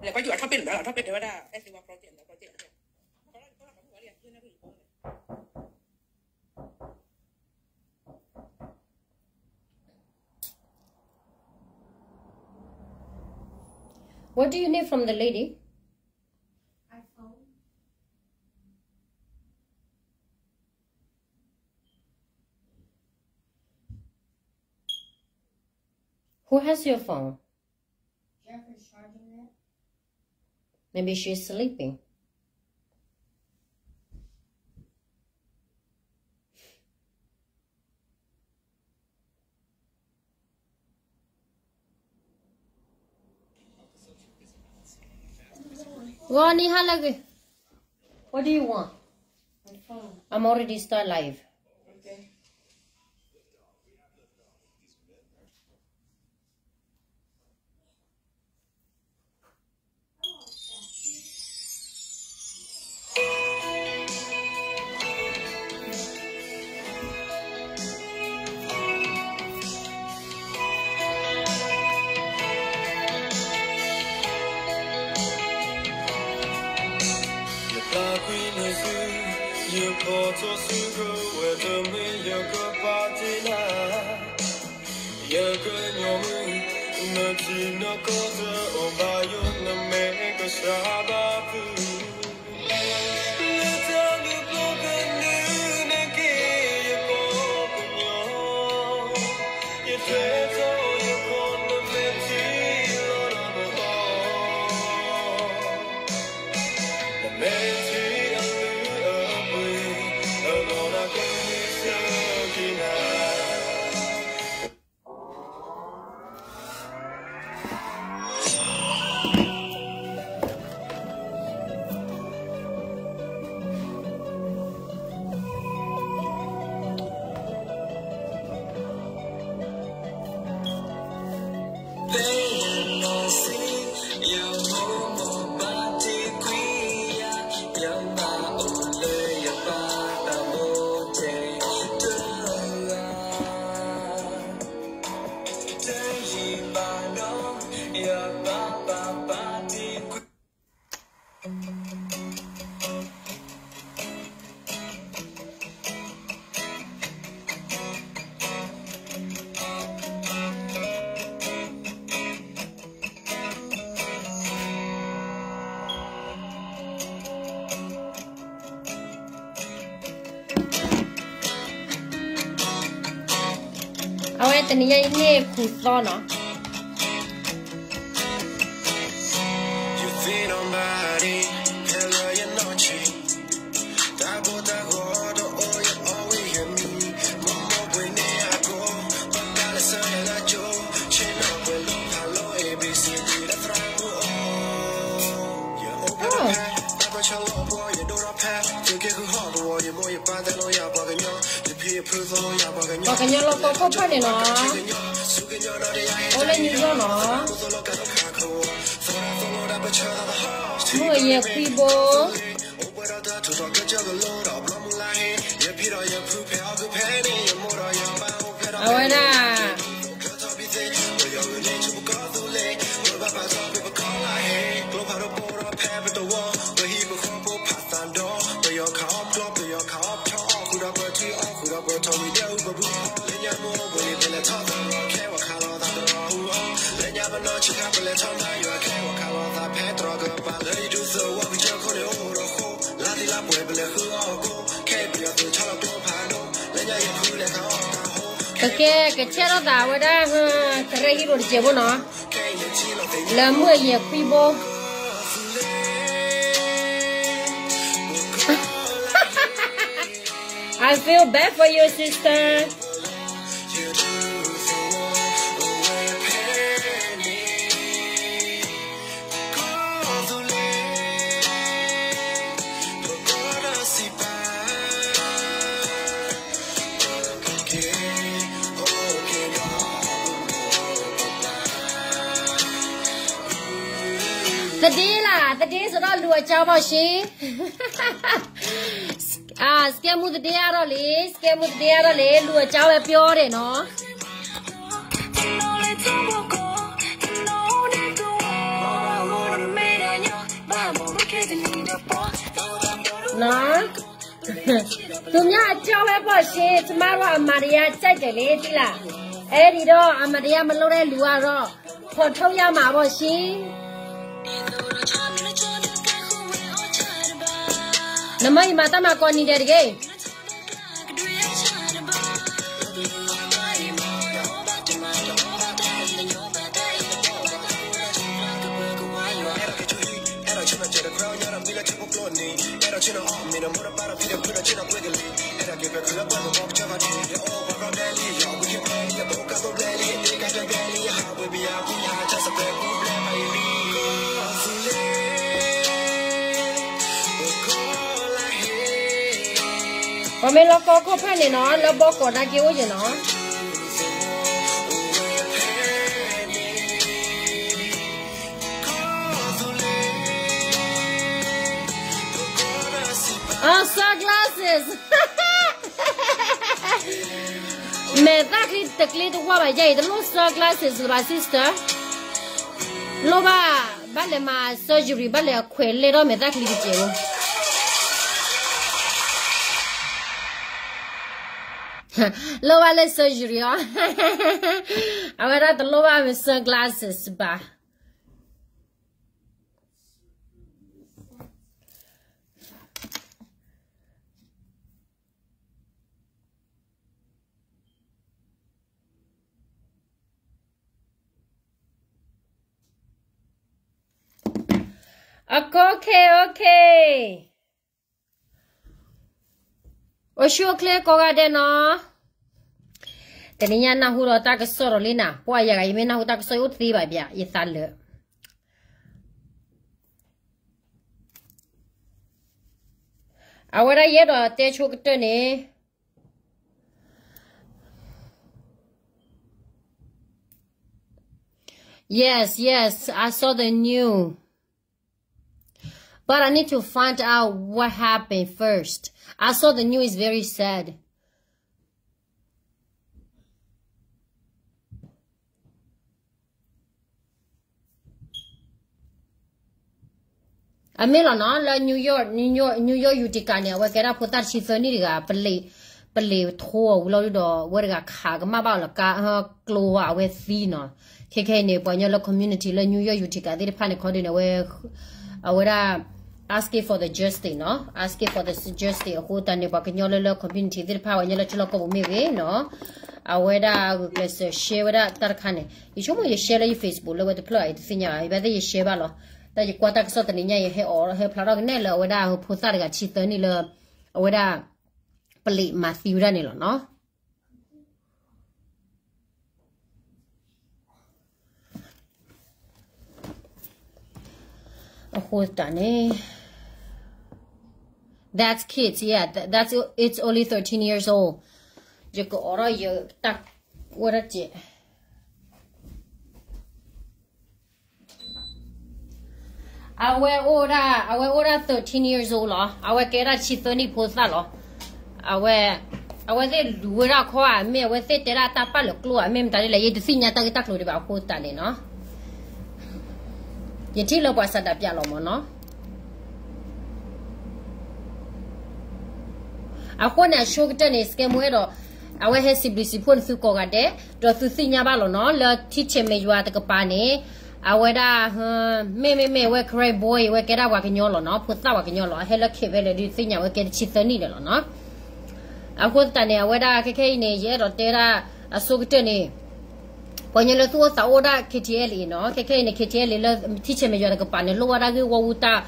လဲၤကွၢ်ကၠူၣ်အထီၣ်ပဲၢ်လၢ အထီၣ်ပဲၢ်တဲဝဲဒၣ် အဲၣ်စ့ဝါ project လၢ project လၢ What do you need from the lady? Who has your phone? Maybe she's sleeping. Ronnie, hello. What do you want? I'm already start live. Yepla kwine su, yekota su ro wete me yekepatila. Yeke nyomu, neti noko te obayo ne me ke sababu. Neta ni poke nu ne ke ye poke nyo. Ye teto ye kone meti lo na mo. Awe tani ya ine kuthor no. Pàkànyà lò kò kò pà nè nò. Ôlé nyi yô nò. Mùa yè kwí bô. Awèdà. Kè, ကဆဲးထီၣ်သးဝဲဒၣ်, ကရဲဟံၣ်ရိၣ်တစဲးဖိနီၤ, လၢမုၢ်အယဲၢ်ခွံဘိ. I feel bad for you, sister. သဒ့လၢ်, သဒ့စရီလူၤအကၠါဘၣ်ရှ့. စကဲမူသဒ့အါထီၣ်လံ, စကဲမူသဒ့အါထီၣ်လံ, လူၤအကၠါဝဲပျီဒဲးနီၤ. နော်, သူများအကြောင်းပဲပေါ့ရှင်, ကျမတို့အမှန်တရားကြိုက်တယ်လေ, သိလား. အဲဒီတော့ အမှန်တရားမလုပ်တဲ့လူကတော့ ဖော်ထုတ်ရမှာပေါ့ရှင်. နမ့ၢ်ယမၤတၢ်မၤကိးနံၤဒဲးတဂ့ၤ. ပှၤမ့ၢ်လီၤကီခိၣ်ဖၢၣ်န့ၣ်နီၤ, လၢဘီကီၢ်နာ်က့အိၣ်ယဲၢ်နီၤ. အ sunglasses မဲာ်သၣ်ချံတကျ့တဝၢ်ဘၣ်ယဲအံၤ, တလိၣ် sunglasses လၢၤဘၣ် sister. လိၣ်ဘၣ်, ဘၣ်လဲၤမၤ surgery, ဘၣ်လဲၤခွဲးလဲၢ်ထီၣ်မဲာ်သၣ်ချံတစဲးဖိ. လိၣ်ဘၣ်လၢ surgery အီၤ, အဝဲဒၣ်တလိၣ်ဘၣ်မ့ၢ် sunglasses ဘၣ်. Okay, okay. အိၣ်ဆူၣ်အိၣ်ချ့ကိးဂၤဒဲးနီၤ. တနံၤညါနၢ်ဟူဒီးတၢ်ကစီၣ်ဒီးလံနၤ, ပှၤယၤဂၤ ယမ့ၢ်နၢ်ဟူတၢ်ကစီၣ် ယအိၣ်သ့ဘၣ်ဘၣ် ယသးလၢာ်. အဝဲဒၣ်ယအဲၣ်ဒိးတဲဆိကတၢၢ်န့ၣ်, yes, yes, I saw the news. But I need to find out what happened first. I saw the news is very sad. အမ့ၢ်လီၤနီၤ, လၢ New York, New York, New York Utica န့ၣ် အဝဲကဲဒၣ်ဖိသၣ်တဆံသၢနံၣ်တဂၤ, ပလံၤ, ပလံၤထိအီၤဝံၤလီၤဒီး အဝဲတဂၤခးကမၣ်ဘၣ်အီၤလၢကါ, ကျိဝါ အဝဲသံနီၤ. ခဲခဲအံၤန့ၣ် ပှၤကညီလၢ community လၢ New York Utica သ့ၣ်တဖၣ်န့ၣ် ခီဒုးန့ၣ် အဝဲ, အဝဲဒၣ် asking for the justice နီၤ, asking for the justice အဃိသတးန့ၣ် ပှၤကညီလၢလၢ community သ့ၣ်တဖၣ် ပှၤကညီလၢထံလီၢ်ကီၢ်ပူၤမ့ၢ်ဂ့ၤနီၤ, အဝဲဒၣ်ဂုာ်ကျဲးစၢး share ဝဲဒၣ်တၢ်တခါန့ၣ်, ယဆိကမိၣ်ယ share လၢယ Facebook လၢဝဲတဖျၢၣ်အံၤ တသ့ၣ်ညါဘၣ်, ယဘၣ်သ့ၣ်ယ share ဘၣ်လီၤ. တၢ်ယကွၢ်တၢ်ကစီၣ်တနံၤညါ ယဟဲအီၤ ဟဲဖျါထီၣ်ကနဲၣ်လၢအဝဲဒၣ်ဖိသၣ်တဂၤတဆံသၢနံၣ်လၢ အဝဲဒၣ် ပလံၤမၤသံဝဲဒၣ်န့ၣ်လီၤနီၤ. အဃိသတးန့ၣ်, that's kids, yeah, that, that's, it's only thirteen years old. ယကအိးထီၣ်ယတၢ်ဝဲဒၣ်စဲး အဝဲအိၣ်ဒၣ်, အဝဲအိၣ်ဒၣ် thirteen years old လီၤ. အဝဲကဲဒၣ်တဆံသၢနံၣ်ဖိသၣ်လီၤ. အဝဲ, အဝဲသ့ၣ်လူၤဝဲဒၣ်ခီဧါ, မ့ၢ်အဝဲသ့ၣ်တဲဒၣ်တၢ်ပာ်လၢကျိဧါ, မ့ၢ်မတၤဒ်လဲၣ် ယတသ့ၣ်ညါတၢ်ဂ့ၢ်တၢ်ကျိၤဒံးဘၣ်အဃိသတးန့ၣ်နီၤ. ယထံၣ်လၢပှၤစးဒးပၠးလီၤမၢ်နီၤ. အဃိန့ၣ် အဆိကတၢၢ်န့ၣ် စကဲမူအဲၣ်ဒိး, အဝဲဟဲစံးဘျုးစံးဖှိၣ်န့ၢ်သုကိးဂၤဒဲး, ဒီးသုသ့ၣ်ညါဘၣ်လီၤနီၤ, လၢထံဆဲးမဲာ်ယွၤတကပၤန့ၣ်, အဝဲဒၣ်, မ့ၢ်မ့ၢ်မ့ၢ်ဝဲ ခရံာ်ဖိအံၤ ဝဲကဲဒၣ်ပှၤကညီလီၤနီၤ, ဖိသၣ်ပှၤကညီလီၤ, အဟဲလၢခဲးဝဲလဲၣ်ဒုးသ့ၣ်ညါဝဲကဲတဆံသၢနံၣ်ဒီးလီၤနီၤ. အဃိသတးန့ၣ် အဝဲဒၣ်ခဲခဲအံၤန့ၣ် ယအဲၣ်ဒိးတဲဒၣ်အဆိကတၢၢ်န့ၣ် ပှၤကညီလၢသူၣ်အိၣ်သးအိၣ်ဒၣ် KTLA နီၤ, ခဲခဲအံၤန့ၣ် KTLA လၢထံဆဲးမဲာ်ယွၤတကပၤန့ၣ် လိၣ်ဝဲဒၣ်ဂ့ၢ်ဝီဝူတၢ်,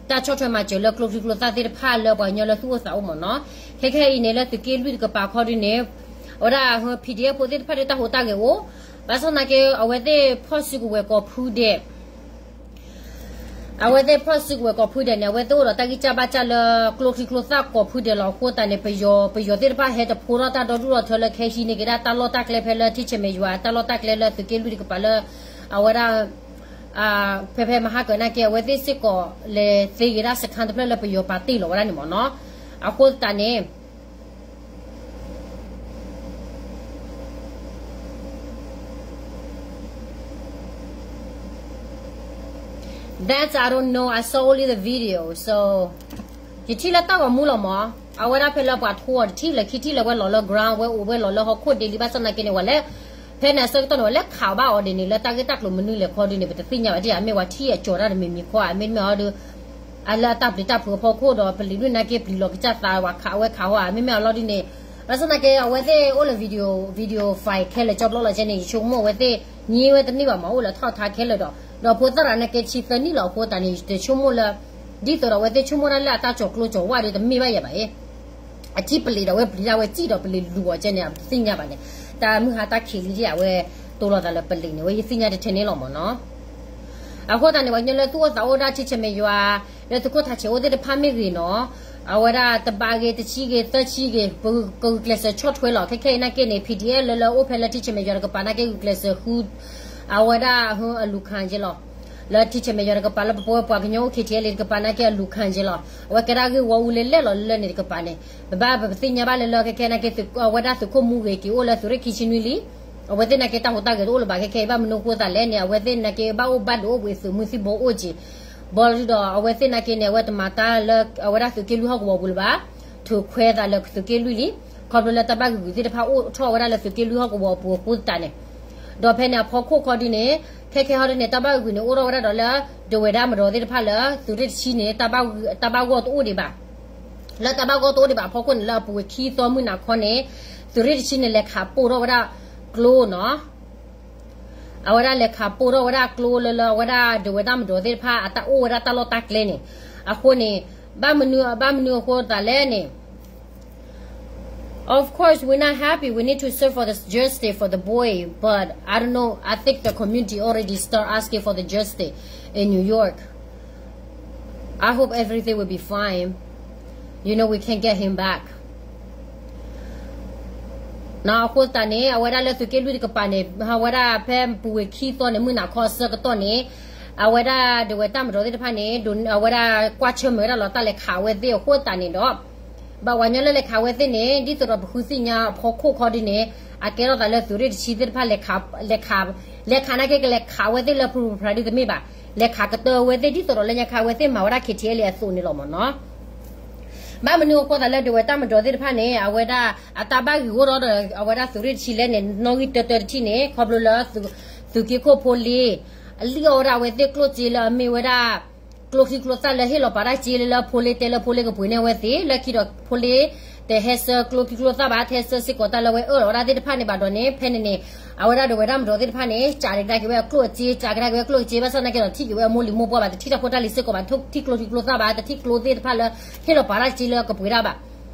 တၢ်ဆီၣ်ထွဲမၤစၢၤလၢကျိချံကျိသၣ်သ့ၣ်တဖၣ်လၢပှၤကညီလၢသူၣ်အိၣ်သးအိၣ်မၢ်နီၤ. ခဲခဲအံၤန့ၣ် လၢသုးက့လွံၢ်တကပၤခီဒုန့ၣ်, အဝဲဒၣ် PDF ဖိသ့ၣ်တဖၣ်ဒုးတၢ်ဟူးတၢ်ဂဲၤအိၣ်, ဘၣ်ဆၣ်သနာ်က့ အဝဲသ့ၣ်ဖီၣ်စုကဝဲၤကိးဖုဒဲး အဝဲသ့ၣ်ဖီၣ်စုကဝဲၤကိးဖုဒဲးန့ၣ် အဝဲသ့ၣ်အိၣ်ဒီးတၢ်ဂံၢ်စၢ်ဘါစၢ်လၢကျိချံကျိသၣ်ကိးဖုဒဲးလီၤ. အဃိသတးန့ၣ် ပယီၤ, ပယီၤသ့ၣ်တဖၣ်ဟဲတဖိထီၣ်တၢ်ဒီဒူၣ်ထီၣ်ထၢလၢခဲဟံးန့ၢ်က့ၤဒၣ်တၢ်လီၢ်တၢ်ကျဲဖဲလၢထံဆဲးမဲာ်ယွၤ တၢ်လီၢ်တၢ်ကျဲလၢသုးက့လွံၢ်တကပၤလၢ အဝဲဒၣ် ဖဲဖဲမဟါကၢၤနာ်က့ အဝဲသ့ၣ်စ့ၢ်ကီးလဲၤသ့က့ၤဒၣ်စခန်းတဖျၢၣ်လၢပယီၤပာ်တ့ၢ်လီၤဝဲဒၣ်န့ၣ်မၢ်နီၤ. အဃိသတးန့ၣ် That's, I don't know. I saw only the video, so ယထံၣ်လၢတၢ်ဂီၤမူလီၤမး, အဝဲဒၣ်ဖဲလၢပှၤထိအီၤတထံၣ်လၢခံထံၣ်လၢဝဲလီၤလၢ ground ဝဲအိၣ်ဝဲလီၤလၢဟီၣ်ခိၣ်ဒ့လံ ဘၣ်ဆၣ်သနာ်က့န့ၣ် ဝဲလဲၤ ဖဲန့ၣ်အဆၢကတီၢ်န့ၣ် ဝဲလဲၤခးဘၣ်အီၤဒ်န့ၣ်လၢတၢ်ဂ့ၢ်တၢ်ကျိၤမနုၤလဲၣ်ခီဒ်န့ၣ် ပတသ့ၣ်ညါဘၣ်ဒ်ဧါ, မ့ၢ်ဝဲထံၣ်အကၠီၤတၢ်တမံၤမံၤခီဧါ, မ့တမ့ၢ်အီၤဒီး အလၢအတၢ်ပျံၤတၢ်ဖုးအဖီခိၣ်ဒီး ပလံၤဒုၣ်နာ်က့ပျံၤလီၤကစၢ်သးဝဲခးဝဲခးဟီဧါ, မ့မ့ၢ်အီၤလီၤဒ်န့ၣ်, ဘၣ်ဆၣ်သနာ်က့ အဝဲသ့ၣ်အိၣ်လၢ video, video file ခဲလၢာ်ကၠီဘျီလီၤကဲန့ၣ် ယဆိကမိၣ်အဝဲသ့ၣ် ငြိမ်ဝဲတန့ၢ်ဘၣ်မး အိၣ်လၢအထီၣ်အထါခဲလၢာ်ဒီး, ဒီးဖိသၣ်ရၤနာ်က့ဆံသၢနံၣ်လီၤအဃိသတးန့ၣ် ယတဆိကမိၣ်လၢ ဒ်သိးဒီးအဝဲသ့ၣ်ဆိကမိၣ်ဒၣ်လၢ အတၢ်ကၠီၤကျိကၠီၤဝါဒီးတမ့ၢ်ဘၣ်ယဲဘၣ်အံၤ, အထံၣ်ပလံၤဒီးအဝဲပျံၤတၢ်ဝဲစံၣ်ဒီးပလံၤလူၤအီၤကဲန့ၣ် အတသ့ၣ်ညါဘၣ်န့ၣ်, တၢ်မုၢ်ဟါတၢ်ခံးလံဒ်အဝဲ တိလိာ်သးလၢပလံၤန့ၣ် ဝဲယသ့ၣ်ညါတထဲန့ၣ်လီၤမးနီၤ. အဃိသတးန့ၣ် ပှၤကညီလၢသူၣ်အိၣ်သးအိၣ်ဒၣ်ထံဆဲးမဲာ်ယွၤ လၢသုးခိၣ်ထးဆဲးအိၣ်သ့ၣ်တဖၣ်မ့ၢ်ဂ့ၤနီၤ, အဝဲဒၣ်တဘးဂ့ၤ တဆံဂ့ၤ သၢဆံဂ့ၤ ပကဂုာ်ကျဲးစၢးဆီၣ်ထွဲလီၤ. ခဲခဲအံၤနာ်က့န့ၣ် PDF လၢလၢအိၣ်ဖဲလၢထံဆဲးမဲာ်ယွၤတကပၤနာ်က့ ဂုာ်ကျဲးစၢးဃု အဝဲဒၣ်အလူၤခၣ်က့လီၤ. လၢထံဆဲးမဲာ်ယွၤတကပၤလၢပပဝဲပှၤကညီအိၣ် KTLA တကပၤနာ်က့အလူၤခၣ်က့လီၤ. အဝဲကဲဒၣ်ဂ့ၢ်ဝီအူလဲလဲၣ်လီၤလၢန့ၣ်တကပၤန့ၣ်, ပဘၣ်ပသ့ၣ်ညါဘၣ်လၢလၢခဲခဲနာ်က့ အဝဲဒၣ်သုးခိၣ်မူဂ့ၤက့ၤအိၣ်လၢသုးရ့ၣ်ခံဆံနွံလံ. အဝဲသ့ၣ်နာ်က့တၢ်ဟူးတၢ်ဂဲၤတအိၣ်လၢၤဘၣ် ခဲခဲအံၤ ဘၣ်မနုၤအဃိသတးလဲၣ်န့ၣ် အဝဲသ့ၣ်နာ်က့ဘၣ်အိၣ်ဘၣ်ဒိးအိၣ်ဘှံးသုးမုၢ်သံၣ်ဘိအိၣ်က့ၤ ဘီဒုဒီး အဝဲသ့ၣ်နာ်က့န့ၣ် အဝဲတမၤတၢ်လၢအဝဲဒၣ်သုးက့လွံၢ်ဟီၣ်ကဝီၤပူၤလၢၤဘၣ်, ထုးခွဲသးလၢသုးက့လွံၢ်လံ. ခီဖျိလၢတၢ်ဘၣ်ဂုာ်ဂုာ်သ့ၣ်တဖၣ်အိၣ်ထီၣ်ဝဲဒၣ်လၢသုးက့လွံၢ်ဟီၣ်ကဝီၤပူၤအဃိသတးန့ၣ်, ဒီးဖဲန့ၣ်အဖီခိၣ်ခီဒ်န့ၣ် ခဲခဲဟီဒ်န့ၣ် တၢ်ဘၣ်ဂုာ်န့ၣ် အိၣ်ထီၣ်ဝဲဒၣ်ဒီးလၢ ဒဝဲၢ်ဒၣ်မဒီးသ့ၣ်တဖၣ်လၢ သုးရ့ၣ်တဆံန့ၣ် တၢ်ဘၣ်ဂီၢ်တအိၣ်ဒံးဘၣ်. လၢတၢ်ဘၣ်ဂီၢ်တအိၣ်ဒံးဘၣ်အဖီခိၣ်န့ၣ် လၢအပူၤဝဲခံသီမုၢ်နၤခီန့ၣ် သုးရ့ၣ်တဆံန့ၣ် လဲၤခးပိၢ်ထီၣ်ဝဲဒၣ်ကျိနီၤ အဝဲဒၣ်လဲၤခးပိၢ်ထီၣ်ဝဲဒၣ်ကျိလၢလၢအဝဲဒၣ်ဒဝဲၢ်တၢ်မဒီးသ့ၣ်တဖၣ် အတၢ်အိၣ်ဝဲဒၣ်တၢ်လီၢ်တၢ်ကျဲန့ၣ်, အဃိန့ၣ် ဘၣ်မနုၤ ဘၣ်မနုၤအဃိသတးလဲၣ်န့ၣ်, Of course, we're not happy. We need to search for the justice for the boy. But I don't know. I think the community already start asking for the justice in New York. I hope everything will be fine. You know, we can get him back. နီၤ အဃိသတးန့ၣ် အဝဲဒၣ်လၢသုးက့လွံၢ်တကပၤန့ၣ် အဝဲဒၣ်ဖဲပူၤဝ့ၤခံသီန့ၣ် မုၢ်နၤခီအဆၢကတီၢ်န့ၣ် အဝဲဒၣ်ဒဝဲၢ်တၢ်မဒီးသ့ၣ်တဖၣ်န့ၣ် အဝဲဒၣ်ကွၢ်ဆၢၣ်မဲာ်ဝဲဒၣ်လီၤတၢ်လဲၤခးဝဲသ့ၣ်အဃိသတးန့ၣ်ဒီး ဘၣ်ပှၤကညီလၢလဲၤခးဝဲသ့ၣ်န့ၣ် ဒ်သိးဒီးပဃုသ့ၣ်ညါအဖီခိၣ်ခီဒ်န့ၣ် အကဲထီၣ်သးလၢသုးရ့ၣ်တဆံသ့ၣ်တဖၣ် လဲၤခး လဲၤခးနာ်က့ ကလဲၤခးဝဲသ့ၣ်လၢပရူၤပရၤဒ်တမ့ၢ်ဘၣ်, လဲၤခးကတၢၢ်ဝဲသ့ၣ် ဒ်သိးဒီးလၢညါခါအဝဲသ့ၣ်မၤဝဲဒၣ် KTLA အသိးန့ၣ်လီၤမးနီၤ. ဘၣ်မနုၤအဃိသတးလၢဒဝဲၢ်တၢ်မဒီးသ့ၣ်တဖၣ်န့ၣ် အဝဲဒၣ်အတၢ်ဘၣ်ဂံာ်အိၣ်ထီၣ်ဒီး အဝဲဒၣ်သုးရ့ၣ်တဆံလဲၣ်န့ၣ် နီၣ်ဂံၢ်တၢတၢတထံၣ်န့ၣ် ခီဖျိလၢ သုးက့ခိၣ်ဖိလ့ အလံၣ်အီၣ်ဝဲဒၣ်အဝဲသ့ၣ်ကျိၣ်စ့လၢအမ့ၢ်ဝဲဒၣ် ကျိချံကျိသၣ်လၢဟ့ၣ်လီၤပာ်တၢ်စ့လၢလၢဖိလ့တဲလၢဖိလ့ကပှ့ၤန့ၢ်အဝဲသ့ၣ် လၢခံဒီးဖိလ့ တဟဲဆၢကျိချံကျိသၣ်ဘၣ် တဟဲဆၢစ့ၢ်ကီးတၢ်လၢအဝဲအၢၣ်လီၤဝဲဒၣ်သ့ၣ်တဖၣ်န့ၣ်ဘၣ်ဒီးန့ၣ် ဖဲန့ၣ်န့ၣ် အဝဲဒၣ်ဒဝဲၢ်တၢ်မဒီးသ့ၣ်တဖၣ်န့ၣ် ကးကဒါက့ၤဝဲအကျိၣ်အစ့ ကးကဒါက့ၤဝဲအကျိၣ်အစ့ ဘၣ်ဆၣ်သနာ်က့ဒီး ထံၣ်က့ၤဝဲအမိၢ်လံၤမိၢ်ပှၢ်ဘၣ် တထံၣ်တၢ်ဖိတၢ်လံၤစ့ၢ်ကီးဘၣ် တထံၣ်ကျိချံကျိသၣ်ဘၣ် တထံၣ်ကျိသ့ၣ်တဖၣ်လၢ ဟ့ၣ်လီၤပာ်တၢ်စ့လၢကပှ့ၤတၢ်ဘၣ်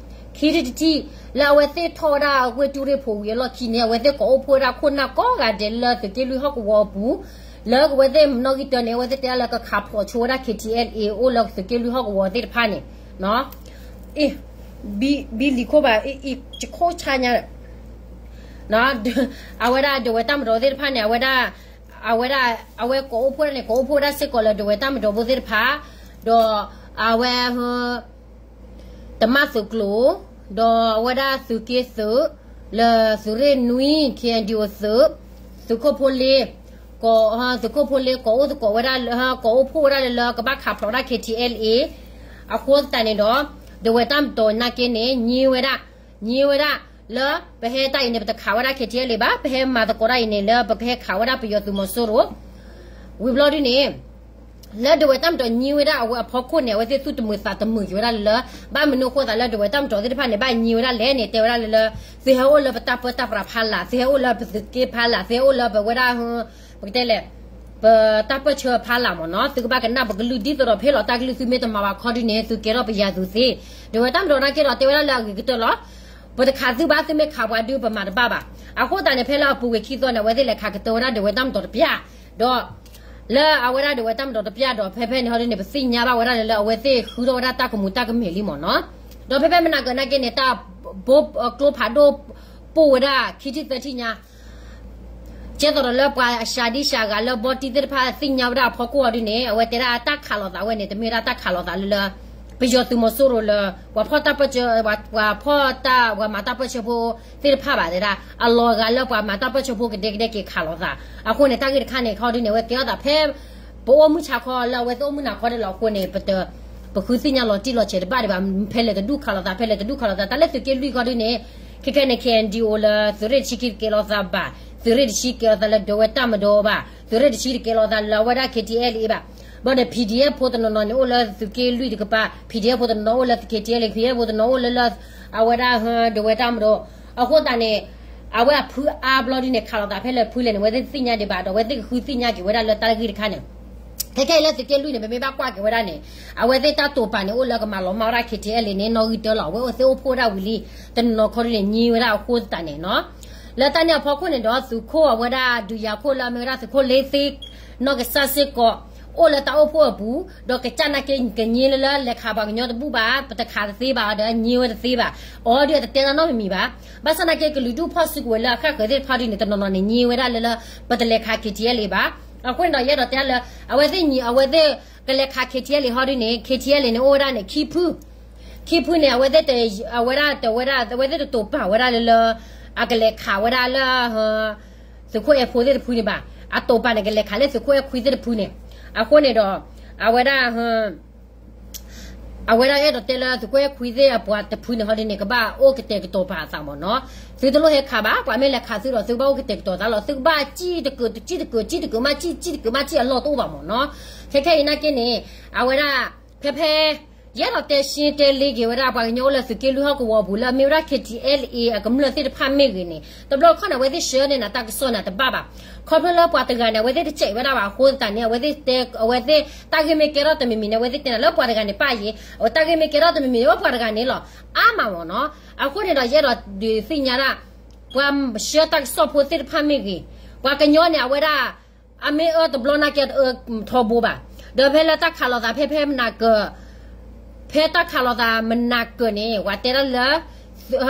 ခံထံၣ်တထံၣ် လၢအဝဲသ့ၣ်ထီၣ်ဝဲဒၣ်အဝ့ၢ်တူၢ်ရ့ၣ်ဖိဝံၤအလီၢ်ခံန့ၣ် အဝဲသ့ၣ်ကိးအိၣ်ဖှိၣ်ဝဲဒၣ်ခိၣ်နၢ်ကိးဂၤဒဲးလၢသုးက့လွံၢ်ဟီၣ်ကဝီၤအပူၤ လၢအဝဲသ့ၣ်နီၣ်ဂံၢ်တၢန့ၣ် အဝဲသ့ၣ်တဲလၢကခးဖျိးဆိဝဲဒၣ် KTLA အိၣ်လၢသုးက့လွံၢ်ဟီၣ်ကဝီၤသ့ၣ်တဖၣ်န့ၣ် အ့ ဘံလံၤခိၣ်ဘၣ် အ့ ယခိၣ်ဆါညါ အဝဲဒၣ်ဒဝဲၢ်တၢ်မဒီးသ့ၣ်တဖၣ်န့ၣ် အဝဲဒၣ် အဝဲဒၣ် အဝဲကိးအိၣ်ဖှိၣ်ဒၣ်န့ၣ် ကိးအိၣ်ဖှိၣ်ဝဲဒၣ်စ့ၢ်ကီးလၢဒဝဲၢ်တၢ်မဒီးဖိသ့ၣ်တဖၣ် ဒီးအဝဲ တမၣ်သုးကျိၤ ဒီးအဝဲဒၣ်သုးက့သုး လၢသုးရ့ၣ်နွံ KNDO သုး သုးခိၣ်ဖိလ့ သုးခိၣ်ဖိလ့ကိးအိၣ်သကိးဝဲဒၣ် ကိးအိၣ်ဖှိၣ်ဝဲဒၣ်လၢလၢကဘၣ်ခးဖျိးဒၣ် KTLA အဃိသတးန့ၣ်ဒီး ဒဝဲၢ်တၢ်မဒီးနာ်က့န့ၣ် ငြိမ်ဝဲဒၣ် ငြိမ်ဝဲဒၣ် လၢပဟဲတၢ်အံၤန့ၣ် ပတခးဝဲဒၣ် KTLA ဘၣ် ပဟဲမၤသကိးတၢ်အံၤန့ၣ် လၢပကဟဲခးဝဲဒၣ်ပယီၤသုးမီၤစိရိၤ ဝံၤဘျီဒ်န့ၣ် လၢဒဝဲၢ်တၢ်မဒီးငြိမ်ဝဲဒၣ်အဝဲအဖီခိၣ်န့ၣ် အဝဲသ့ၣ်သူၣ်တမုာ်သးတမုာ်က့ၤဝဲဒၣ်လၢ ဘၣ်မနုၤအဃိသတးလၢဒဝဲၢ်တၢ်မဒီးသ့ၣ်တဖၣ်န့ၣ် ဘၣ်ငြိမ်ဝဲဒၣ်လဲၣ်န့ၣ် တဲဝဲဒၣ်လၢလၢ သုဟဲအိၣ်လၢပတၢ်ပၢတၢ်ပြးဖးလာ် သုဟဲအိၣ်လၢပသုးက့ဖးလာ် သုဟဲအိၣ်လၢပဝဲဒၣ် ပကတဲလဲၣ် ပတၢ်ပၢၢ်ဆၢဖးလာ်မ့ၢ်နီၤ သုကဘၣ်ကနၣ်ပကလုၢ်ဒ်သိးဒီး ပဟ့ၣ်လီၤတၢ်ကလုၢ် သုမ့ၢ်တမၤဘၣ်ခီဒ်န့ၣ် သုကဲထီၣ်ပယၤသုးသ့ ဒဝဲၢ်တၢ်မဒီးနာ်က့ဒီး တဲဝဲဒၣ်လၢအဂ့ၤကတၢၢ်လီၤ ပတခးသုဘၣ် သုမ့ၢ်ခးပှၤဒုး ပမၤတဘၣ်ဘၣ်. အဃိသတးန့ၣ် ဖဲလၢအပူၤကွံာ်ခံသီန့ၣ် အဝဲသ့ၣ်လဲၤခးကတၢၢ်ဝဲဒၣ်ဒဝဲၢ်တၢ်မဒီးတပျၢ် ဒီး လၢအဝဲဒၣ်ဒဝဲၢ်တၢ်မဒီးတပျၢ်ဒီး ဖဲဖဲန့ၣ်ဟီဒ်န့ၣ် ပသ့ၣ်ညါဘၣ်ဝဲဒၣ်လၢ အဝဲသ့ၣ်ဃုထီၣ်ဝဲဒၣ်တၢ်ကမူးတၢ်ကမဲာ်လံမ့ၢ်နီၤ. ဒီးဖဲဖဲမနၤကနာ်က့န့ၣ် တၢ်ဘိကျိဖးဒိၣ်ပိၢ်ဝဲဒၣ်ခံထံၣ်သၢထံၣ်ညါ ကဲသိးဒီးလၢပှၤအစှၤဒံစှၤဂၤလၢ ဘီတံၢ်သ့ၣ်တဖၣ်သ့ၣ်ညါဝဲဒၣ်အဖီခိၣ်အီၤဒ်န့ၣ် အဝဲတဲဒၣ်တၢ်ခးလိာ်သးဝဲန့ၣ် တမ့ၢ်ဝဲဒၣ်တၢ်ခးလိာ်သးလၢလၢ ပယီၤသုးမီၤစိရိၤလၢ ပှၤဖီၣ်တၢ်ပၢၢ်ဆၢ ပှၤဖီၣ်တၢ် ပှၤမၤတၢ်ပၢၢ်ဆၢဖိသ့ၣ်တဖၣ်ဘၣ် တဲဒၣ် အလီၤဂာ်လၢပှၤမၤတၢ်ပၢၢ်ဆၢဖိကဒဲကဒဲက့ၤခးလိာ်သး အဃိန့ၣ် တၢ်ဂ့ၢ်တခါန့ၣ် ခီဒ်န့ၣ် အဝဲကဲထီၣ်သးဖဲ ပအိၣ်မုၢ်ဆါခီလၢအဝဲသ့ၣ်အိၣ်မုၢ်နၤခီဒဲးလီၤအဃိန့ၣ် ပတ ပဃုသ့ၣ်ညါလီၤတံၢ်လီၤဆဲးတဘၣ်ဒံးဘၣ်, ဖဲလဲၣ်တဒူၣ်ခးလိာ်သး ဖဲလဲၣ်တဒူၣ်ခးလိာ်သး, တၢ်လၢသုးက့လွံၢ်ခီဒုန့ၣ် ခဲခဲန့ၣ် KNDO လၢသုးရ့ၣ်တဆံခံတကဲလိာ်သးဘၣ်, သုးရ့ၣ်တဆံကဲလိာ်သးလၢဒဝဲတၢ်မဒီဘၣ်, သုးရ့ၣ်တဆံတကဲလိာ်သးလၢအဝဲဒၣ် KTLA ဘၣ်, ဘၣ်ဒီး PDF ဖိတနီၤနီၤန့ၣ် အိၣ်လၢသုးက့လွံၢ်တကပၤ, PDF ဖိတနီၤနီၤအိၣ်လၢ KTLA, PDF ဖိတနီၤအိၣ်လၢလၢ အဝဲဒၣ် ဒဝဲတၢ်မဒီ, အဃိသတးန့ၣ် အဝဲအဖုအါဘျီဒုန့ၣ် ခးလိာ်သးဖဲလဲၣ်ဖုလဲၣ်န့ၣ် အဝဲသ့ၣ်တသ့ၣ်ညါဒံးဘၣ်ဒီး အဝဲသ့ၣ်ကဃုသ့ၣ်ညါက့ၤဝဲဒၣ်လၢတၢ်ဂ့ၢ်တခါန့ၣ် ခဲခဲအံၤလၢသုးက့လွံၢ်န့ၣ် ပမ့ၢ်ဘၣ်ကွၢ်က့ၤဝဲဒၣ်န့ၣ် အဝဲသ့ၣ်တၢ်တိာ်ပာ်န့ၣ် အိၣ်လၢကမၤလီၤမၢ်ဝဲဒၣ် KTLA န့ၣ် နီၣ်ဂံၢ်တၢလီၤ. အဝဲသ့ၣ်အိၣ်ဖှိၣ်ဝဲဒၣ်ဝံၤလံ တနီၤနီၤခီဒုန့ၣ် ငြိဝဲဒၣ်အဃိသတးန့ၣ်နီၤ. လၢတၢ်န့ၣ်အဖီခိၣ်န့ၣ်ဒီး သုးခိၣ်အဝဲဒၣ်ဒုးယၤခိၣ်လၢအမ့ၢ်ဝဲဒၣ်သုးခိၣ်လ့သ့ နီၢ်ကစၢ်စ့ၢ်ကီး အိၣ်လၢတၢ်အိၣ်ဖှိၣ်အပူၤ, ဒီးကစၢ်နာ်က့ကငြိလၢလၢလဲၤခးပှၤကညီတဘူၣ်ဘၣ်, ပတခးတသ့ဘၣ်ဒီး အငြိဝဲတသ့ဘၣ်, အီၤဒုးအတတဲတၢ်နီတမံၤမံၤဘၣ်. ဘၣ်ဆၣ်နာ်က့ကလုာ်ဒူၣ်ဖီၣ်စုကဝဲၤလၢအဃၣ်ဃၢၤသ့ၣ်တဖၣ်ဒုန့ၣ် တနီၤနီၤန့ၣ် ငြိဝဲဒၣ်လၢလၢ ပတလဲၤခး KTLA ဘၣ်. အဃိန့ၣ်ဒီး ယအဲၣ်ဒိးတဲလၢ အဝဲသ့ၣ် အဝဲသ့ၣ်ကလဲၤခး KTLA ဟီဒုန့ၣ် KTLA န့ၣ် အိၣ်ဝဲဒၣ်န့ၣ် ခံဖု ခံဖုန့ၣ် အဝဲသ့ၣ်တ အဝဲဒၣ်တဝဲဒၣ် အဝဲသ့ၣ်တတိာ်ပာ်ဝဲဒၣ်လၢလၢ အကလဲၤခးဝဲဒၣ်လၢ သုးခိၣ်အဲၣ်ဖိသ့ၣ်တဖုန့ၣ်ဘၣ်. အတိာ်ပာ်န့ၣ် ကလဲၤခးလၢသုးခိၣ်အဲၣ်ခွံသ့ၣ်တဖုန့ၣ်. အဃိန့ၣ်ဒီး အဝဲဒၣ် အဝဲဒၣ်အဲၣ်ဒိးတဲလၢသုးခိၣ်အဲၣ်ခွံသ့ၣ်အပှၤတဖုန့ၣ်ဟီဒုန့ၣ် ကဘၣ်အိၣ်ကတဲာ်ကတီၤပာ်အသးမ့ၢ်နီၤ. သုတလိၣ်ဟဲခးဘၣ်, ပှၤမ့ၢ်လဲၤခးသုဒီး သုကဘၣ်အိၣ်ကတဲာ်ကတီၤသးလီၤ. သုကဘၣ်စံၣ်တကုာ် စံၣ်တကုာ် စံၣ်တကုာ်မး စံၣ် စံၣ်တကုာ်မး စံၣ်အလီၢ်တအိၣ်ဘၣ်မ့ၢ်နီၤ. ခဲခဲအံၤနာ်က့န့ၣ် အဝဲဒၣ် ဖဲဖဲ ယအဲၣ်ဒိးတဲရှင်းတဲလ့က့ၤဝဲဒၣ် ပှၤကညီအိၣ်လၢသုးက့လွံၢ်ဟီၣ်ကဝီၤပူၤလၢအမ့ၢ်ဝဲဒၣ် KTLA အကမျၢၢ်သ့ၣ်တဖၣ်မ့ၢ်ဂ့ၤန့ၣ် တဘျီခီန့ၣ် အဝဲသ့ၣ်ဆှၢန့ၢ်နၤတၢ်ကစီၣ်န့ၣ်တဘၣ်ဘၣ်. ခီဖျိလၢပှၤတဂၤန့ၣ် အဝဲသ့ၣ်တစဲးဝဲဒၣ်ဘၣ်အဃိသတးန့ၣ် အဝဲသ့ၣ်တဲ အဝဲသ့ၣ်တၢ်ဂ့ၢ်မ့ၢ်ကဲထီၣ်တမံၤမံၤန့ၣ် အဝဲသ့ၣ်တဲနၤလၢပှၤတဂၤန့ၣ်ပၣ်ယ့ၤ, အဝဲတၢ်ဂ့ၢ်မ့ၢ်ကဲထီၣ်တမံၤမံၤန့ၣ် ပှၤတဂၤန့ၣ်လီၤ. အါမးမ့ၢ်နီၤ. အဃိန့ၣ်ဒီး ယအဲၣ်ဒိးဒုးသ့ၣ်ညါဒၣ် ပှၤဆှၢတၢ်ကစီၣ်ဖိသ့ၣ်တဖၣ်မ့ၢ်ဂ့ၤ, ပှၤကညီန့ၣ် အဝဲဒၣ် အမ့ၢ်အၢတဘျီနာ်က့ အတအၢထီဘိဘၣ်. ဒီးဖဲလၢတၢ်ခးလိာ်သးဖဲဖဲမနၤကၢၤ ဖဲတၢ်ခးလိာ်သးမနၤကၢၤန့ၣ် ပှၤတဲဒၣ်လၢ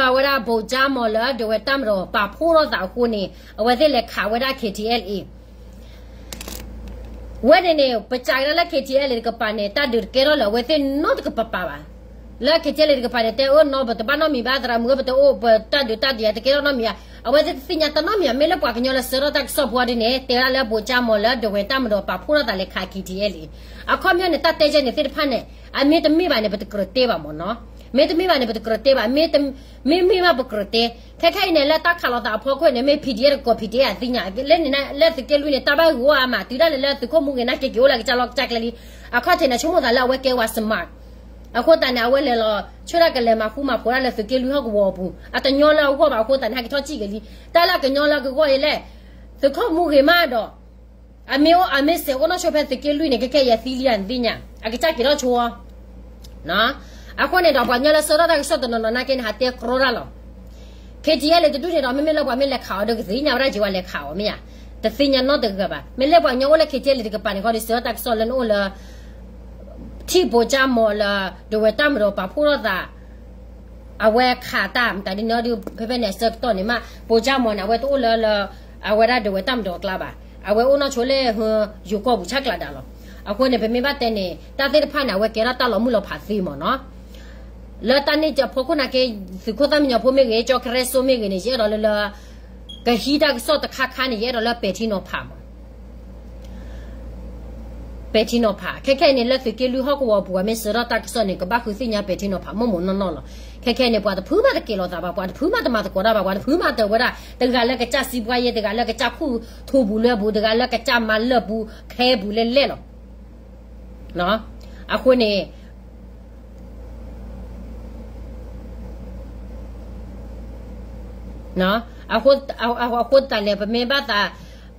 အဝဲဒၣ် ဗိုလ်ချုပ်မောင် လၢဒဝဲတၢ်မၤဒီး ပာ်ဖှိၣ်ထီၣ်သးအဃိန့ၣ် အဝဲသ့ၣ်လဲၤခးဝဲဒၣ် KTLA ဝဲန့ၣ်န့ၣ် ပစံးကဒါလၢ KTLA တကပၤန့ၣ် တၢ်ဒုးတကဲထီၣ်လၢအဝဲသ့ၣ်နီတကပၤပၤဘၣ်. လၢ KTLA တကပၤန့ၣ် တဲအၢနီၢ် ပတဘၣ်နီတမံၤဘၣ် သရၣ်မုၣ်ဧၢ ပတအိၣ် ပတၢ်ဒုးတၢ်ဒုးတကဲထီၣ်နီတမံၤဘၣ်. အဝဲသ့ၣ်တသ့ၣ်ညါတၢ်နီတမံၤဘၣ်. မ့ၢ်လၢပှၤကညီလၢဆှၢထီၣ်တၢ်ကစီၣ်ဖိဒ်န့ၣ် တဲဝဲဒၣ်လၢ ဗိုလ်ချုပ်မောင် လၢဒဝဲတၢ်မၤဒီး ပာ်ဖှိၣ်ထီၣ်သးလဲၤခး KTLA အခီပညီန့ၣ် တၢ်တဲကဲန့ၣ်သ့ၣ်တဖၣ်န့ၣ် အမ့ၢ်တမ့ၢ်ဘၣ်န့ၣ် ပတကြၢးတဲဘၣ်မ့ၢ်နီၤ. မ့ၢ်တမ့ၢ်ဘၣ်န့ၣ် ပတကြၢးတဲဘၣ်. မ့ၢ်တမ့ၢ်ဘၣ် ပကြၢးတဲ. ခဲခဲအံၤန့ၣ် လၢတၢ်ခးလိာ်သးအဖီခိၣ်န့ၣ် မ့ၢ် PDF တကိး PDF အသ့ၣ်ညါ လၢန့ၣ် လၢသုးက့လွံၢ်န့ၣ် တၢ်ဘၣ်ဂ့ၤဝဲအါမး တုၤဒၣ်လဲာ်လၢသုးခိၣ်မူဂ့ၤနာ်က့ က့ၤအိၣ်လၢကစၢ်လီၢ်ကစၢ်ကျဲလံ. အခီၣ်ထံးန့ၣ် ဆိကမိၣ်သးလၢအဝဲကဲဝဲ smart အဃိသတးန့ၣ် အဝဲလဲၤလီၤ ဆိဒၣ်ကလဲၤမၤဃူမၤဖိးဒၣ်လၢသုးက့လွံၢ်ဟီၣ်ကဝီၤအပူၤ အတညီလၢအဂီၢ်ဘၣ်အဃိသတးန့ၣ် ဟဲက့ၤထီၣ်စံၣ်က့ၤလံ. တၢ်လၢအကညီလၢအကဂီၢ်အံၤလဲၣ် သုးခိၣ်မူဂ့ၤမးဒီး အမ့ၢ်အိၣ် အမ့ၢ်စဲးအိၣ်နီၢ်ဆိဖဲသုးက့လွံၢ်န့ၣ် ခဲခဲအံၤအသံလံဧါ နသ့ၣ်ညါ အကစၢ်က့ၤထီၣ်ဆိ အဃိန့ၣ်ဒီး ပှၤကညီလၢဆှၢထီၣ်တၢ်ကစီၣ်တနီၤနီၤနာ်က့န့ၣ် ဟးတဲကြီတၢ်လီၤ. KTLA တဒူၣ်န့ၣ်ဒီး မ့မ့ၢ်လၢပှၤမ့ၢ်လဲၤခးအီၤဒီး ကသ့ၣ်ညါဝဲဒၣ်က့ၤဝဲလဲၤခးအီၤမ့ၢ်ဧါ. တသ့ၣ်ညါနီတဂၤဘၣ်. မ့ၢ်လၢပှၤကညီအိၣ်လၢ KTLA တကပၤန့ၣ်ခီဒီး ဆှၢထီၣ်တၢ်ကစီၣ်လၢနအိၣ်လၢ ထံၣ်ဗိုလ်ချုပ်မောင် လၢဒဝဲတၢ်မၤဒီးပာ်ဖှိၣ်ထီၣ်သး အဝဲခးတၢ်မတၤဒ်န့ၣ်ဒီး ဖဲဖဲန့ၣ် အဆၢကတီၢ်န့ၣ်မး ဗိုလ်ချုပ်မောင် န့ၣ် အဝဲတအိၣ်လၢလၢ အဝဲဒၣ်ဒဝဲတၢ်မၤဒီးအကျါဘၣ်. အဝဲအိၣ်နီၢ်ဆိလၢ ယိၤကီၢ်ပူၤဆၣ်ကျးဒၣ်လီၤ. အဃိန့ၣ် ပမ့ၢ်ဘၣ်တဲန့ၣ် တၢ်သ့ၣ်တဖၣ်န့ၣ် အဝဲကဲထီၣ်တၢ်လီၤမုၢ်လီၤဖးသ့မ့ၢ်နီၤ. လၢတၢ်န့ၣ်အဖီခိၣ်နာ်က့ သုးခိၣ်သၣ်မံညီၤဖိမ့ၢ်ဂ့ၤ ကၠီကရဲစိမ့ၢ်ဂ့ၤန့ၣ် ယအဲၣ်ဒိးလၢလၢ ကဟံးတၢ်ကစီၣ်တခါခါန့ၣ် ယအဲၣ်ဒိးလၢပဲာ်ထံနီၤဖးမး ပဲာ်ထံနီၤဖး. ခဲခဲအံၤန့ၣ် လၢသုးက့လွံၢ်ဟီၣ်ကဝီၤပူၤ ပှၤမ့ၢ်ဆှၢထီၣ်တၢ်ကစီၣ်န့ၣ် ကဘၣ်ဃုသ့ၣ်ညါပဲာ်ထံနီၤဖး မိၢ်မိၢ်နီၢ်နီၢ်လီၤ. ခဲခဲအံၤန့ၣ် ပှၤတဖုမးတက့ၤလိာ်သးဘၣ်, ပှၤတဖုမးတမၤသကိးတၢ်ဘၣ်, ပှၤတဖုမးတဝဲဒၣ် တဂၤလၢကစၢ်စံးပှၢ်ယဲၢ်, တဂၤလၢကစၢ်ခူၣ်ထူပူၤလၢပူၤ, တဂၤလၢကစၢ်မၤလၢပူၤခဲပူၤလဲၣ်လဲၣ်လီၤ. အဃိန့ၣ် အဃိသတးန့ၣ် ပမ့ၢ်ဘၣ်သး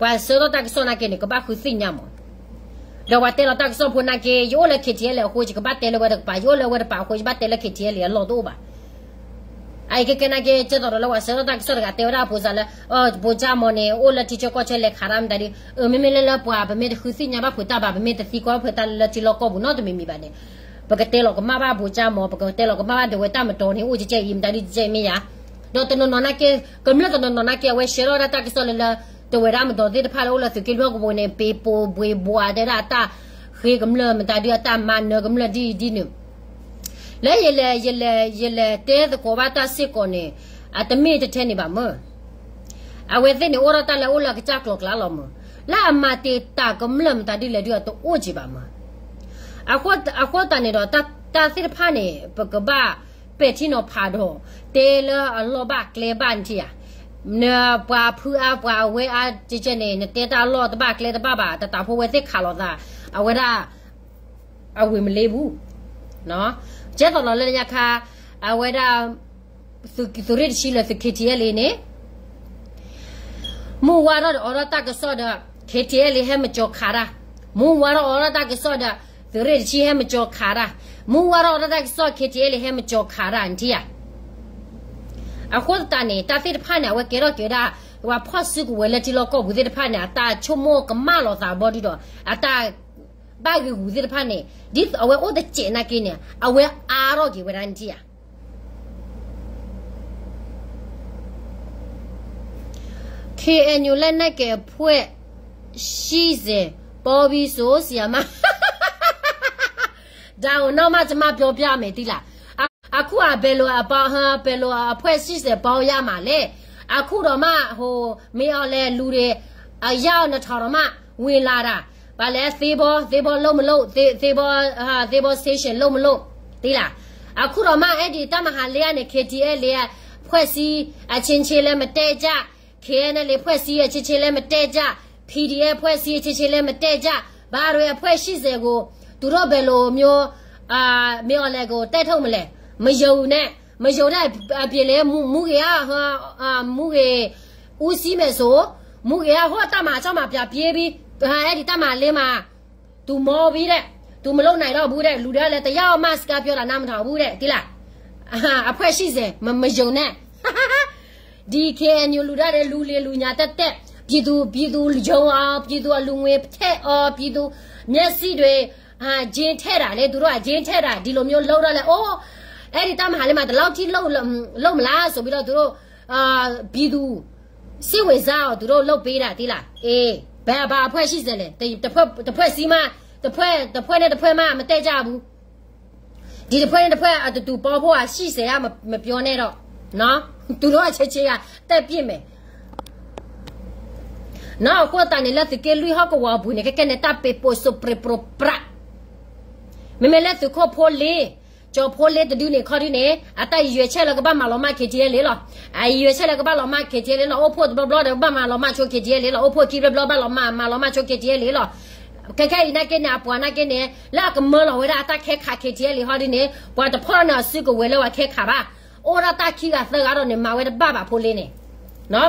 ပှၤဆှၢထီၣ်တၢ်ကစီၣ်နာ်က့န့ၣ် ကဘၣ်ဃုသ့ၣ်ညါမး. ဒီးပှၤတဲလီၤတၢ်ကစီၣ်ဖိနာ်က့ ယအိၣ်လၢ KTLA အဃိ ယကဘၣ်တဲလၢဝဲတကပၤ, ယအိၣ်လၢဝဲတပၤအဃိ ယဘၣ်တဲလၢ KTLA အလီၢ်တအိၣ်ဘၣ်. အအံၤခဲခဲနာ်က့ ကဲသိးဒီးလၢပှၤဆှၢထီၣ်တၢ်ကစီၣ်တဂၤတဲဝဲဒၣ်အဖိစးလၢ ဗိုလ်ချုပ်မောင် န့ၣ် အိၣ်လၢထံဆၢကီၢ်ဆၢလဲၤခးတၢ်မတၤဒုး, မ့မ့ၢ်လၢလၢပှၤ ပမ့ၢ်တဃုသ့ၣ်ညါဘၣ်ဖုးတၢ်ဘၣ်, ပမ့ၢ်တသံကွၢ်ဖုးတၢ်လၢထံလီၢ်ကီၢ်ပူၤနီတမံၤမံၤဘၣ်န့ၣ် ပကတဲလီၤကမၣ်ဘၣ် ဗိုလ်ချုပ်မောင်, ပကတဲလီၤကမၣ်ဘၣ်ဒဝဲတၢ်မၤဒီးန့ၣ် အိၣ်ကဲကဲအံၤ မတၤဒုးကဲကဲမ့ၢ်ယါ. ဒီးတနီၤနီၤနာ်က့ ကမျၢၢ်တနီၤနီၤနာ်က့ အဝဲဆှၢထီၣ်ဝဲဒၣ်တၢ်ကစီၣ်လၢလၢ တဝဲဒၣ်မၤဒီးသ့ၣ်တဖၣ်လၢအိၣ်လၢသုးက့လွံၢ်ဟီၣ်ကဝီၤန့ၣ် ပ့ၤပိာ်ဘှ့ဘှါတဲဒၣ်အတၢ်ဃ့ကမျၢၢ်မတၤဒုး အတၢ်မၤနၢၤကမျၢၢ်ဒ်အံၤဒ်န့ၣ် လၢယလဲၤ ယလဲၤ ယလဲၤတဲသကိးဘၣ်တၢ်စ့ၢ်ကီးန့ၣ် အတမ့ၢ်တထဲန့ၣ်ဘၣ်မၢ်. အဝဲသ့ၣ်န့ၣ် အိၣ်ထီၣ်တၢ်လၢအိၣ်လၢအကစၢ်ကျိၤကျါလီၤမၢ်. လၢအမၤတ့ၢ်တၢ်ကမျၢၢ်မတၤဒုးလဲၣ်ဒုး အတအိၣ်က့ၤဘၣ်မၢ်. အဃိသတးန့ၣ်ဒီး တၢ်သ့ၣ်တဖၣ်န့ၣ် ပကဘၣ်ပဲာ်ထံနီၤဖးဒီး တဲလၢအလီၢ်ဘၣ်ကျဲဘၣ်နထံၣ်ဧါ. နပှၤဖုအါပှၤအဝဲအါကဲကဲန့ၣ် နတဲတၢ်လီၢ်တဘၣ်ကျဲတဘၣ်ဘၣ် တတးဖိဝဲသ့ၣ်ခးလိာ်သး အဝဲဒၣ် အဝံၤမလ့ပူၤ ကဲသိးလီၤလၢညါခါ အဝဲဒၣ် သုးရ့ၣ်တဆံလၢသုး K T L A န့ၣ် မုၢ်ဝါထီၣ်ဒီးအိးထီၣ်တၢ်ကစီၣ်ဒီး K T L A ဟဲမကၠီၤခးတၢ်, မုၢ်ဝါထီၣ်အိးထီၣ်တၢ်ကစီၣ်ဒီး သုးရ့ၣ်တဆံဟဲမကၠီၤခးတၢ်, မုၢ်ဝါထီၣ်အိးထီၣ်တၢ်ကစီၣ် K T L A ဟဲမကၠီၤခးတၢ် နထံၣ်ဧါ. အဃိသတးန့ၣ် တၢ်သ့ၣ်တဖၣ်န့ၣ် အဝဲကဲထီၣ်က့ၤဝဲဒၣ် ပှၤဖီၣ်စုကဝဲၤလၢထံလီၢ်ကီၢ်ပူၤသ့ၣ်တဖၣ်န့ၣ် အတၢ်ဆိကမိၣ်ကမၣ်လိာ်သးဘီဒုဒီး အတၢ်ဘၣ်ဂ့ၤဂူၤသ့ၣ်တဖၣ်န့ၣ် ဒ်အဝဲအိၣ်တစဲးနာ်က့န့ၣ် အဝဲအါထီၣ်က့ၤဝဲဒၣ် နထံၣ်ဧါ. K N U လက်နက်ကိုင်အဖွဲ့ ရှစ်ဆယ် ပေါ်ပြီဆို ဆရာမ ဒါကို နောက်မှ ကျွန်မ ပြောပြမယ် သိလား. အခုက ဘယ်လိုအပေါက် ဟမ် ဘယ်လိုအဖွဲ့ ရှစ်ဆယ် ပေါက်ရမှာလဲ. အခုတောင်မှ ဟို မင်းအောင်လှိုင် လူတွေ အယောက် နှစ်ထောင် တောင်မှ ဝင်လာတာ. ဘာလဲ သင်္ဘော သင်္ဘော လုပ်မလုပ် သင်္ သင်္ဘော အာ သင်္ဘော station လုပ်မလုပ် သိလား. အခုတောင်မှ အဲ့ဒီ တပ်မဟာလေး ကနေ K T L A အဖွဲ့အစည်း အချင်းချင်းလည်း မတည့်ကြ၊ K N L A အဖွဲ့အစည်း အချင်းချင်းလည်း မတည့်ကြ၊ P D F အဖွဲ့အစည်း အချင်းချင်းလည်း မတည့်ကြ၊ ဘာတွေ အဖွဲ့ ရှစ်ဆယ် ကို သူတို့ ဘယ်လိုမျိုး အာ မင်းအောင်လှိုင် ကို တိုက်ထုတ်မလဲ. မယုံနဲ့ မယုံတဲ့အပြင်လည်း မူ မူဂ့ၤက အာ မူဂ့ၤ ဦးစီးမယ်ဆို မူဂ့ၤက ဟို တပ်မဟာခြောက်မှာ ပြန်ပြေးပြီး အာ အဲ့ဒီ တပ်မဟာလေးမှာ သူမောပြီးတဲ့ သူမလုပ်နိုင်တော့ဘူးတဲ့ လူတွေကလည်း တယောက်မှ စကားပြောတာ နားမထောင်ဘူးတဲ့ သိလား. အာ အဖွဲ့ ရှစ်ဆယ် မ မယုံနဲ့ ဒီ K N U လူတွေကလည်း လူလီၤလူလီၤ တက်တက် ပြည်သူ ပြည်သူ ယုံအောင် ပြည်သူ အလှူငွေထည့်အောင် ပြည်သူ မျက်စိတွေ အာ အကျိုးထည့်တာလေ သူတို့ အကျိုးထည့်တာ ဒီလိုမျိုး လုပ်တော့လည်း အိုး အဲ့ဒီ တပ်မဟာလေးမှာ ဒီလောက်ထိ လုပ် လုပ်မလားဆိုပြီးတော့ သူတို့ အာ ပြည်သူ စိတ်ဝင်စားအောင် သူတို့ လုပ်ပေးတာ သိလား. အေး ဘာ ဘာ အဖွဲ့ ရှစ်ဆယ် လဲ တ တစ်ဖွဲ့ တစ်ဖွဲ့စည်းမှ တစ်ဖွဲ့ တစ်ဖွဲ့နဲ့ တစ်ဖွဲ့မှ မတည့်ကြဘူး. ဒီတစ်ဖွဲ့နဲ့တစ်ဖွဲ့ အတူတူပေါင်းဖို့ ရှစ်ဆယ် က မ မပြောနဲ့တော့ နော် သူတို့ အချင်းချင်းက တက်ပစ်မယ်. နော် အဃိသတးန့ၣ် လၢသုးက့လွံၢ်ဟီၣ်ကဝီၤအပူၤန့ၣ် ကဲကဲန့ၣ် တၢ်ပ့ၤပိာ်စိးပြ့းပြိးပြး မ့မ့ၢ်လၢသုးခိၣ် ဖိလ့ ကၠီၤဖိလ့ တဒုန့ၣ် ခီဒုန့ၣ် အတၢ်ရည်ရွယ်ချက်လၢ ကဘၣ်မၤလီၤမၢ် K T L A လီၤ. အရည်ရွယ်ချက်လၢ ကဘၣ်လီၤမၢ် K T L A လီၤ. အိၣ်ဖှိၣ်တဘျီဘျီဒီး ကဘၣ်မၤလီၤမၢ်ဆိ K T L A လီၤ. အိၣ်ဖှိၣ်ခံဘျီဘျီ ဘၣ်လီၤမၢ် မၤလီၤမၢ်ဆိ K T L A လီၤ. ခဲခဲအံၤနာ်က့န့ၣ် အပှၤနာ်က့န့ၣ် လၢအကမၢလီၤဝဲဒၣ်အတၢ်ခဲခး K T L A ဟီဒုန့ၣ် ပှၤတဖီၣ်န့ၣ် အစုကဝဲၤလၢပှၤခဲခးဘၣ်. အိၣ်ဒၣ်တၢ်ခံဂၤသၢဂၤဒီးန့ၣ် မၤဝဲတဘၣ်ဘၣ် ဖိလ့န့ၣ်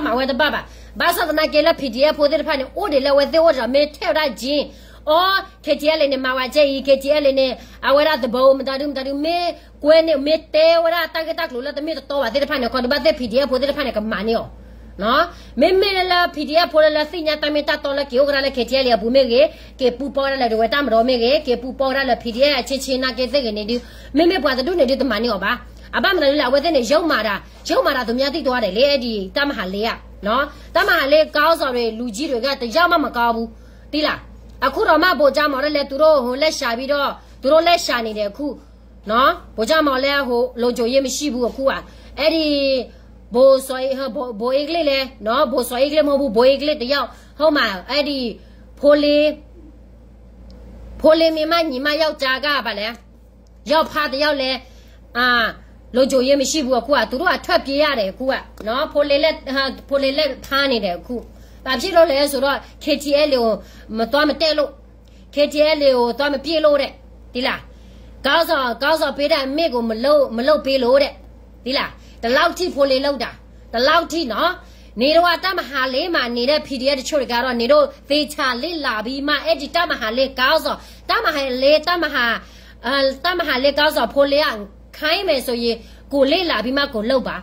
မၤဝဲတဘၣ်ဘၣ်. ဘၣ်ဆၣ်သနာ်က့လၢ P D F ဖိသ့ၣ်တဖၣ်န့ၣ် အိၣ်ဒံးလၢအဝဲသ့ၣ်အိၣ်ဒီး မ့ၢ်ထဲၣ်ဝဲဒၣ်ကၠ့ အိ K T L A န့ၣ် မၤဝဲကဲအံၤ K T L A န့ၣ် အဝဲဒၣ်သဘိ မတၤဒု မတၤဒု မ့ၢ်ကွဲန့ၣ် မ့ၢ်တဲဝဲဒၣ်တၢ်ဂ့ၢ်တၢ်ကျိၤလၢတမ့ၢ်တတီဘၣ်သ့ၣ်တဖၣ်န့ၣ် ခီဒုဘၣ်သ့ၣ် P D F ဖိသ့ၣ်တဖၣ်န့ၣ် ကမၤန့ၢ်အီၤ မ့မ့ၢ်လၢ P D F ဖိလၢ လၢသ့ၣ်ညါတၢ်မ့ၢ်တၢ်တီလၢက့ၤအိၣ်ကရၢလၢ K T L A အပူၤမ့ၢ်ဂ့ၤ, က့ၤပူၤပီၢ်ဝဲဒၣ်လၢဒဝဲတၢ်မရီမ့ၢ်ဂ့ၤ, က့ၤပူၤပီၢ်ဝဲဒၣ်လၢ P D F အချင်းချင်းနာ်က့သ့ၣ်ဂ့ၤန့ၣ်ဒုး, မ့မ့ၢ်ပှၤတဒူၣ်န့ၣ်ဒုးတမၤန့ၢ်အီၤဘၣ်. အဘၣ်မနုၤလဲၣ် အဝဲသ့ၣ်န့ၣ် ယုံးမၤတၢ်, ယုံးမၤတၢ်သူများသ့ၣ်တဝါဒဲးလၢ အဲဒံးတၢ်မဟါလ့ဧါ, တၢ်မဟါလ့ ကီၢ်စီၣ်ရ့ၣ် လူကြီးတွေက တယောက်မှမကောင်းဘူး, သိလား. အခုတောင်မှ ဗိုလ်ချုပ်မောင်ဒလယ် သူတို့ဟို လက်လျှောက်ပြီးတော့ သူတို့လက်လျှောက်နေတယ် အခု နော် ဗိုလ်ချုပ်မောင်ဒလယ် ဟို လုံခြုံရေးမရှိဘူး အခုอ่ะ အဲ့ဒီ ဗိုလ်စော် ဗိုလ် ဗိုလ်အေးကလစ်လဲ နော် ဗိုလ်စော်အေးကလစ်မဟုတ်ဘူး ဗိုလ်အေးကလစ်တယောက် ဟုတ်မှာ အဲ့ဒီ ဖိလ့ ဖိလ့မင်းမညီမယောက်ျားက ဘာလဲ ယောက်ျားတယောက်လဲ အာ လုံခြုံရေးမရှိဘူး အခုอ่ะ သူတို့อ่ะ ထွက်ပြေးရတယ် အခုอ่ะ နော် ဖိလ့လက် ဖိလ့လက်ဖမ်းနေတယ် အခု ဘာဖြစ်လို့လဲဆိုတော့ K T L A ကို မသွားမတက်လို့ K T L A ကို သွားမပစ်လို့တဲ့ သိလား ခေါင်းဆောင် ခေါင်းဆောင်ပေးတဲ့အမိန့်ကို မလုပ် မလုပ်ပေးလို့တဲ့ သိလား ဒီလောက်ထိ ဖိလ့လုပ်တာ ဒီလောက်ထိနော် နေတော့ တပ်မဟာလေးမှာ နေတဲ့ P D F တချို့တွေကတော့ နေတော့ သေချာလေ့လာပြီးမှ အဲ့ဒီ တပ်မဟာလေး ခေါင်းဆောင် တပ်မဟာလေး တပ်မဟာ အဲ တပ်မဟာလေး ခေါင်းဆောင် ဖိလ့က ခိုင်းမယ်ဆိုရင် ကိုယ်လေ့လာပြီးမှ ကိုယ်လုပ်ပါ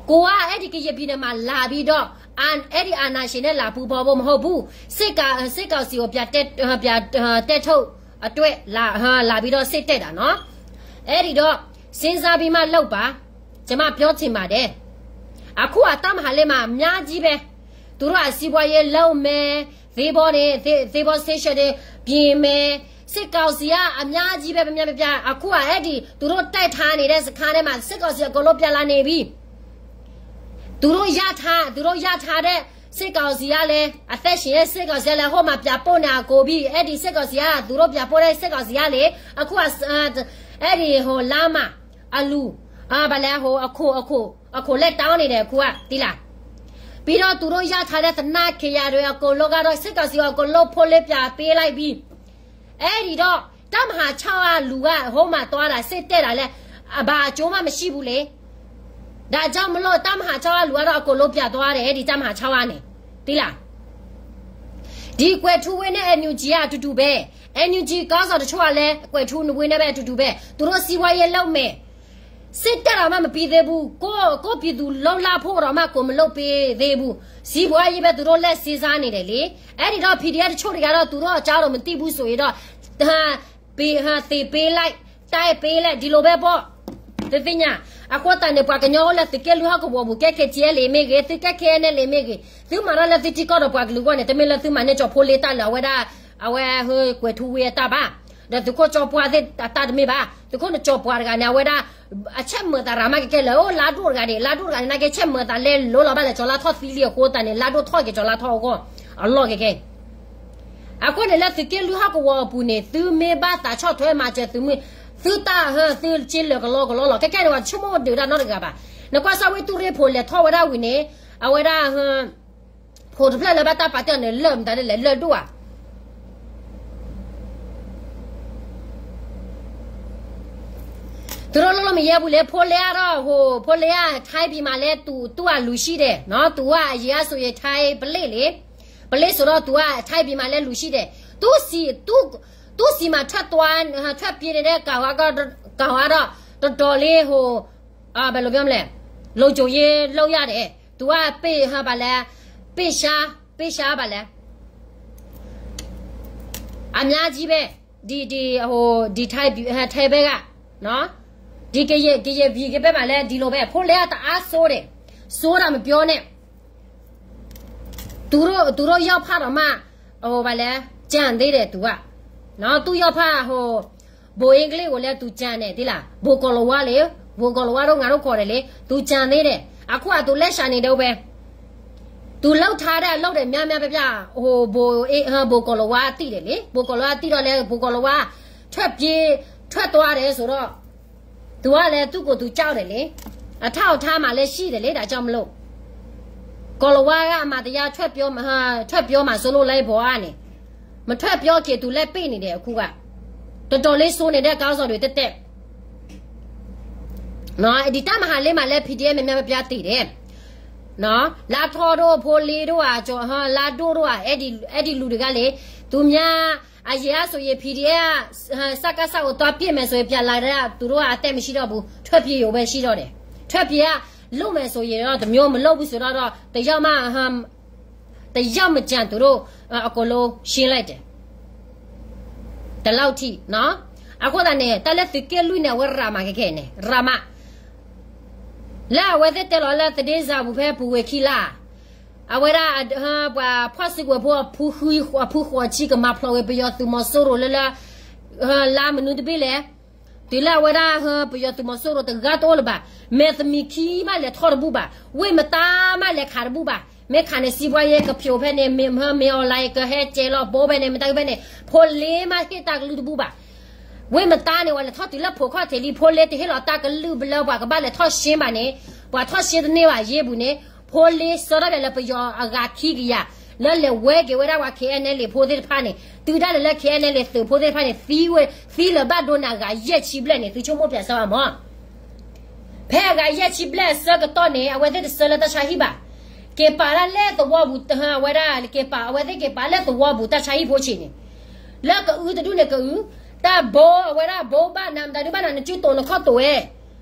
ကိုယ်က အဲ့ဒီ ကရင်ပြည်နယ်မှာ လာပြီးတော့ အာ အဲ့ဒီ အာဏာရှင်နဲ့ လာပူးပေါင်းဖို့ မဟုတ်ဘူး စစ်က စစ်ကောင်စီကို ပြန်တက် ပြန် တက်ထုတ်အတွက် လာ လာပြီးတော့ စစ်တက်တာနော် အဲ့ဒီတော့ စဉ်းစားပြီးမှ လုပ်ပါ ကျွန်မ ပြောချင်ပါတယ် အခုက တပ်မဟာလေးမှာ အများကြီးပဲ သူတို့က စီးပွားရေးလုပ်မယ် သင်္ဘောတွေ သင်္ဘော station တွေ ပြင်မယ် စစ်ကောင်စီက အများကြီးပဲ များများ အခုက အဲ့ဒီ သူတို့ တိုက်ထားနေတဲ့ စခန်းထဲမှာ စစ်ကောင်စီ အကုန်လုံး ပြန်လာနေပြီ သူတို့ ရထား သူတို့ ရထားတဲ့ စစ်ကောင်စီကလည်း အသက်ရှင်တဲ့ စစ်ကောင်စီကလည်း ဟိုမှာ ပြန်ပို့နေအကုန်ပြီ အဲ့ဒီ စစ်ကောင်စီက သူတို့ ပြန်ပို့တဲ့ စစ်ကောင်စီကလေ အခုက အဲ အဲၣ်ဒိးဟိလါမး အလူၤ ဘၣ်လဲၣ်ဟိ အခိၣ် အခိၣ် အခိၣ်လဲၣ်တၢ်အီၤန့ၣ်ဒီး ခူဧါ သံလၢ် ပြီးတော့ သူတို့ရထားတဲ့သေနတ် ခဲယဲၢ်တွေ အကုန်လုံးကတော့ စစ်ကောင်စီကို အကုန်လုံး ဖမ်းပြီး ပြန်ပေးလိုက်ပြီ. အဲဒီတော့ တပ်မဟာခြောက်အလူၤက ဟိမၤသွားတာ စစ်တပ်တာလဲ ဘာအကျိုးမှ မရှိဘူးလေ. ဒါကြောင့်မလို့ တပ်မဟာခြောက်အလူၤကတော့ အကုန်လုံး ပြန်သွားတယ် ဒီတပ်မဟာခြောက်ကနေ သံလၢ် ဒီကွဲၤထူဝ့ၢ်န့ၣ် NUG အတူတူပဲ. NUG ခေါင်းဆောင်တချို့ကလည်း ကွဲၤထူဝ့ၢ်န့ၣ်ပဲ အတူတူပဲ သူတို့စီးပွားရေးလုပ်မယ် စစ်တပ်တောင်မှ မပြီးသေးဘူး ကိုယ့် ကိုယ့်ပြည်သူလုပ်လာဖို့တောင်မှ ကိုယ်မလုပ်ပေးသေးဘူး စီးပွားရေးပဲ သူတို့လက်စင်းစားနေတယ်လေ. အဲဒီတော့ PDF တချို့တွေကတော့ သူတို့အကြောင်းတော့ မသိဘူးဆိုရင်တော့ ဟ ပေး ဟ သေပေးလိုက် တိုက်ပေးလိုက် ဒီလိုပဲပေါ့ တသ့ၣ်ညါ. အဃိသတးန့ၣ် ပှၤကညီအိၣ်လၢသုးက့လွံၢ်ဟီၣ်ကဝီၤပူၤ KKTLA မ့ၢ်ဂ့ၤ သုးက့ KNLA မ့ၢ်ဂ့ၤ သုမၤထီၣ်လၢသုထံကီၢ်ဒီးပှၤကလုာ်အဂီၢ်န့ၣ် တမ့ၢ်လၢသုမၤန့ၢ်ကၠီၤဖိလ့တၢ်လၢအဝဲဒၣ် အဝဲဟဲကွဲၤထူဝ့ၢ်အတၢ်ဘၣ်. ဒီးသုးခိၣ်ကၠီၤပှၢ်သ့ၣ်အတၢ်တမ့ၢ်ဘၣ်. သုးခိၣ်နကၠီၤပှၢ်တဂၤန့ၣ် အဝဲဒၣ် အဆဲးမၤသးရၤမးကဲကဲလၢ အိၣ်လါဒိၣ်တဂၤန့ၣ် လါဒိၣ်တဂၤန့ၣ် နာ်က့ဆဲးမၤသးလဲလိၤလီၤဘၣ်လဲၣ် ကၠီၤလါထီၣ်သံလံအဃိသတးန့ၣ် လါဒိၣ်ထီၣ်က့ၤကၠီၤလါထီၣ်အဂီၢ် အလီၢ်ကဲကဲ အဃိန့ၣ်လၢသုးက့လွံၢ်ဟီၣ်ကဝီၤအပူၤန့ၣ် သုမ့ၢ်ဘၣ်သးဆီၣ်ထွဲမၤစၢၤသုးမုၢ် သုတၢ်ဟၢသုက့လၢာ်ကလီကလီလီၤ ခဲကဲန့ၣ် ပှၤတဆိကမိၣ်ဒုးတၢ်နီတဂၤဘၣ်. နကွၢ်စၢ်ဝံသူရ့ဖိလဲၤထီၣ်ဝဲဒၣ်ဝံၤန့ၣ် အဝဲဒၣ် ဖိတဖျၢၣ်လၢဘၣ်တၢ်ပာ်တ့ၢ်အီၤန့ၣ် လၢာ်မတၤဒ်လဲၣ် လၢာ်ဒိၣ်ဧါ သူတို့လုပ်လို့မရဘူးလေ ဖိလ့အါထီၣ် ဟိ ဖိလ့အါ ထိုင်းပြည်မှာလည်း သူ သူ့အလူရှိတယ်နော် သူကအရင်ကဆိုရင် ထိုင်း ပလိၣ်လေ ပလိၣ်ဆိုတော့ သူက ထိုင်းပြည်မှာလည်း လူရှိတယ် သူ့ဆီ သူ့ဆီမှာ ထွက်သွား ထွက်ပြေးနေတဲ့ ကောင်ကတော့ ကောင်ကတော့ တော်တော်လေး ဟို ဘယ်လိုပြောမလဲ လုံခြုံရေးလုပ်ရတယ် သူက ပ့ ဟ ဘာလဲ ပ့ ရှါ ပ့ ရှါ ဘာလဲ အများကြီးပဲ ဒီ ဒီ ဟို ဒီ ထိုင်း ထိုင်းဘက်က နော် ဒီကရင် ကရင်ပြည်ဘက်မှာလည်း ဒီလိုပဲ ဖိလ့က တအားဆိုးတယ် ဆိုးတာမပြောနဲ့ သူတို့ သူတို့ရောက်ဖက်တောင်မှ ဟို ဘာလဲ ကြံသေးတယ် သူက နော် သူ့ရောက်ဖက် ဟို ဘိုအင်းကလစ်ကိုလည်း သူကြံတယ် သိလား ဘိုကီၤလဝါလေ ဘိုကီၤလဝါတို့ ငါတို့ခေါ်တယ်လေ သူကြံသေးတယ် အခုက သူလက်ရှည်နေတော့ပဲ သူလုပ်ထားတဲ့အလုပ်တွေ များများပြားပြား ဟို ဘို ဘိုကီၤလဝါသိတယ်လေ ဘိုကီၤလဝါသိတော့လဲ ဘိုကီၤလဝါ ထွက်ပြေး ထွက်သွားတယ်ဆိုတော့ သူကလည်း သူ့ကိုယ်သူကြောက်တယ်လေ အထောက်အထားမှလည်းရှိတယ်လေ ဒါကြောင့်မလို့ ကီၤလဝါကအမတရား ထွက်ပြောမှာ ထွက်ပြောမှာစိုးလို့ လိုက်ပေါ်ကနေ မထွက်ပြောခင် သူလက်ပိတ်နေတယ် အခုက တော်တော်လေးဆိုးနေတဲ့ ခေါင်းဆောင်တွေ တက်တက် နော် ဒီတပ်မဟာလေးမှာလည်း PDF များများပြားပြားသေတယ် နော် လါထီတို့ ဖိလ့တို့ အ ဟ လါဒိၣ်တို့ အဲ အဲဒ်လူတဂၤလေ သူများ အရင်ကဆိုရင် PDF စကစကို သွားပစ်မယ်ဆိုရင် ပြန်လာတဲ့ သူတို့က အသက်မရှိတော့ဘူး ထွက်ပြေးရုံပဲရှိတော့တယ် ထွက်ပြေးက လုပ်မယ်ဆိုရင်တော့ တစ်မျိုး မလုပ်ဘူးဆိုတော့တော့ တစ်ယောက်မှ တစ်ယောက်မကျန် သူတို့ အကုန်လုံး ရှင်းလိုက်တယ် ဒီလောက်ထိ နော် အဃိသတးန့ၣ် တၢ်လၢသုးက့လွံၢ်န့ၣ် အဝဲရၤမးကဲကဲန့ၣ် ရၤမး လၢအဝဲသ့ၣ်တဲလီၤလၢ သတင်းစာပူၤ ဖဲပူၤဝဲခံလါ အဝဲဒၣ် ပှၤဖီၣ်စုကဝဲၤဖိ အဖုဃု အဖုဃိးဆံ ကမၤဖျိးဝဲ ပယီၤသုးမီၤစိရိၤလၢလၢ လါမနုၤတဘ့ၣ်လဲၣ် တုၤလၢအဝဲဒၣ် ပယီၤသုးမီၤစိရိၤတဂၤတအိၣ်လၢၤဘၣ် မဲာ်သမံးခံမးလဲၤထီၣ်တဘူၣ်ဘၣ် ဝ့ၢ်မတါမးလဲၤခးတဘူၣ်ဘၣ် မ့ၢ်ခးန့ၣ် စီးပွားရေး ကဖျိးဖဲန့ၣ် မ့ၢ် မ့ၢ် online ကဟဲကဲလီၤဘိဖဲန့ၣ် မတၤဖဲန့ၣ် ဖိလ့မးဟ့ၣ်တၢ်ကလုၢ်တဘူၣ်ဘၣ် ဝ့ၢ်မတါန့ၣ် ပှၤလဲၤထီၣ်တုၤလၢဖိခီၣ်ထံးလံ ဖိလ့တဟ့ၣ်လီၤတၢ်ကလုၢ်ဘၣ်လၢပှၤကဘၣ်လဲၤထီၣ်ရှ့ဘၣ်န့ၣ် ပှၤထီၣ်ရှ့တန့ၢ်ဘၣ် ယ့ၢ်ပူၤန့ၣ် ဖိလ့ဆှၢထီၣ်ဒၣ်လၢပယီၤအဂၤခံကယၤ လၢလဲၤဝဲက့ၤဝဲဒၣ်ပှၤ KNLA ဖိသ့ၣ်တဖၣ်န့ၣ် တုၤဒၣ်လဲာ်လၢ KNLA သုးဖိသ့ၣ်တဖၣ်န့ၣ် သံဝဲ သံလၢၤဘၣ်ဒိနၤဂၤယဲၢ်ဆံဘျဲၣ်န့ၣ် သုဆိကမိၣ်ပၠးစၢၤဘၣ်မး ဖဲအဂၤယဲၢ်ဆံဘျဲၣ်အဆၢကတီၢ်န့ၣ် အဝဲသ့ၣ်တဆှၢလၢတၢ်ဆါဟံၣ်ဘၣ်. က့ၤပာ်ဒၣ်လၢသဝီပူၤ အဝဲဒၣ်က့ၤပာ် အဝဲသ့ၣ်က့ၤပာ်လၢသဝီပူၤတၢ်ဆါဟံၣ်ဖိဆံးန့ၣ် လၢကအုတဒူၣ်န့ၣ်ကအု, တၢ်ဘိအဝဲဒၣ်ဘိဘၣ်နၤမတၤဒုဘၣ်နၤ နစုတိာ်နခီၣ်တိာ်ဝဲ,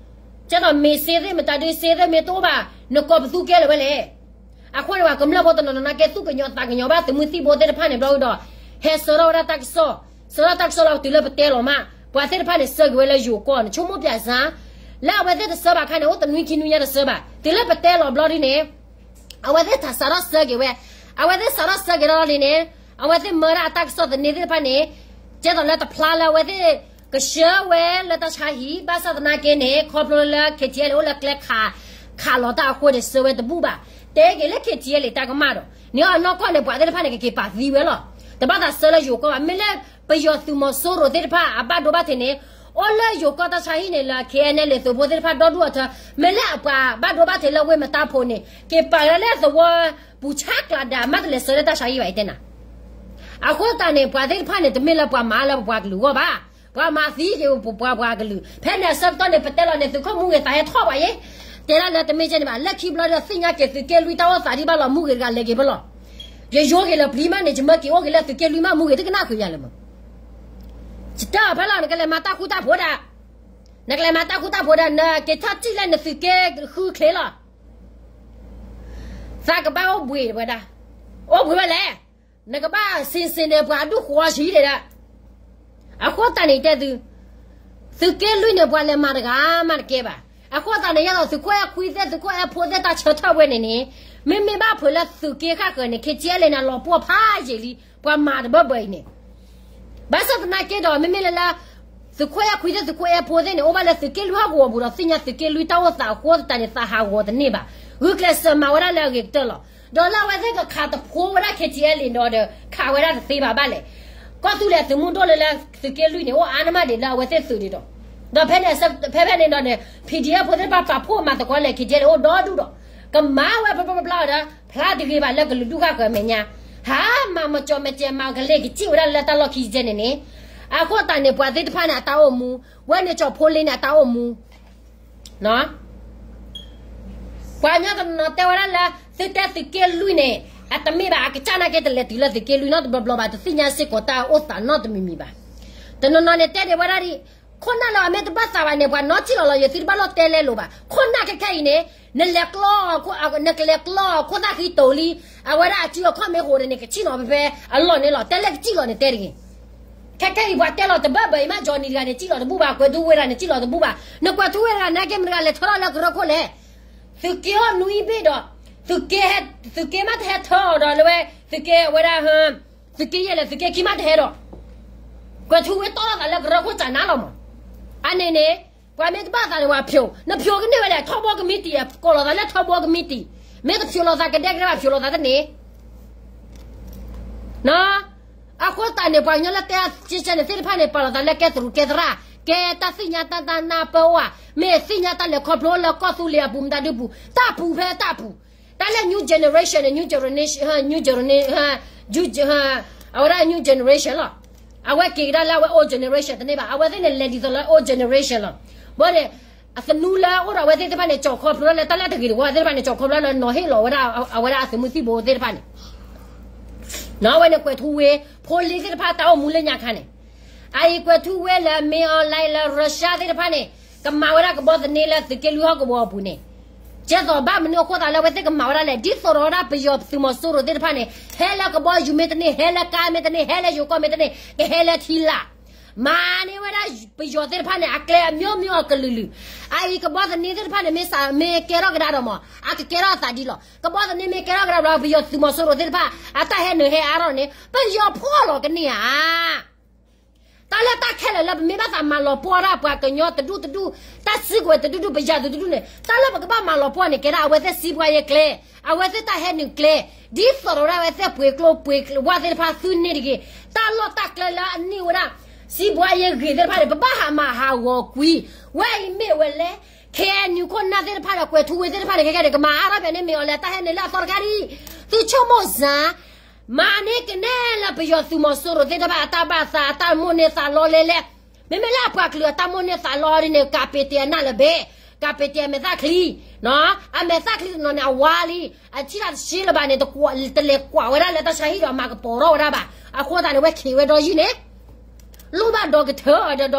ကဲသိးမ့ၢ်စ့သ့ၣ်မတၤဒုစ့သ့ၣ်မ့ၢ်တအိၣ်ဘၣ် နကိးပသူကဲလၢၤဝဲလဲၣ်. အဃိန့ၣ် ပှၤကမျၢၢ်ဖိတနီၤနီၤနာ်က့ သူၣ်ကညီၤသးကညီၤဘၣ်သုးမုၢ်သံၣ်ဘိသ့ၣ်တဖၣ်န့ၣ် ဘျီဒုဒီး ဟဲဆှၢထီၣ်ဝဲဒၣ်တၢ်ကစီၣ်, ဆှၢထီၣ်တၢ်ကစီၣ်လီၤ တုၤလၢပတဲလီၤမး ပှၤသ့ၣ်တဖၣ်န့ၣ် ဆှၢက့ၤဝဲလၢယိၤကီၢ်န့ၣ် ဆိကမိၣ်ပၠးစၢၤ, လၢအဝဲသ့ၣ်တဆှၢဘၣ်ခါန့ၣ် အိၣ်တနွံခံနွံညါတဆှၢဘၣ် တုၤလၢပတဲလီၤဘျီဒုန့ၣ် အဝဲသ့ၣ်စးထီၣ်ဆှၢက့ၤဝဲ, အဝဲသ့ၣ်စးထီၣ်ဆှၢက့ၤဒီးန့ၣ် အဝဲသ့ၣ်မၢဒၣ်အတၢ်ကစီၣ်သန့သ့ၣ်တဖၣ်န့ၣ် ကဲသိးလၢတဖျါလၢအဝဲသ့ၣ်ကဆှၢဝဲလၢတၢ်ဆါဟံၣ် ဘၣ်ဆၣ်သနာ်က့န့ၣ် ခီဖျိလၢ KTLA အိၣ်လၢကျဲခး, ခးလီၤတၢ်အဃိန့ၣ် ဆှၢဝဲတဘူၣ်ဘၣ်. တဲက့ၤလၢ KTLA တၢ်ကမၣ်ဒီး န့ၣ်အနီၢ်ကီၢ်န့ၣ် ပှၤသ့ၣ်တဖၣ်န့ၣ် ကက့ၤပာ်သံဝဲလီၤ. တဘၣ်သးဆှၢလၢယိၤကီၢ်ဘၣ်. မ့ၢ်လၢပယီၤသုးမီၤစိရိၤသ့ၣ်တဖၣ် အဘၣ်ဒိဘၣ်ထံးန့ၣ် အိၣ်လၢယိၤကီၢ်တၢ်ဆါဟံၣ်န့ၣ်လၢ ခ့ၣ်အဲၣ်နဲၣ်လ့ၣ် သုးဖိသ့ၣ်တဖၣ်ဒီဒူၣ်အထၢ မ့ၢ်လၢအပှၤဘၣ်ဒိဘၣ်ထံးလၢဝ့ၢ်မတၢ်ဖိန့ၣ် က့ၤပာ်လၢသဝီပူၤဆါကျးဒါ မ့ၢ်တလဲၤဆှၢလၢတၢ်ဆါဟံၣ်ဘၣ် ယတဲနၤ. အဃိသတးန့ၣ် ပှၤသ့ၣ်တဖၣ်န့ၣ် တမ့ၢ်လၢပှၤမၤလၢပပှၤကလုာ်အဂီၢ်ဘၣ်. ပှၤမၤသံက့ၤပပှၤကလုာ်. ဖဲန့ၣ်အဆၢကတီၢ်န့ၣ် ပတဲလီၤန့ၣ် သုးခိၣ်မူဂ့ၤသးဟဲထီၣ်ပှၤယဲ, တဲဒၣ်လၢတမ့ၢ်ကဲန့ၣ်ဘၣ်. လၢခံဘျီဒီး သ့ၣ်ညါက့ၤသုးက့လွံၢ်တၢ်အိၣ်သးဒံးဘၣ်လီၤ မူဂ့ၤတဂၤလဲၤက့ၤဖဲလီၤ. ယယိက့ၤလၢပျံၤမးန့ၣ် ယမၢက့ၤအိၣ်က့ၤလၢသုးက့လွံၢ်မး မူဂ့ၤတကနၣ်ဃုာ်ယၤလၢၤမး. ယတဲအီၤဖဲလီၤ နကလဲၤမၤတၢ်ဃူတၢ်ဖိးဒၣ်, နကလဲၤမၤတၢ်ဃူတၢ်ဖိးဒၣ် နက့ၤထီၣ်ထံၣ်လၢနသုးက့ဃုချ့လီၤ. သးကဘၣ်အိၣ်ဘှံးဝဲဒၣ်, အိၣ်ဘှံးဝဲလဲၣ်. နကဘၣ်စ့စ့န့ၣ် ပှၤဒူၣ်ဃီဆံးဒဲးဒၣ်. အဃိသတးန့ၣ်တဲသု, သုးက့လွံၢ်န့ၣ် ပှၤလဲၤမၤတဂၤမးတကဲဘၣ်. အဃိသတးန့ၣ် ယဲသိးသုးခိၣ်အဲၣ်ခွံသ့ၣ် သုးခိၣ်အဲၣ်ဖိသ့ၣ် တၢ်ဆၢထၢၣ်ဝဲန့ၣ်န့ၣ်, မ့မ့ၢ်ဘၣ်ဖုးလၢသုးက့ဃၣ်ဃၢၤန့ၣ် ခ့ၣ်ကၠဲလဲၣ်န့ၣ် လီၤပှီၢ်ဖးယံာ်လံ ပှၤမၤတဘၢဘၢအံၤန့ၣ် ဘၣ်ဆၣ်သနာ်က့ဒီး မ့မ့ၢ်လၢလၢ သုးခိၣ်အဲၣ်ခွံသ့ၣ် သုးခိၣ်အဲၣ်ဖိသ့ၣ်န့ၣ် အိၣ်ဘၣ်လၢသုးက့လွံၢ်ဟီၣ်ကဝီၤပူၤဒီး သ့ၣ်ညါသုးက့လွံၢ်တၢ်အိၣ်သးအဃိသတးန့ၣ် သးဟးဂီၤတန့ၢ်ဘၣ်. ဂုာ်ကျဲးစၢးမၤဝဲဒၣ်လၢအဂ့ၤကတၢၢ်လီၤ. ဒီးလၢအဝဲသ့ၣ်ကခးတဖိဝဲဒၣ် ခ့ၣ်ကၠဲလဲၣ် ဒီးဒီး ခးဝဲဒၣ်တသ့ဘၣ်ဘၣ်လဲၣ်. ကီၢ်သူလ့ၤသုးမုၢ်ဒိၣ်လၢလၢသုးက့လွံၢ်န့ၣ် အိၣ်အါန့ၢ်မးဒံးလၢအဝဲသ့ၣ်သုးဒံးဒီး, ဒီးဖဲန့ၣ် ဖဲဖဲန့ၣ်ဒီးန့ၣ် PDF ဖိသ့ၣ်တဖၣ်ပာ်ဖှိၣ်မၤသကိးလဲၣ် ခ့ၣ်ကၠဲလဲၣ် အိၣ်ဒီဒူၣ်ဒီး ကမၤဝဲဖျါဖျါဖျါဒီး ဖျါတဂ့ၤဘၣ်လၢကလုာ်ဒူၣ်ဃၣ်ဃၢၤအမဲာ်ညါ, ဟးမၤမၤကၠီၤမၤကဲမၤကလ့ၢ်ကစံၣ်ဝဲဒၣ်လၢတၢ်လီၢ်ခံကဲန့ၣ်န့ၣ်. အဃိသတးန့ၣ် ပှၤသ့ၣ်တဖၣ်န့ၣ် အတၢ်အိၣ်မူ, ဝဲန့ၣ်ကၠီၤဖိလ့န့ၣ် အတၢ်အိၣ်မူ ပှၤကညီတနီၤတဲဝဲဒၣ်လၢ သုတဲသုးက့လွံၢ်န့ၣ် အတမ့ၢ်ဘၣ် အကစၢ်နာ်က့တလဲၤတုၤလၢသုးက့လွံၢ်နီတဘျီဘျီဘၣ် တသ့ၣ်ညါစ့ၢ်ကီးတၢ်အိၣ်သးနီတမံၤမံၤဘၣ်. တနီၤနီၤန့ၣ်တဲဒၣ်ဝဲဒၣ်ဒ် ခိၣ်နၢ်လၢအမ့ၢ်တဘၣ်သးဘၣ်န့ၣ် ပှၤနီထံၣ်လီၤလီၤယိာ်သုတဘၣ်လိၣ်တဲလဲလိာ်ဘၣ်. ခိၣ်နၢ်ခဲခဲအံၤန့ၣ် နလဲၤကျီ, နကလဲၤကျီခိၣ်သၣ်ဃံတိၤလံ, အဝဲဒၣ်အစုအခီၣ်မ့ၢ်ဟိးဒီးန့ၣ် ကစံၣ်လီၤဖဲဖဲအလီၢ်န့ၣ်လီၤ. တဲလၢကစံၣ်လီၤန့ၣ်တဲတဂ့ၤ. ခဲခဲအံၤပှၤတဲလီၤတဘၢဘၢအံၤမး Johnny တဂၤန့ၣ် စံၣ်လီၤတဘူၣ်ဘၣ်, ကွဲၤထူဝ့တဂၤန့ၣ် စံၣ်လီၤတဘူၣ်ဘၣ်. နကွဲၤထူဝ့တဂၤနာ်က့မတၤတဂၤလဲၤထၢထီၣ်လၢကရၢခိၣ်လဲၣ်. သုးက့အိၣ်နွံဘ့ၣ်ဒီး သုးက့မးတဟဲထၢအီၤဒီးလၢဝဲ သုးက့အဝဲဒၣ် သုးက့ယဲၢ်လဲၣ် သုးက့ခံမးတဟဲဒီး ကွဲၤထူဝ့တီၢ်လိာ်သးလၢကရၢခိၣ်စးနါလီၤမး. အန့ၣ်န့ၣ် ပှၤမ့ၢ်တဘၣ်သးန့ၣ် ပှၤဖျိး, နဖျိးကန့ၢ်ဝဲလဲၣ် ထီဘိကမံးတံာ်, ကိးလိာ်သးလၢထီဘိကမံးတံာ်, မ့ၢ်တဖျိးလိာ်သးကဒဲကဒဲဘၣ် ဖျိးလိာ်သးတန့ၣ် အဃိသတးန့ၣ် ပှၤကညီလၢတဲကဲန့ၣ်သ့ၣ်တဖၣ်န့ၣ် ပာ်လီၤသးလၢကဲသရူးကဲသရၣ်, ကဲတၢ်သ့ၣ်ညါတၢ်တၢ်နၢ်ပၢၢ်အိၣ်ဧါ, မ့ၢ်သ့ၣ်ညါတၢ်လဲၤခီဖျိလၢကီၢ်သူလ့ၤအပူၤမတၤဒုပူၤ, တၢ်ပူၤဖဲတၢ်ပူၤ, တၢ်လၢ new generation န့ၣ် new generation, အဝဲဒၣ် new generation လီၤ. အဝဲက့ၤကဒါလၢအဝဲ old generation တန့ၢ်ဘၣ်, အဝဲသ့ၣ်န့ၣ်လဲၤဒ်သိးလၢ old generation လီၤ. ဘၣ်န့ၣ် အသနူလၢအိၣ်ဒီးအဝဲသ့ၣ်တဖၣ်န့ၣ် ကၠီၤခီဖျိလၢတၢ်လၢတဂ့ၤတဝါသ့ၣ်တဖၣ်န့ၣ် ကၠီၤခီဖျိလၢနီၤဟ့ၣ်လီၤဝဲဒၣ် အဝဲဒၣ်အသုးမုၢ်သံၣ်ဘိသ့ၣ်တဖၣ်န့ၣ် နီၤဝဲန့ၣ် ကွဲၤထူဝ့ ဖိလ့သ့ၣ်တဖၣ်တၢ်အိၣ်မူလၢညါခါန့ၣ်, အအံၤကွဲၤထူဝ့လၢ မင်းအောင်လှိုင် လၢ Russia သ့ၣ်တဖၣ်န့ၣ် ကမၤဝဲဒၣ်ကဘီသန့လၢသုးက့လွံၢ်ဟီၣ်ကဝီၤအပူၤန့ၣ်, ကဲသိးဘၣ်မနုၤအဃိသးလၢအဝဲသ့ၣ်ကမၤဝဲဒၣ်လဲၣ်, ဒ်သိးဒီးဝဲဒၣ်ပယီၤသုးမီၤစိရိၤသ့ၣ်တဖၣ်န့ၣ် ဟဲလၢကဘီယူၤမ့ၢ်တန့ၢ်, ဟဲလၢကါမ့ၢ်တန့ၢ်, ဟဲလၢယိၤကီၢ်မ့ၢ်တန့ၢ်, ကဟဲလၢထံလာ် မၤန့ၢ်ဝဲဒၣ်ပယီၤသ့ၣ်တဖၣ်န့ၣ် အကျဲအမျိုးမျိုးအကလုာ်လုာ်, အအံၤကဘီသန့သ့ၣ်တဖၣ်န့ၣ် မ့ၢ်စး မ့ၢ်ကဲထီၣ်ကဒါဒီးမး အကကဲထီၣ်အသးဒ်လီၤ. ကဘီသန့မ့ၢ်ကဲထီၣ်ကဒါဒီး ပယီၤသုးမီၤစိရိၤသ့ၣ်တဖၣ် အတၢ်ဟဲနုာ်ဟဲအါထီၣ်န့ၣ် ပယီၤဖီၣ်လီၤကန့ၢ်ဧါ. တၢ်လၢတၢ်ခဲလၢာ်လၢပမ့ၢ်ဘၣ်သးမၤလီၤပှီၢ်ဒၣ်ပှၤကညီတဒူၣ်တဒူၣ်, တၢ်စုကဝဲၤတဒူၣ်ဒူၣ်, ပယီၤသုးတဒူၣ်န့ၣ်, တၢ်လၢပကဘၣ်မၤလီၤပှီၢ်န့ၣ် ကဲဒၣ်အဝဲသ့ၣ်စံးပှၤယဲၢ်ကျဲ, အဝဲသ့ၣ်တၢ်ဟဲနုာ်ကျဲ, ဒ်သိးဒီးဝဲသ့ၣ်ပှ့ၤကျိပှ့ၤဝၣ်သ့ၣ်တဖၣ်သုန့ၢ်တဂ့ၤ, တၢ်လီၢ်တၢ်ကျဲလၢအန့ၢ်ဝဲဒၣ် စံးပှၤယဲၢ်ဂ့ၤသ့ၣ်တဖၣ်န့ၣ် ပဘၣ်ဟးမၤဟးဂီၤကွံာ်, ဝဲအံၤမ့ၢ်ဝဲလဲၣ်, ခဲအံၤနုာ်ခိၣ်နၢ်သ့ၣ်တဖၣ်ဒီး ကွဲၤထူဝ့သ့ၣ်တဖၣ်န့ၣ် ခဲကဲန့ၣ် ကမၤအါထီၣ်ဖဲန့ၣ်မ့ၢ်အီၤလဲၣ်, တၢ်ဟဲနုာ်လၢအသီတခါဒံး, သုဆိကမိၣ်စၢ် မၤန့ၢ်ကနဲလၢပယီၤသုးမီၤစိရိၤသ့ၣ်တဖၣ်အတၢ်ဘၣ်သး အတၢ်မိၣ်န့ၢ်သးလီလဲလဲ, မ့မ့ၢ်လၢအပှၤကလုာ်အတၢ်မိၣ်န့ၢ်သးလီဒ်န့ၣ် ကးပ့ၤတဲာ်အနၢ်လၢၤဘ့ၣ်, ကးပ့ၤတဲာ်အမဲာ်သၣ်ချံ, အမဲာ်သၣ်ချံတနီၤန့ၣ် အဝါလံ, အထံၣ်တၢ်တဆှံလၢၤဘၣ်န့ၣ် တလဲၤကွၢ်ဝဲဒၣ်လၢတၢ်ဆါဟံၣ်ဒီးမၤကပီၤထီၣ်ဝဲဒၣ်ဘၣ်. အဃိသတးန့ၣ် ဝဲခံးဝဲဒီးယံာ်န့ၣ် လိၣ်ဘၣ်ဒီကထၢၣ်ဒီး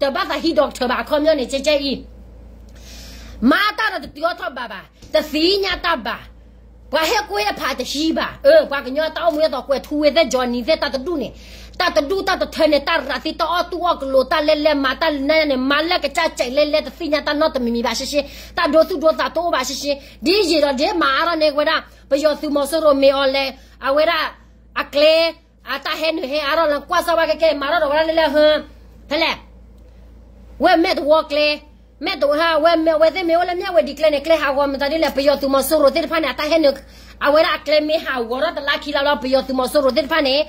တဘၣ်သးဟံးဒီကထၢၣ်ဘၣ် အခီပညီန့ၣ် ကဲကဲအံၤ မၤတၢ်ဒီးတတုၤအီၣ်ထီၣ်ဘးဘၣ်, တသ့ၣ်ညါတၢ်ဘၣ်, ပှၤဟဲကွၢ်ဟဲဖးတဟံးဘၣ်. အၢ ပှၤကညီတၢ်အိၣ်မူအသိး ကွဲၤထူဝ့သ့ၣ် Johnny သ့ၣ် တၢ်တဒူၣ်န့ၣ်, တၢ်တဒူၣ်တၢ်တထၢန့ၣ် တၢ်ရးသံတၢ်အီၣ်တူၢ်အီၣ်ကလိၤ တၢ်လဲလဲမၤတၢ်လဲန့ၣ် မၤလၢကစၢ်ကဲးလဲလဲ တသ့ၣ်ညါတၢ်နီတမံၤမံၤဘၣ်ရှဲရှဲ, တၢ်ဒိသူၣ်ဒိသးတအိၣ်ဘၣ်ရှဲရှဲ, ဒ်ယံာ်ဒီးဒ်မၤအါထီၣ်န့ၢ်ဝဲဒၣ် ပယီၤသုးမီၤစိရိၤမ့ၢ်အီၤလဲၣ်, အဝဲဒၣ်အကျဲ အတၢ်ဟဲနုာ်ဟဲအါထီၣ်လၢကွၢ်စၢ်ဝဲကဲကဲ မၤထီၣ်ဒီးဝဲဒၣ်လၢလၢဟၢ ဖဲလဲၣ် ဝဲမဲာ်တဝီကျဲ, မဲာ်တဝီ ဝဲမဲာ်ဝဲသ့ၣ်မ့ၢ်အိၣ်လၢမၠၣ်ဝဲဒံးကျဲန့ၣ် ကျဲဟးဂီၤမတၤဒ်လဲၣ် ပယီၤသုးမီၤစိရိၤသ့ၣ်တဖၣ်န့ၣ် အတၢ်ဟဲနုာ်, အဝဲဒၣ်အကျဲမ့ၢ်ဟးဂီၤထီၣ်တလါခံလါလီၤ ပယီၤသုးမီၤစိရိၤသ့ၣ်တဖၣ်န့ၣ်,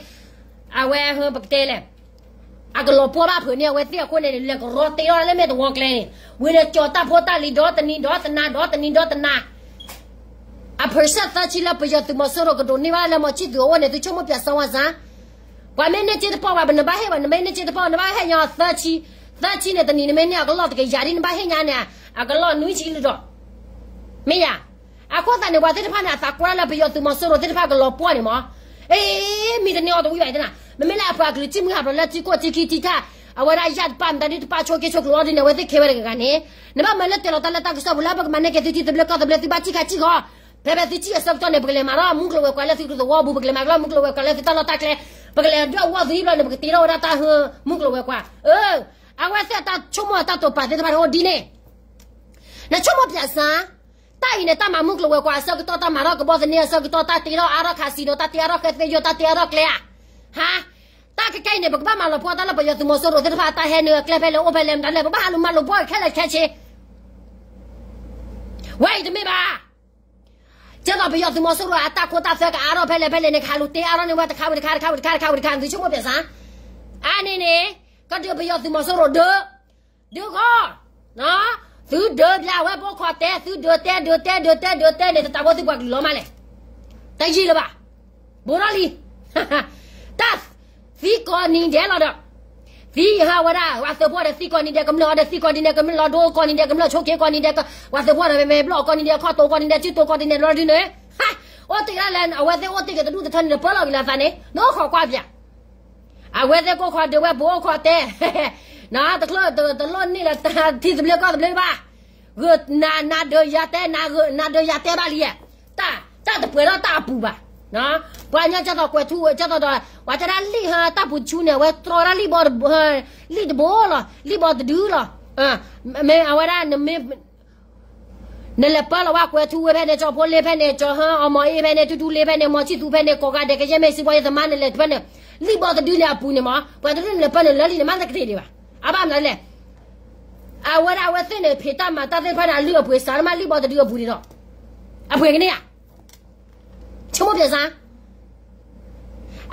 အဝဲဟၢပကတဲလဲၣ် အကလီၤပှီၢ်ဘၣ်ဖုးန့ၢ်အဝဲသ့ၣ်အဃိန့ၣ် လဲၤကရီတ့ထီၣ်လၢမဲာ်သဝီကျဲန့ၣ် ဝံၤဒီးကၠီၤတၢ်ဖိတၢ်လံၤဒီတနံၤဒီတနၤ ဒီတနံၤဒီတနၤ အ percent သၢဆံလၢပယီၤသုးမီၤစိရိၤကဒိးန့ၢ်ဘၣ်လၢမီၤဆံၣ်သူးအအိၣ်န့ၣ် သုဆိကမိၣ်ပၠးစၢဝါစၢ် ပှၤမ့ၢ်န့ၢ်စ့တပီၢ်ဘၣ် ပနဘၣ်ဟ့ၣ်ဘၣ် နမ့ၢ်န့ၢ်စ့တပီၢ် နဘၣ်ဟ့ၣ်ညီသၢဆံ, သၢဆံန့ၣ် တနံၤနမ့ၢ်န့ၢ်အကလီၢ်တကယၤဒ်နဘၣ်ဟ့ၣ်ညါန့ၣ် အကလီၢ်နွံဆံလၢဒီး မ့ၢ်ယၤ အဃိသတးန့ၣ် ပှၤသ့ၣ်တဖၣ်န့ၣ် အသးကွၢ်လၢပယီၤသုးမီၤစိရိၤသ့ၣ်တဖၣ်ကလီၤပှီၢ်န့ၣ်မး, အ့ မံတန့ၢ်အီၤတဝံၣ်ဘၣ်တဲနၤ, မ့မ့ၢ်လၢအပှၤကလုာ်စံၣ်မုၢ်ဟးဖျိးလၢထံကိၢ်ထံခံထံထၣ်, အဝဲဒၣ်ယၢ်တပၣ်မတၤဒ်တပၣ်ဆိက့ဆိကျိးအီၤဒ်န့ၣ် အဝဲသ့ၣ်ခဲဝဲတဂၤဂၤန့ၣ်, နဘၣ်မၤလၢတဲလီၤတၢ်လၢတၢ်ကစီၣ်ပူၤလၢပကမၤန့ၢ်က့ၤသုထံသဘျ့ကီၢ်သဘျ့သုဘၣ်ထံၣ်ခါထံၣ်ဃီ, ဖဲဖဲသုထံၣ်အဆၢကတီၢ်န့ၣ် ပကလဲၤမၤထီၣ်မူကျိၤဝဲၤကွာ်လၢသုကသဝီပူၤ ပကလဲၤမၤထီၣ်မူကျိၤဝဲၤကွာ်လၢသုတၢ်လီၢ်တၢ်ကျဲ, ပကလဲၤဒွဲၣ်ဝီၢ်သုဟံၣ်ဘျီန့ၣ် ပကတ့ထီၣ်ဝဲဒၣ်တၢ်ဟၢမူကျိၤဝဲၤကွာ်, အဝဲသ့ၣ်အတၢ်ဆိကမိၣ်အတၢ်တိာ်ပာ်သ့ၣ်တဖၣ်န့ၣ်အိၣ်ဒ်န့ၣ် နဆိကမိၣ်ပၠးစၢ်, တၢ်အံၤန့ၣ် တၢ်မၤမူကျိၤဝဲၤကွာ်အဆၢကတီၢ် တၢ်မၤထီၣ်ကဘီသန့အဆၢကတီၢ် တၢ်တ့ထီၣ်အါထီၣ်ခးစံၤဒီး တၢ်တ့အါထီၣ်ဃဲသ့ယိၣ် တၢ်တ့အါထီၣ်ကျဲဧါ, ဟါ, တၢ်ခဲခဲအံၤန့ၣ် ပကဘၣ်မၤလီၤပှီၢ်တၢ်လၢပယီၤသုးမီၤစိရိၤသ့ၣ်တဖၣ်အတၢ်ဟဲနုာ်အကျဲဖဲလဲၣ်အိၣ်ဖဲလဲၣ်မတၤလဲၣ် ပဘၣ်ဟးလူၤမၤလီၤပှီၢ်ခဲလၢာ်ခဲဆ့ ဝဲအံၤတမ့ၢ်ဘၣ်. ကဲသိးပယီၤသုးမီၤစိရိၤအတၢ်ခိတၢ်သွဲကအါထီၣ်ဖဲလဲၣ်ဖဲလဲၣ်န့ၣ် ကဟးလူၤတ့အါထီၣ်န့ၢ်ဝဲတခါဝံၤတခါတခါဝံၤတခါတခါဝံၤတခါ သုဆိကမိၣ်ပၠးစၢ်, အါန့ၣ်န့ၣ် ကဒုးပယီၤသုးမီၤစိရိၤဒုး, ဒုးဃီ, သုဒုးဘျါဝဲပအိၣ်ခိးတဲ သုဒုးတဲဒုးတဲဒုးတဲဒုးတဲန့ၣ် တတးဖိသုပှၤကလုာ်လီၤမးလဲၣ်, တယံာ်လၢၤဘၣ်, ဘူးထီၣ်လံ တၢ်သံကိးနံၤဒဲးလီၤဒီး, သံဟးဝဲဒၣ် ပှၤသုးဖိဒီးသံကိးနံၤဒဲး ကမျၢၢ်အီၤဒီးသံကိးနံၤဒဲး ကမျၢၢ်လီၤဒိကိးနံၤဒဲး ကမျၢၢ်ဆိးက့ၤကိးနံၤဒဲး ပှၤသုးဖိဒီးမဲာ်ဘျီၣ်ကိးနံၤဒဲး ခီၣ်တိာ်ကိးနံၤဒဲး စုတိာ်ကိးနံၤဒဲး လီၤဒုးန့ၣ်, အိၣ်တ့ၢ်ဒၣ်လဲၣ် အဝဲသ့ၣ်အိၣ်တ့ၢ်က့ၤတဒူၣ်တထၢန့ၣ် ပၢလီၤက့ၤလၢအသးန့ၣ် နအိၣ်ခိးကွၢ်ပၠး အဝဲသ့ၣ်ကိးခိးဒုးဝဲပအိၣ်ခိးတဲ, တလိၣ်န့ၢ်လၢထံသဘျ့ကီၢ်သဘျ့ဘၣ်, ဂုာ်နၤနၤဒုးယၤတဲ နၤဒုးယၤတဲဘၣ်လံ, တၢ်တပှဲၤထီၣ်တၢ်အပူၤဘၣ်, ပှၤညီကဲသိးကွဲးထူဝဲကဲသိးဒီး ပှၤတဲဒၣ်လံာ်ဟါတၢ်ပူၤတဆူန့ၣ် အဝဲတြီဝဲဒၣ်လံာ်ဘီ, လံာ်တဘိလီၤ လံာ်ဘီတဒုလီၤ, မ့ၢ်အဝဲဒၣ်နမ့ၢ် နလဲၤပၢလီၤဝဲကွဲးထူဝ့ဖဲန့ၣ် ကၠီဖိလ့ဖဲန့ၣ် ကၠီဟါအီမီၤအ့ဖဲန့ၣ် တူတူလ့ဖဲန့ၣ် မီၤဆံၣ်သူဖဲန့ၣ် ကိးဂၤဒဲးကယဲၢ်မ့ၢ်စံးပှၤယသမါန့ၣ်လဲၤဖဲန့ၣ်, လံာ်ဘီတဒုန့ၣ်အပူၤန့ၣ်မး ပှၤတဒုန့ၣ်လဲၤပၢန့ၣ်လၢလံာ်န့ၣ် မ့ၢ်တကတ့ၢ်ဒံးဘၣ်, အဘၣ်မနုၤလဲၣ်, အဝဲဒၣ်အဝဲသ့ၣ်န့ၣ် ဖံးတၢ်မၤတၢ်သ့ၣ်တဖၣ်န့ၣ် အလုၢ်အပှ့ၤစးတမ့ၢ်လံာ်ဘီတဒုအပူၤန့ၣ်ဒီး, အပှ့ၤကန့ၢ်ဧါ ဆိကမိၣ်ပၠးစၢ်,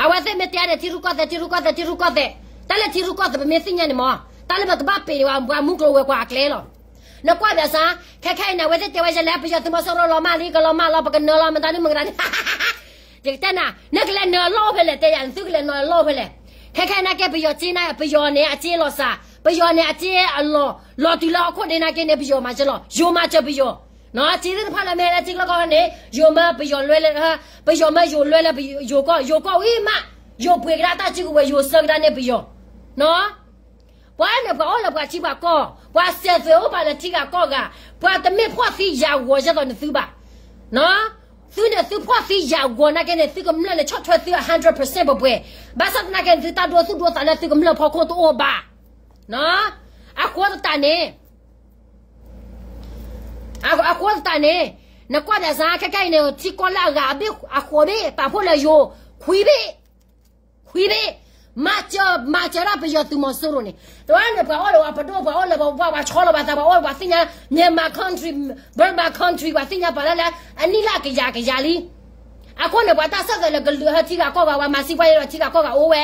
အဝဲသ့ၣ်မ့ၢ်တဲန့ၣ် ထံရူၢ်ကီၢ်သဲး ထံရူၢ်ကီၢ်သဲး ထံရူၢ်ကီၢ်သဲး, တၢ်လၢထံရူၢ်ကီၢ်သဲးပမ့ၢ်သ့ၣ်ညါန့ၣ်မး, တၢ်လၢပကဘၣ်ပ့ၤန့ၣ် ပှၤမူကျိၤဝဲၤကွာ်အကျဲလီၤ, နကွၢ်ပၠးစၢ်, ခဲခဲအံၤန့ၣ် အဝဲသ့ၣ်တဲဝဲယဲလဲၣ် ပယီၤသုးမီၤစိရိၤလီၤမၢ်လံ ကလီၤမၢ်လီၤ ပကနၢၤလီၤ မတၤဒုမတၤဒု ယကတဲနၤ နကလဲၤနၢၤအလီၢ်အိၣ်ဖဲလဲၣ် တဲယၤ နသုကလဲၤနၢၤအလီၢ်အိၣ်ဖဲလဲၣ်, ခဲခဲအံၤနာ်က့ ပယီၤစ့န့ၣ် ပယီၤန့ၣ် အစ့လီၤစှၤ, ပယီၤန့ၣ် အစ့အလီၤ လီၤတုၤလၢဟီၣ်ခိၣ်ဒ့နာ်က့န့ၣ် ပယီၤမၤစၢၤလီၤ ယိၤမၤစၢၤပယီၤ, စ့သ့ၣ်တဖၣ်လၢမ့ၢ်လၢထံကျိကီၢ်န့ၣ် ယိၤမၢပယီၤလွဲလၢ, ပယီၤမၢယိၤလွဲလၢယိၤကီၢ် ယိၤကီၢ်ဝံၤမး, ယိၤပှ့ၤကဒါတၢ်စုကဝဲၤ ယိၤဆှၢကဒါန့ၢ်ပယီၤ, ပှၤန့ၣ်ပှၤအိၣ်လၢပှၤထံပှၤကီၢ်, ပှၤစဲးသွဲးအိၣ်ပာ်လၢထံဂၤကီၢ်ဂၤ, ပှၤတမ့ၢ်ဖှီၣ်သံယာ်ဂီၤယဲသိးနသုဘၣ်, သုန့ၣ်သုဖှီၣ်သံယာ်ဂီၤနာ်က့န့ၣ် သုကမျၢၢ်န့ၣ်ဆီၣ်ထွဲသုအ hundred percent ပှဲၤပှဲၤ, ဘၣ်ဆၣ်သနာ်က့န့ၣ် သုတၢ်ဒိသူၣ်ဒိသးလၢသုကမျၢၢ်ဖီခိၣ်တအိၣ်ဘၣ်, အဃိသတးန့ၣ် အဃိသတးန့ၣ် နကွၢ်ဒၣ်စ့ၢ် ခဲခဲအံၤန့ၣ် ထံကီၢ်လၢအဂၤအဘ့ၣ်အဃိးဘ့ၣ် ပာ်ဖှိၣ်လၢယိၤ ခွံဘ့ၣ်, ခွံဘ့ၣ်, မၤစၢၤ, မၤစၢၤဒၣ်ပယီၤသုးမီၤစိရိၤန့ၣ်, တဝဲန့ၣ် ပှၤအိၣ်လၢပှၤပဒိၣ် ပှၤအိၣ်လၢပှၤ ပှၤဆီလီၤပှၤသး ပှၤအိၣ်လၢပှၤသ့ၣ်ညါ Myanmar country, Burma country ပှၤသ့ၣ်ညါပှၤလၢလၢ အနံၣ်လၢအကယၤကယၤလံ, အဃိန့ၣ် ပှၤတၢ်ဆၢၣ်သွဲးလၢကလုာ်ဟဲထံဂၤကီၢ်ဂၤ ပှၤမၤစံးပှၤယဲလီၤထံဂၤကီၢ်ဂၤအိၣ်ဝဲ,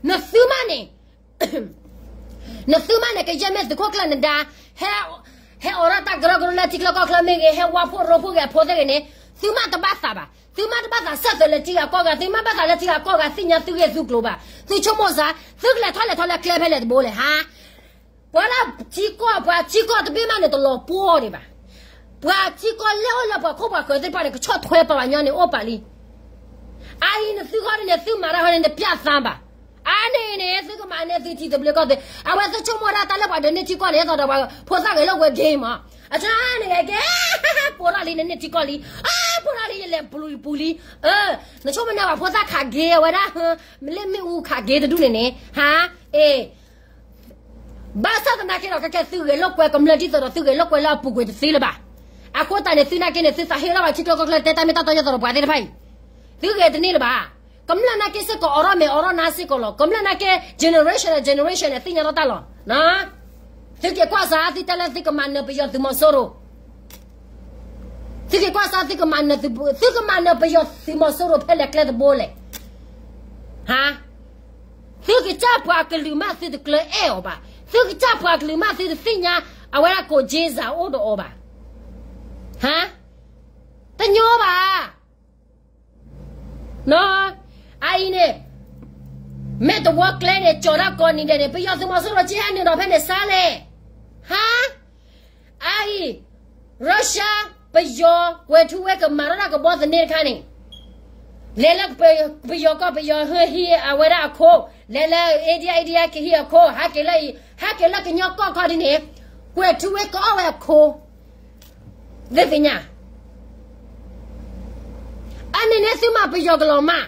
နသုမးန့ၣ် နသုမးန့ၣ် ကယဲၢ်မ့ၢ်သုးခိၣ်ကျၢၢ်နဒါ ဟဲ, ဟဲအိးထီၣ်တၢ်ကရၢကရိလၢထံချၢကီၢ်ချၢမ့ၢ်ဂ့ၤ ဟဲဝါဖှိၣ်ရိဖှိၣ်ဂ့ၤအဖိသ့ၣ်ဂ့ၤန့ၣ် သုမးတဘၣ်သးဘၣ်, သုမးတဘၣ်သးဆၢၣ်သွဲးလၢထံဂၤကီၢ်ဂၤ သုမးဘၣ်သးလၢထံဂၤကီၢ်ဂၤသ့ၣ်ညါသုဂ့ၢ်သုကျိၤဘၣ်, သုဆိကမိၣ်စ့ၢ် သုကလဲၤထီၣ်လဲၤထီလၢကျဲဖဲလဲၣ်တဘိလဲၣ်ဟါ ပှၤလၢထံကီၢ် ပှၤထံကီၢ်တဘ့ၣ်မးန့ၣ် တလီၤပှီၢ်ဒံးဘၣ်. ပှၤထံကီၢ်လၢအိၣ်လၢပှၤခိၣ်ပှၤဃၢၤသ့ၣ်တဖၣ်န့ၣ် ကဆီၣ်ထွဲပှၤဘၣ်ညီန့ၣ် အိၣ်ပာ်လံ. အအံၤနသုဃီန့ၣ် သုမၤတၢ်ဃီန့ၣ် နပျဲသးဘၣ်. အါန့ၣ်န့ၣ် သုကမၤန့ၢ်သုထံသဘျ့ကီၢ်သဲး အဝဲသုဆိကမိၣ်ဒၣ်တၢ်လၢပှၤဒိးန့ၢ်ထံကီၢ်န့ၣ် သိးဒီးပှၤဖိသၣ်ဂဲၤလိာ်ကွဲ game မး. အန့ၣ်ဂ့ၤကဲ ပိာ်ထီၣ်လံ နန့ၢ်ထံကီၢ်လံ. အါ ပိာ်ထီၣ်လံ ယလဲၤပူၤလံပူၤလံ. နဆိကမိၣ်န့ၣ်ပှၤဖိသၣ်ခး game အဝဲဒၣ် လၢမ့ၣ်အူခး game တဒူၣ်န့ၣ်န့ၣ် ဟါ အ့ ဘၣ်ဆၣ်သနာ်က့ဒီး ခဲကဲသုဂဲၤလိာ်ကွဲကမျၢၢ်ဒ်သိးဒီးသုဂဲၤလိာ်ကွဲလၢအပူၤကွံာ်တသ့လၢၤဘၣ်. အဃိသတးန့ၣ် သုနာ်က့န့ၣ် သုသးဟ့ထီၣ်ဘၣ်ထံချၢကီၢ်ချၢ တဲတၢ်မ့ၢ်တၢ်တီယဲသိးဒီးပှၤသ့ၣ်တဖၣ်အံၤ သုဂဲၤတန့ၢ်လၢၤဘၣ်. ကမျၢၢ်နာ်က့စ့ၢ်ကီး အိးထီၣ်မဲာ်အိးထီၣ်နါစ့ၢ်ကီးလီၤ. ကမျၢၢ်နာ်က့ generation ဒီး generation န့ၣ် သ့ၣ်ညါထီၣ်တၢ်လီၤ. သုက့ၤကွၢ်စး သုတဲလၢသုကမၤနၢၤပယီၤသုးမီၤစိရိၤ သုက့ၤကွၢ်စး သုကမၤနၢၤသုး, သုကမၤနၢၤပယီၤသုးမီၤစိရိၤဖဲလဲၣ်ကျဲတဘိလဲၣ်. ဟါ, သုက့ၤ သုကစၢ်ပှၤကလုာ်မး သုတကျၢၤအဲၣ်အီၤဘၣ်. သုကစၢ်ပှၤကလုာ်မး သုတသ့ၣ်ညါ အဝဲဒၣ်ကိးက့စၢ်အိၣ်ဒီးအီၤဘၣ်. ဟါ, တညီဘၣ်. အအံၤန့ၣ် မ့ၢ်တဝီကျဲန့ၣ် ကၠီၤတၢ်ကိးနံၤဒဲးန့ၣ် ပယီၤသုးမီၤစိရိၤက့ဟဲနုာ်ဒီးဖဲန့ၣ်စါလဲၣ်. ဟါ, အအံၤ Russia ပယီၤကွဲၤထူဝဲကမၤထီၣ်တၢ်ကဘီသန့တခါန့ၣ် လဲၤလၢပယီၤကီၢ် ပယီၤဟၢဟံးအဝဲဒၣ်အခိၣ်, လဲၤလၢ India India ကဟံးအခိၣ်, ဟဲက့ၤလၢအံၤ ဟဲက့ၤလၢကညီကီၢ်ခီဒ်န့ၣ် ကွဲၤထူဝဲကအီၣ်ဝဲအခိၣ်, သ့ၣ်ညါ, အန့ၣ်န့ၣ်သုမၤပယီၤကလီၤမၢ်,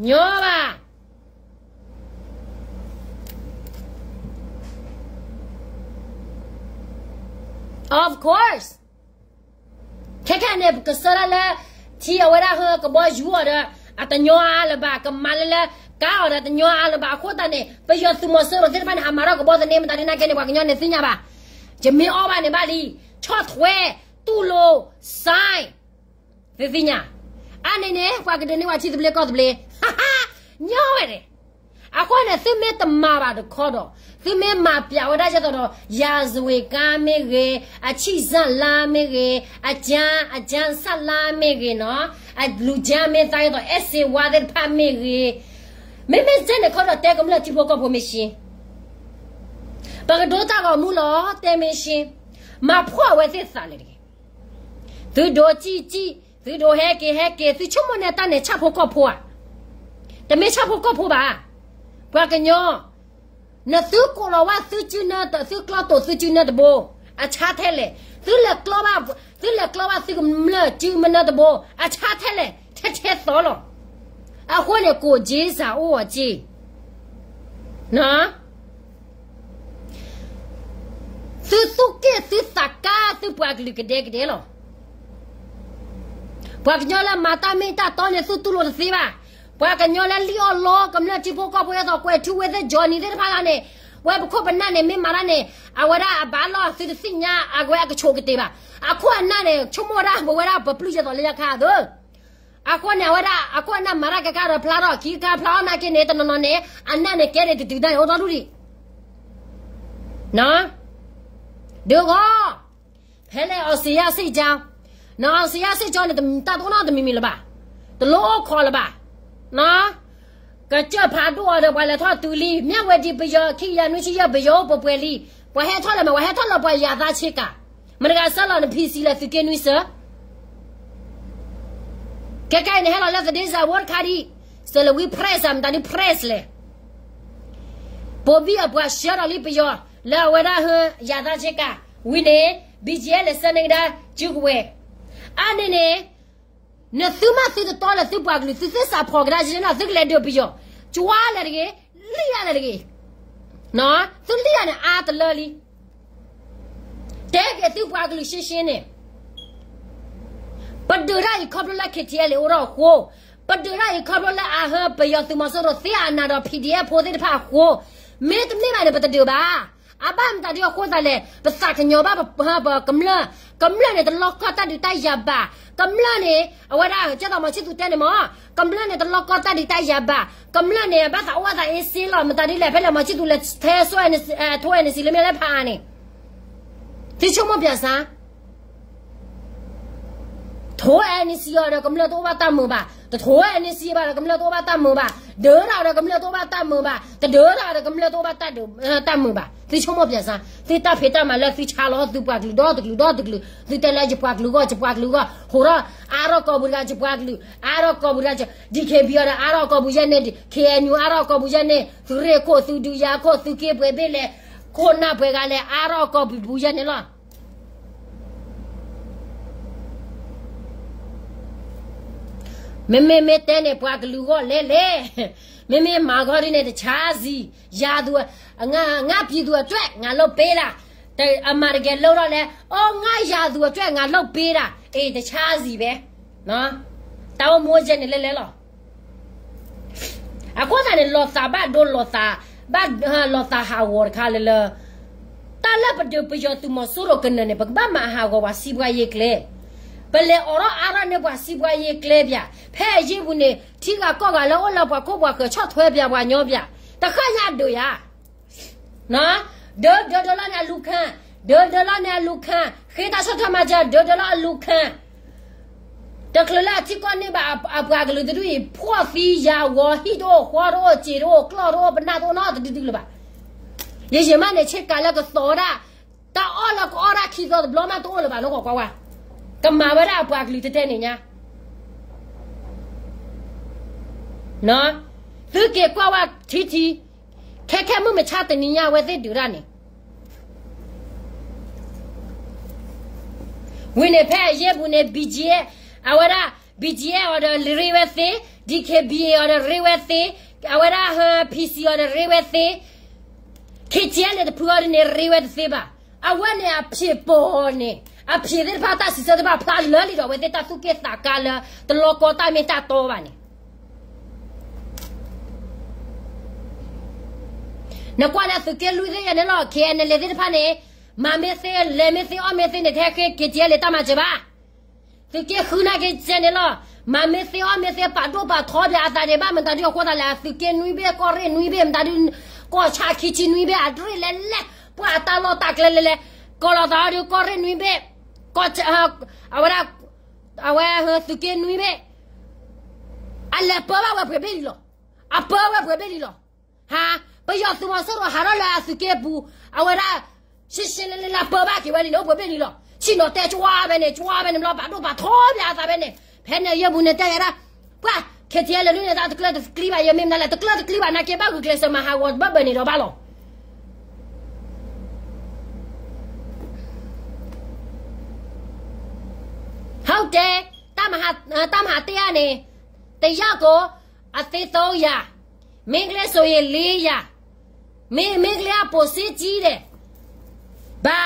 ညီဘၣ်. Of course, ခဲခဲန့ၣ် ပကစၢ်ဒၣ်လၢ ထံအဝဲဒၣ်ဟၢကဘီယူၤအီၤဒီး အတညီအါလၢၤဘၣ်, ကမၤလၢလၢ ကါအီၤဒီးတညီအါလၢၤဘၣ်. အဃိသတးန့ၣ် ပယီၤသုးမီၤစိရိၤသ့ၣ်တဖၣ်န့ၣ် အမၤထီၣ်ကဘီသန့မတၤဒ်န့ၣ်ကဲန့ၣ် ပှၤကညီန့ၣ်သ့ၣ်ညါဘၣ်. ယမ့ၢ်အီၣ်ဘၣ်န့ၣ်ဘၣ်လံ, ဆီၣ်ထွဲ, တူၢ်လိာ်, sign, သ့ၣ်ညါ, အန့ၣ်န့ၣ် ပှၤကဒုးန့ၢ်ဝဲထံသဘျ့ကီၢ်သဘျ့, ညီဝဲန့ၣ်. အဃိန့ၣ် သုမ့ၢ်တမၤဘၣ်တခီဒီး သုမ့ၢ်မၤပျးဝဲဒၣ်ဒ်သိးဒီး ရာဇဝင်ကားမ့ၢ်ဂ့ၤ, အဆံးစၢ်လါမ့ၢ်ဂ့ၤ, အကျမ်း, အကျမ်းစာလါမ့ၢ်ဂ့ၤနီၤ, အလူၤကျမ်းမ့ၢ်သးဒ်သိး အဲၣ်စ့ဝါသ့ၣ်တဖၣ်မ့ၢ်ဂ့ၤ, မ့မ့ၢ်စဲန့ၣ်ခီဒီး တဲကမျၢၢ်ထံဖိကီၢ်ဖိမ့ၢ်ရှ့, ပကဒိတၢ်ဂီၤမူလီၤ တဲမ့ၢ်ရှ့, မၤဖှီၣ်အဝဲသ့ၣ်သးလဲၣ်တဂ့ၤ. သုဒိးစံၣ်စံၣ်, သုဒိးဟဲက့ၤဟဲက့ၤ, သုဆိကမိၣ်န့ၢ်တၢ်န့ၣ် ဆၣ်ဖိကီၢ်ဖိဧါ, တမ့ၢ်ဆၣ်ဖိကီၢ်ဖိဘၣ်. ပှၤကညီ, နသုကိးလီၤဝဲသုစုနၢ, သုကျီတိာ်သုစုနၢတဘိ, အဆါထဲလဲၣ်, သုလဲၤကျီဘၣ်, သုလဲၤကျီဘၣ်သုကမျၢၢ်စုမနၢတဘိ, အဆါထဲလဲၣ်, ထဲထဲသီလီၤ. အဃိန့ၣ် ကိးက့စၢ်အိၣ်အီၤက့ သုသူၣ်က့ၣ်သုသးကါသုပှၤကလုာ်ကဒဲကဒဲလီၤ. ပှၤကညီလၢမၤတၢ်မ့ၢ်တၢ်တီန့ၣ် သုတူၢ်လိာ်တသ့ဘၣ်. ပှၤကညီလၢလံၣ်အီၣ်လီကမျၢၢ်ထံဖိကီၢ်ဖိ ဒ်သိးကွဲၤထူဝ့သ့ၣ် Johnny သ့ၣ်တဖၣ်ဂၤန့ၣ်, ဝဲပခိၣ်ပနၢ်န့ၣ် မ့ၢ်မၤတၢ်န့ၣ် အဝဲဒၣ်အဘၣ်လီၢ်သုတသ့ၣ်ညါအဝဲအကဆိးကတ့ၢ်ဘၣ်. အခိၣ်အနၢ်န့ၣ် ဆိကမိၣ်ဝဲဒၣ်ပဝဲဒၣ်ပပျုၢ်ယဲသိးလၢယခါသၢ အဃိန့ၣ် အဝဲဒၣ်အခိၣ်အနၢ်မၤတၢ်ကဲကါဒီးဖျါထီၣ်ခံကါဖျါထီၣ်နာ်က့န့ၣ် တနီၤနီၤန့ၣ် အနၢ်န့ၣ်ကဲန့ၣ်တတုၤတၢ်န့ၣ် အိၣ်ထီၣ်ဒူၣ်ဒံး ဒုးဂီၢ်, ဖဲလဲၣ် အောင်ဇေယျစစ်ကြောင်း, နီၢ် အောင်ဇေယျစစ်ကြောင်းန့ၣ် တၢ်တအိၣ်နီတမံၤမံၤလၢၤဘၣ်, တလိၣ်အိၣ်ခိးလၢၤဘၣ်, ကစၢၢ်ဖးဒိၣ်အီၤဒီးပှၤလဲၤထီၣ်တုၤလံ မြဝတီ ပယီၤခံကယၤနွံဆံယဲၢ် ပယီၤအိၣ်ပှဲၤပှဲၤလံ, ပှၤဟဲထီၣ်လၢၤမး ပှၤဟဲထီၣ်လၢပှၤယၤသးဆ့ကၤ, မတၤဂၤဆှၢလီၤန PC လဲၣ် သုးက့နွံစၢၤ ခဲခဲအံၤန့ၣ် ဟဲလီၤလၢ သတင်းစာ ဝီတခါဒံး, စၢၤလၢဝံ press မတၤဒ် press လဲၣ်, ပိာ်ဘံၣ်အပှၤဆှၢဒီးလံပယီၤ လၢအဝဲဒၣ်ဟၢ ယၤသးဆ့ကၤ, ဝံၤန့ၣ် BGF လဲၤဆှၢန့ၢ်ကဒါ ကၠူကဝဲၤ, အါန့ၣ်န့ၣ် နသုမၤသုတတီလၢသုပှၤကလုာ် သုသ့စးဖီၣ်ကဒါက့ၤန့ၣ် သုကလဲၤဒုးပယီၤ, ကွၢ်လဲၣ်တဂ့ၤ, လံၣ်ယၤလဲၣ်တဂ့ၤ, သုလံၣ်ယၤန့ၣ်အါတလၢလံ တဲက့ၤသုပှၤကလုာ်ရှင်းရှင်းန့ၣ်, ပဒုးတၢ်အံၤခီဖျိလၢ KTLA အိၣ်ထီၣ်အဃိ, ပဒုးတၢ်အံၤခီဖျိလၢအဟၢပယီၤသုးမီၤစိရိၤသ့အနးဒီး PDF ဖိသ့ၣ်တဖၣ်အဃိ, မ့တမ့ၢ်ဘၣ်န့ၣ် ပတဒုးဘၣ်. အဘၣ်မတၤဒ်အဃိသတးလဲၣ်, ပသးကညီၤဘၣ်ပ ပကမျၢၢ်, ကမျၢၢ်န့ၣ်တလီၢ်ကီၢ်တၢ်ဒုးတၢ်ယၤဘၣ်, ကမျၢၢ်န့ၣ် အဝဲဒၣ် ကဲသိးမီၤဆံၣ်သူတဲန့ၣ်မး, ကမျၢၢ်န့ၣ်တလီၢ်ကီၢ်တၢ်ဒုးတၢ်ယၤဘၣ်, ကမျၢၢ်န့ၣ် ဘၣ်သးအိၣ်ဘၣ်သးအ့စ့လီၤ, မတၤဒ်လဲၣ် ဖဲလဲၣ်မီၤဆံၣ်သူလဲၤထဲ ထိ NCA လၢမ့ၢ်လၢဖးအါန့ၣ်, သုဆိကမိၣ်ပၠးစါ ထိ NCA အီၤဒီးကမျၢၢ်တအိၣ်ဘၣ်တၢ်မုာ်ဘၣ်, တထိ NCA ဘၣ်ဒီးကမျၢၢ်တအိၣ်ဘၣ်တၢ်မုာ်ဘၣ်, ဒုးတၢ်ဒီးကမျၢၢ်တအိၣ်ဘၣ်တၢ်မုာ်ဘၣ်, တဒုးတၢ်ဒီးကမျၢၢ်တအိၣ်ဘၣ်တၢ်မုာ်ဘၣ်, သုဆိကမိၣ်ပၠးစါ, သုတၢ်ဖံးတၢ်မၤလၢသုဆါလီၤသုပှၤကလုာ်ဒီတကလုာ်ဒီတကလုာ်, သုတဲလၢယပှၤကလုာ်ဂီၢ် ယပှၤကလုာ်ဂီၢ်, ဟိးထီၣ် အါထီၣ်ကီၢ်ပူၤတဂၤယပှၤကလုာ်, အါထီၣ်ကီၢ်ပူၤတဂၤ DKBA အီၤဒီးအါထီၣ်ကီၢ်ပူၤယဲၢ်န့ၣ်, KNU အါထီၣ်ကီၢ်ပူၤယဲၢ်န့ၣ်, သုးရ့ၣ်ခိၣ် သုးဒုးယၤခိၣ် သုးက့ပှဲၤဘ့ၣ်လဲၣ်, ခိၣ်နၢ်ပှဲၤဂၤလဲၣ် အါထီၣ်ကီၢ်ပူၤပူၤယဲၢ်န့ၣ်လီၤ. မ့မ့ၢ်မ့ၢ်တဲန့ၣ် ပှၤကလုာ်ဂီၢ်လဲၣ်လဲၣ်, မ့မ့ၢ်မၤဂီၢ်ဒ်န့ၣ် တဆါစံ, ယၤသူ, ငါပြည်သူအတွက် ငါလုပ်ပေးတာ, အမၤတကဲလုပ်ထီၣ်လဲၣ်, အိ ငါပြည်သူအတွက် ငါလုပ်ပေးတာ, အ့ တဆါစံဘဲ, တၢ်အိၣ်မူယဲၢ်န့ၣ်လဲၣ်လဲၣ်လီၤ. အဃိသတးန့ၣ် လီၤသးဘၣ်ဒိ လီၤသး, ဘၣ်လီၤသးဟးဂီၤတခါလၢလၢ, တၢ်လၢပဒုးပယီၤသုးမီၤစိရိၤကနၢၤန့ၣ် ပကဘၣ်မၤဟးဂီၤပှၤစံးပှၤယ့ကျဲ, ပလဲၤအိးထီၣ်အါထီၣ်န့ၢ်ပှၤစံးပှၤယ့ကျဲပၠး, ဖဲအယ့ၢ်ပူၤန့ၣ် ထံဂၤကီၢ်ဂၤလၢအိၣ်လၢပှၤခိၣ်ပှၤဃၢၤဆီၣ်ထွဲပၠးပှၤညီပၠး, တဃၣ်ညါဒုးယၤ, ဒၢဒၢဒၢလီၤန့ၣ်အလူၤခၣ်, ဒၢဒၢလီၤန့ၣ်အလူၤခၣ်, ဃ့တၢ်ဆီၣ်ထွဲမၤစၢၤ ဒၢဒၢလီၤအလူၤခၣ်, တချုးလၢအထံကီၢ်န့ၢ်ဘၣ်အပှၤကလုာ်တဒူၣ်အံၤ ဖှီၣ်သံယာ်ဝီၤ ဟံၣ်တအိၣ် ဃီတအိၣ် စံာ်တအိၣ် ကျီၢ်တအိၣ် ပနၢ်တအိၣ်နီတဒုဒုလၢၤဘၣ်. ယယံာ်မးန့ၣ် ဆ့ကၤလၢကသီဝဲဒၣ် တၢ်အီၣ်လၢကအီၣ်ဒၣ်ခံသီတဘျီမးတအိၣ်လၢၤဘၣ် နကွၢ်ကွၢ်ဝဲ, ကမၤဝဲဒၣ်အပှၤကလုာ်တဲတဲန့ၣ်ညါ သုက့ၤကွၢ်ဝဲထံထံ, ခဲခဲမုၢ်မဆါတနံၤညါအဝဲသ့ၣ်ဒုးတၢ်န့ၣ်, ဝံၤန့ၣ်ဖဲအယဲၢ်ပူၤန့ၣ် BGF, အဝဲဒၣ် BGF အီၤဒီးရ့ဝဲသ့, DKBA အီၤဒီးရ့ဝဲသ့, အဝဲဒၣ် PC အီၤဒီးရ့ဝဲသ့, KTLA တဖုအီၤဒ်န့ၣ်ရ့ဝဲတသ့ဘၣ်. အဝဲန့ၣ်အဖံးပိာ်န့ၣ် အဖံးသ့ၣ်တဖၣ်တၢ်စံးဆၢသ့ၣ်တဖၣ်ဖျါလၢာ်လံဒီး အဝဲသ့ၣ်တၢ်သူၣ်က့ၣ်သးကါလၢ တလီၤကီတၢ်မ့ၢ်တၢ်တီဘၣ်န့ၣ် နကွၢ်လၢသုးက့လွံၢ်သ့ၣ်ယၤန့ၣ်လီၤ KNLA သ့ၣ်တဖၣ်န့ၣ်, မၤမ့ၢ်သ့ လဲၤမ့ၢ်သ့ အီၣ်မ့ၢ်သ့န့ၣ် ထဲ KTLA န့ၣ် တၢ်မၤစၢၤဘၣ်. သုးက့ဃုနာ်က့ၤကဲန့ၣ်လီၤ. မၤမ့ၢ်သ့ အီၣ်မ့ၢ်သ့ ပာ်ဒိၣ်ပာ်ထီပၠးအသးန့ၣ် ဘၣ်မတၤဒုအဃိသတးလဲၣ် အသုးက့နွံဘ့ၣ် ကီၢ်ရ့ၣ်နွံဘ့ၣ် မတၤဒု ကီၢ်ဆၣ်ခံဆံနွံဘ့ၣ် အတရ့ၣ်လဲၤလဲၤ ပှၤအတၢ်လီၢ်တၢ်ကျဲလဲၤလဲၤ ကိးလီၤသးအီၤဒု ကီၢ်ရ့ၣ်နွံဘ့ၣ် ကီၢ်ဆၣ် အဝဲဒၣ် အဝဲသုးက့နွံဘ့ၣ် အလဲၤပၢဘၣ်ဝဲပှဲၤဘ့ၣ်လံလီၤ. အပၢဝဲပှဲၤဘ့ၣ်လံလီၤ. ဟါ, ပယီၤသုးမီၤစိရိၤဟးထီၣ်လၢအသုးက့ပူၤ, အဝဲဒၣ် ရှဲရှဲလဲၤလဲၤလၢပၢဘၣ်က့ၤဝဲလံန့ၣ် အိၣ်ပှဲၤဘ့ၣ်လံလီၤ. ဆ့ၣ်နီၤတဲကွၢ်ဝဲန့ၣ် ကွၢ်ဝဲန့ၣ်ဘျီ ပာ်ဒိၣ်ပာ်ထီပၠးအသးဝဲန့ၣ်, ဖဲန့ၣ်ယဲၢ်ပူၤန့ၣ်တဲယၤဒၣ်, ပှၤ KTLA န့ၣ် တၢ်တကျၢၢ်တကျံဘၣ် ယမ့ၢ်မနုၤလဲၣ် တကျၢၢ်တကျံဘၣ် နာ်က့ဘၣ်ဂုာ်ကျဲးစၢးမၤဟးဂီၤတဘၢၣ်ဘၢၣ်န့ၣ်ဒီးဘၣ်လီၤ. ဟုတ်တယ်, တၢ်မၤဟးတ့ၢ်အါန့ၣ်, တစ်ယောက်ကို အသိသုံးရာ, မင်းကလေးဆိုရင် လေးရာ, မင်းကလေးက ပိုစစ်ကြီးတယ်, ဘာ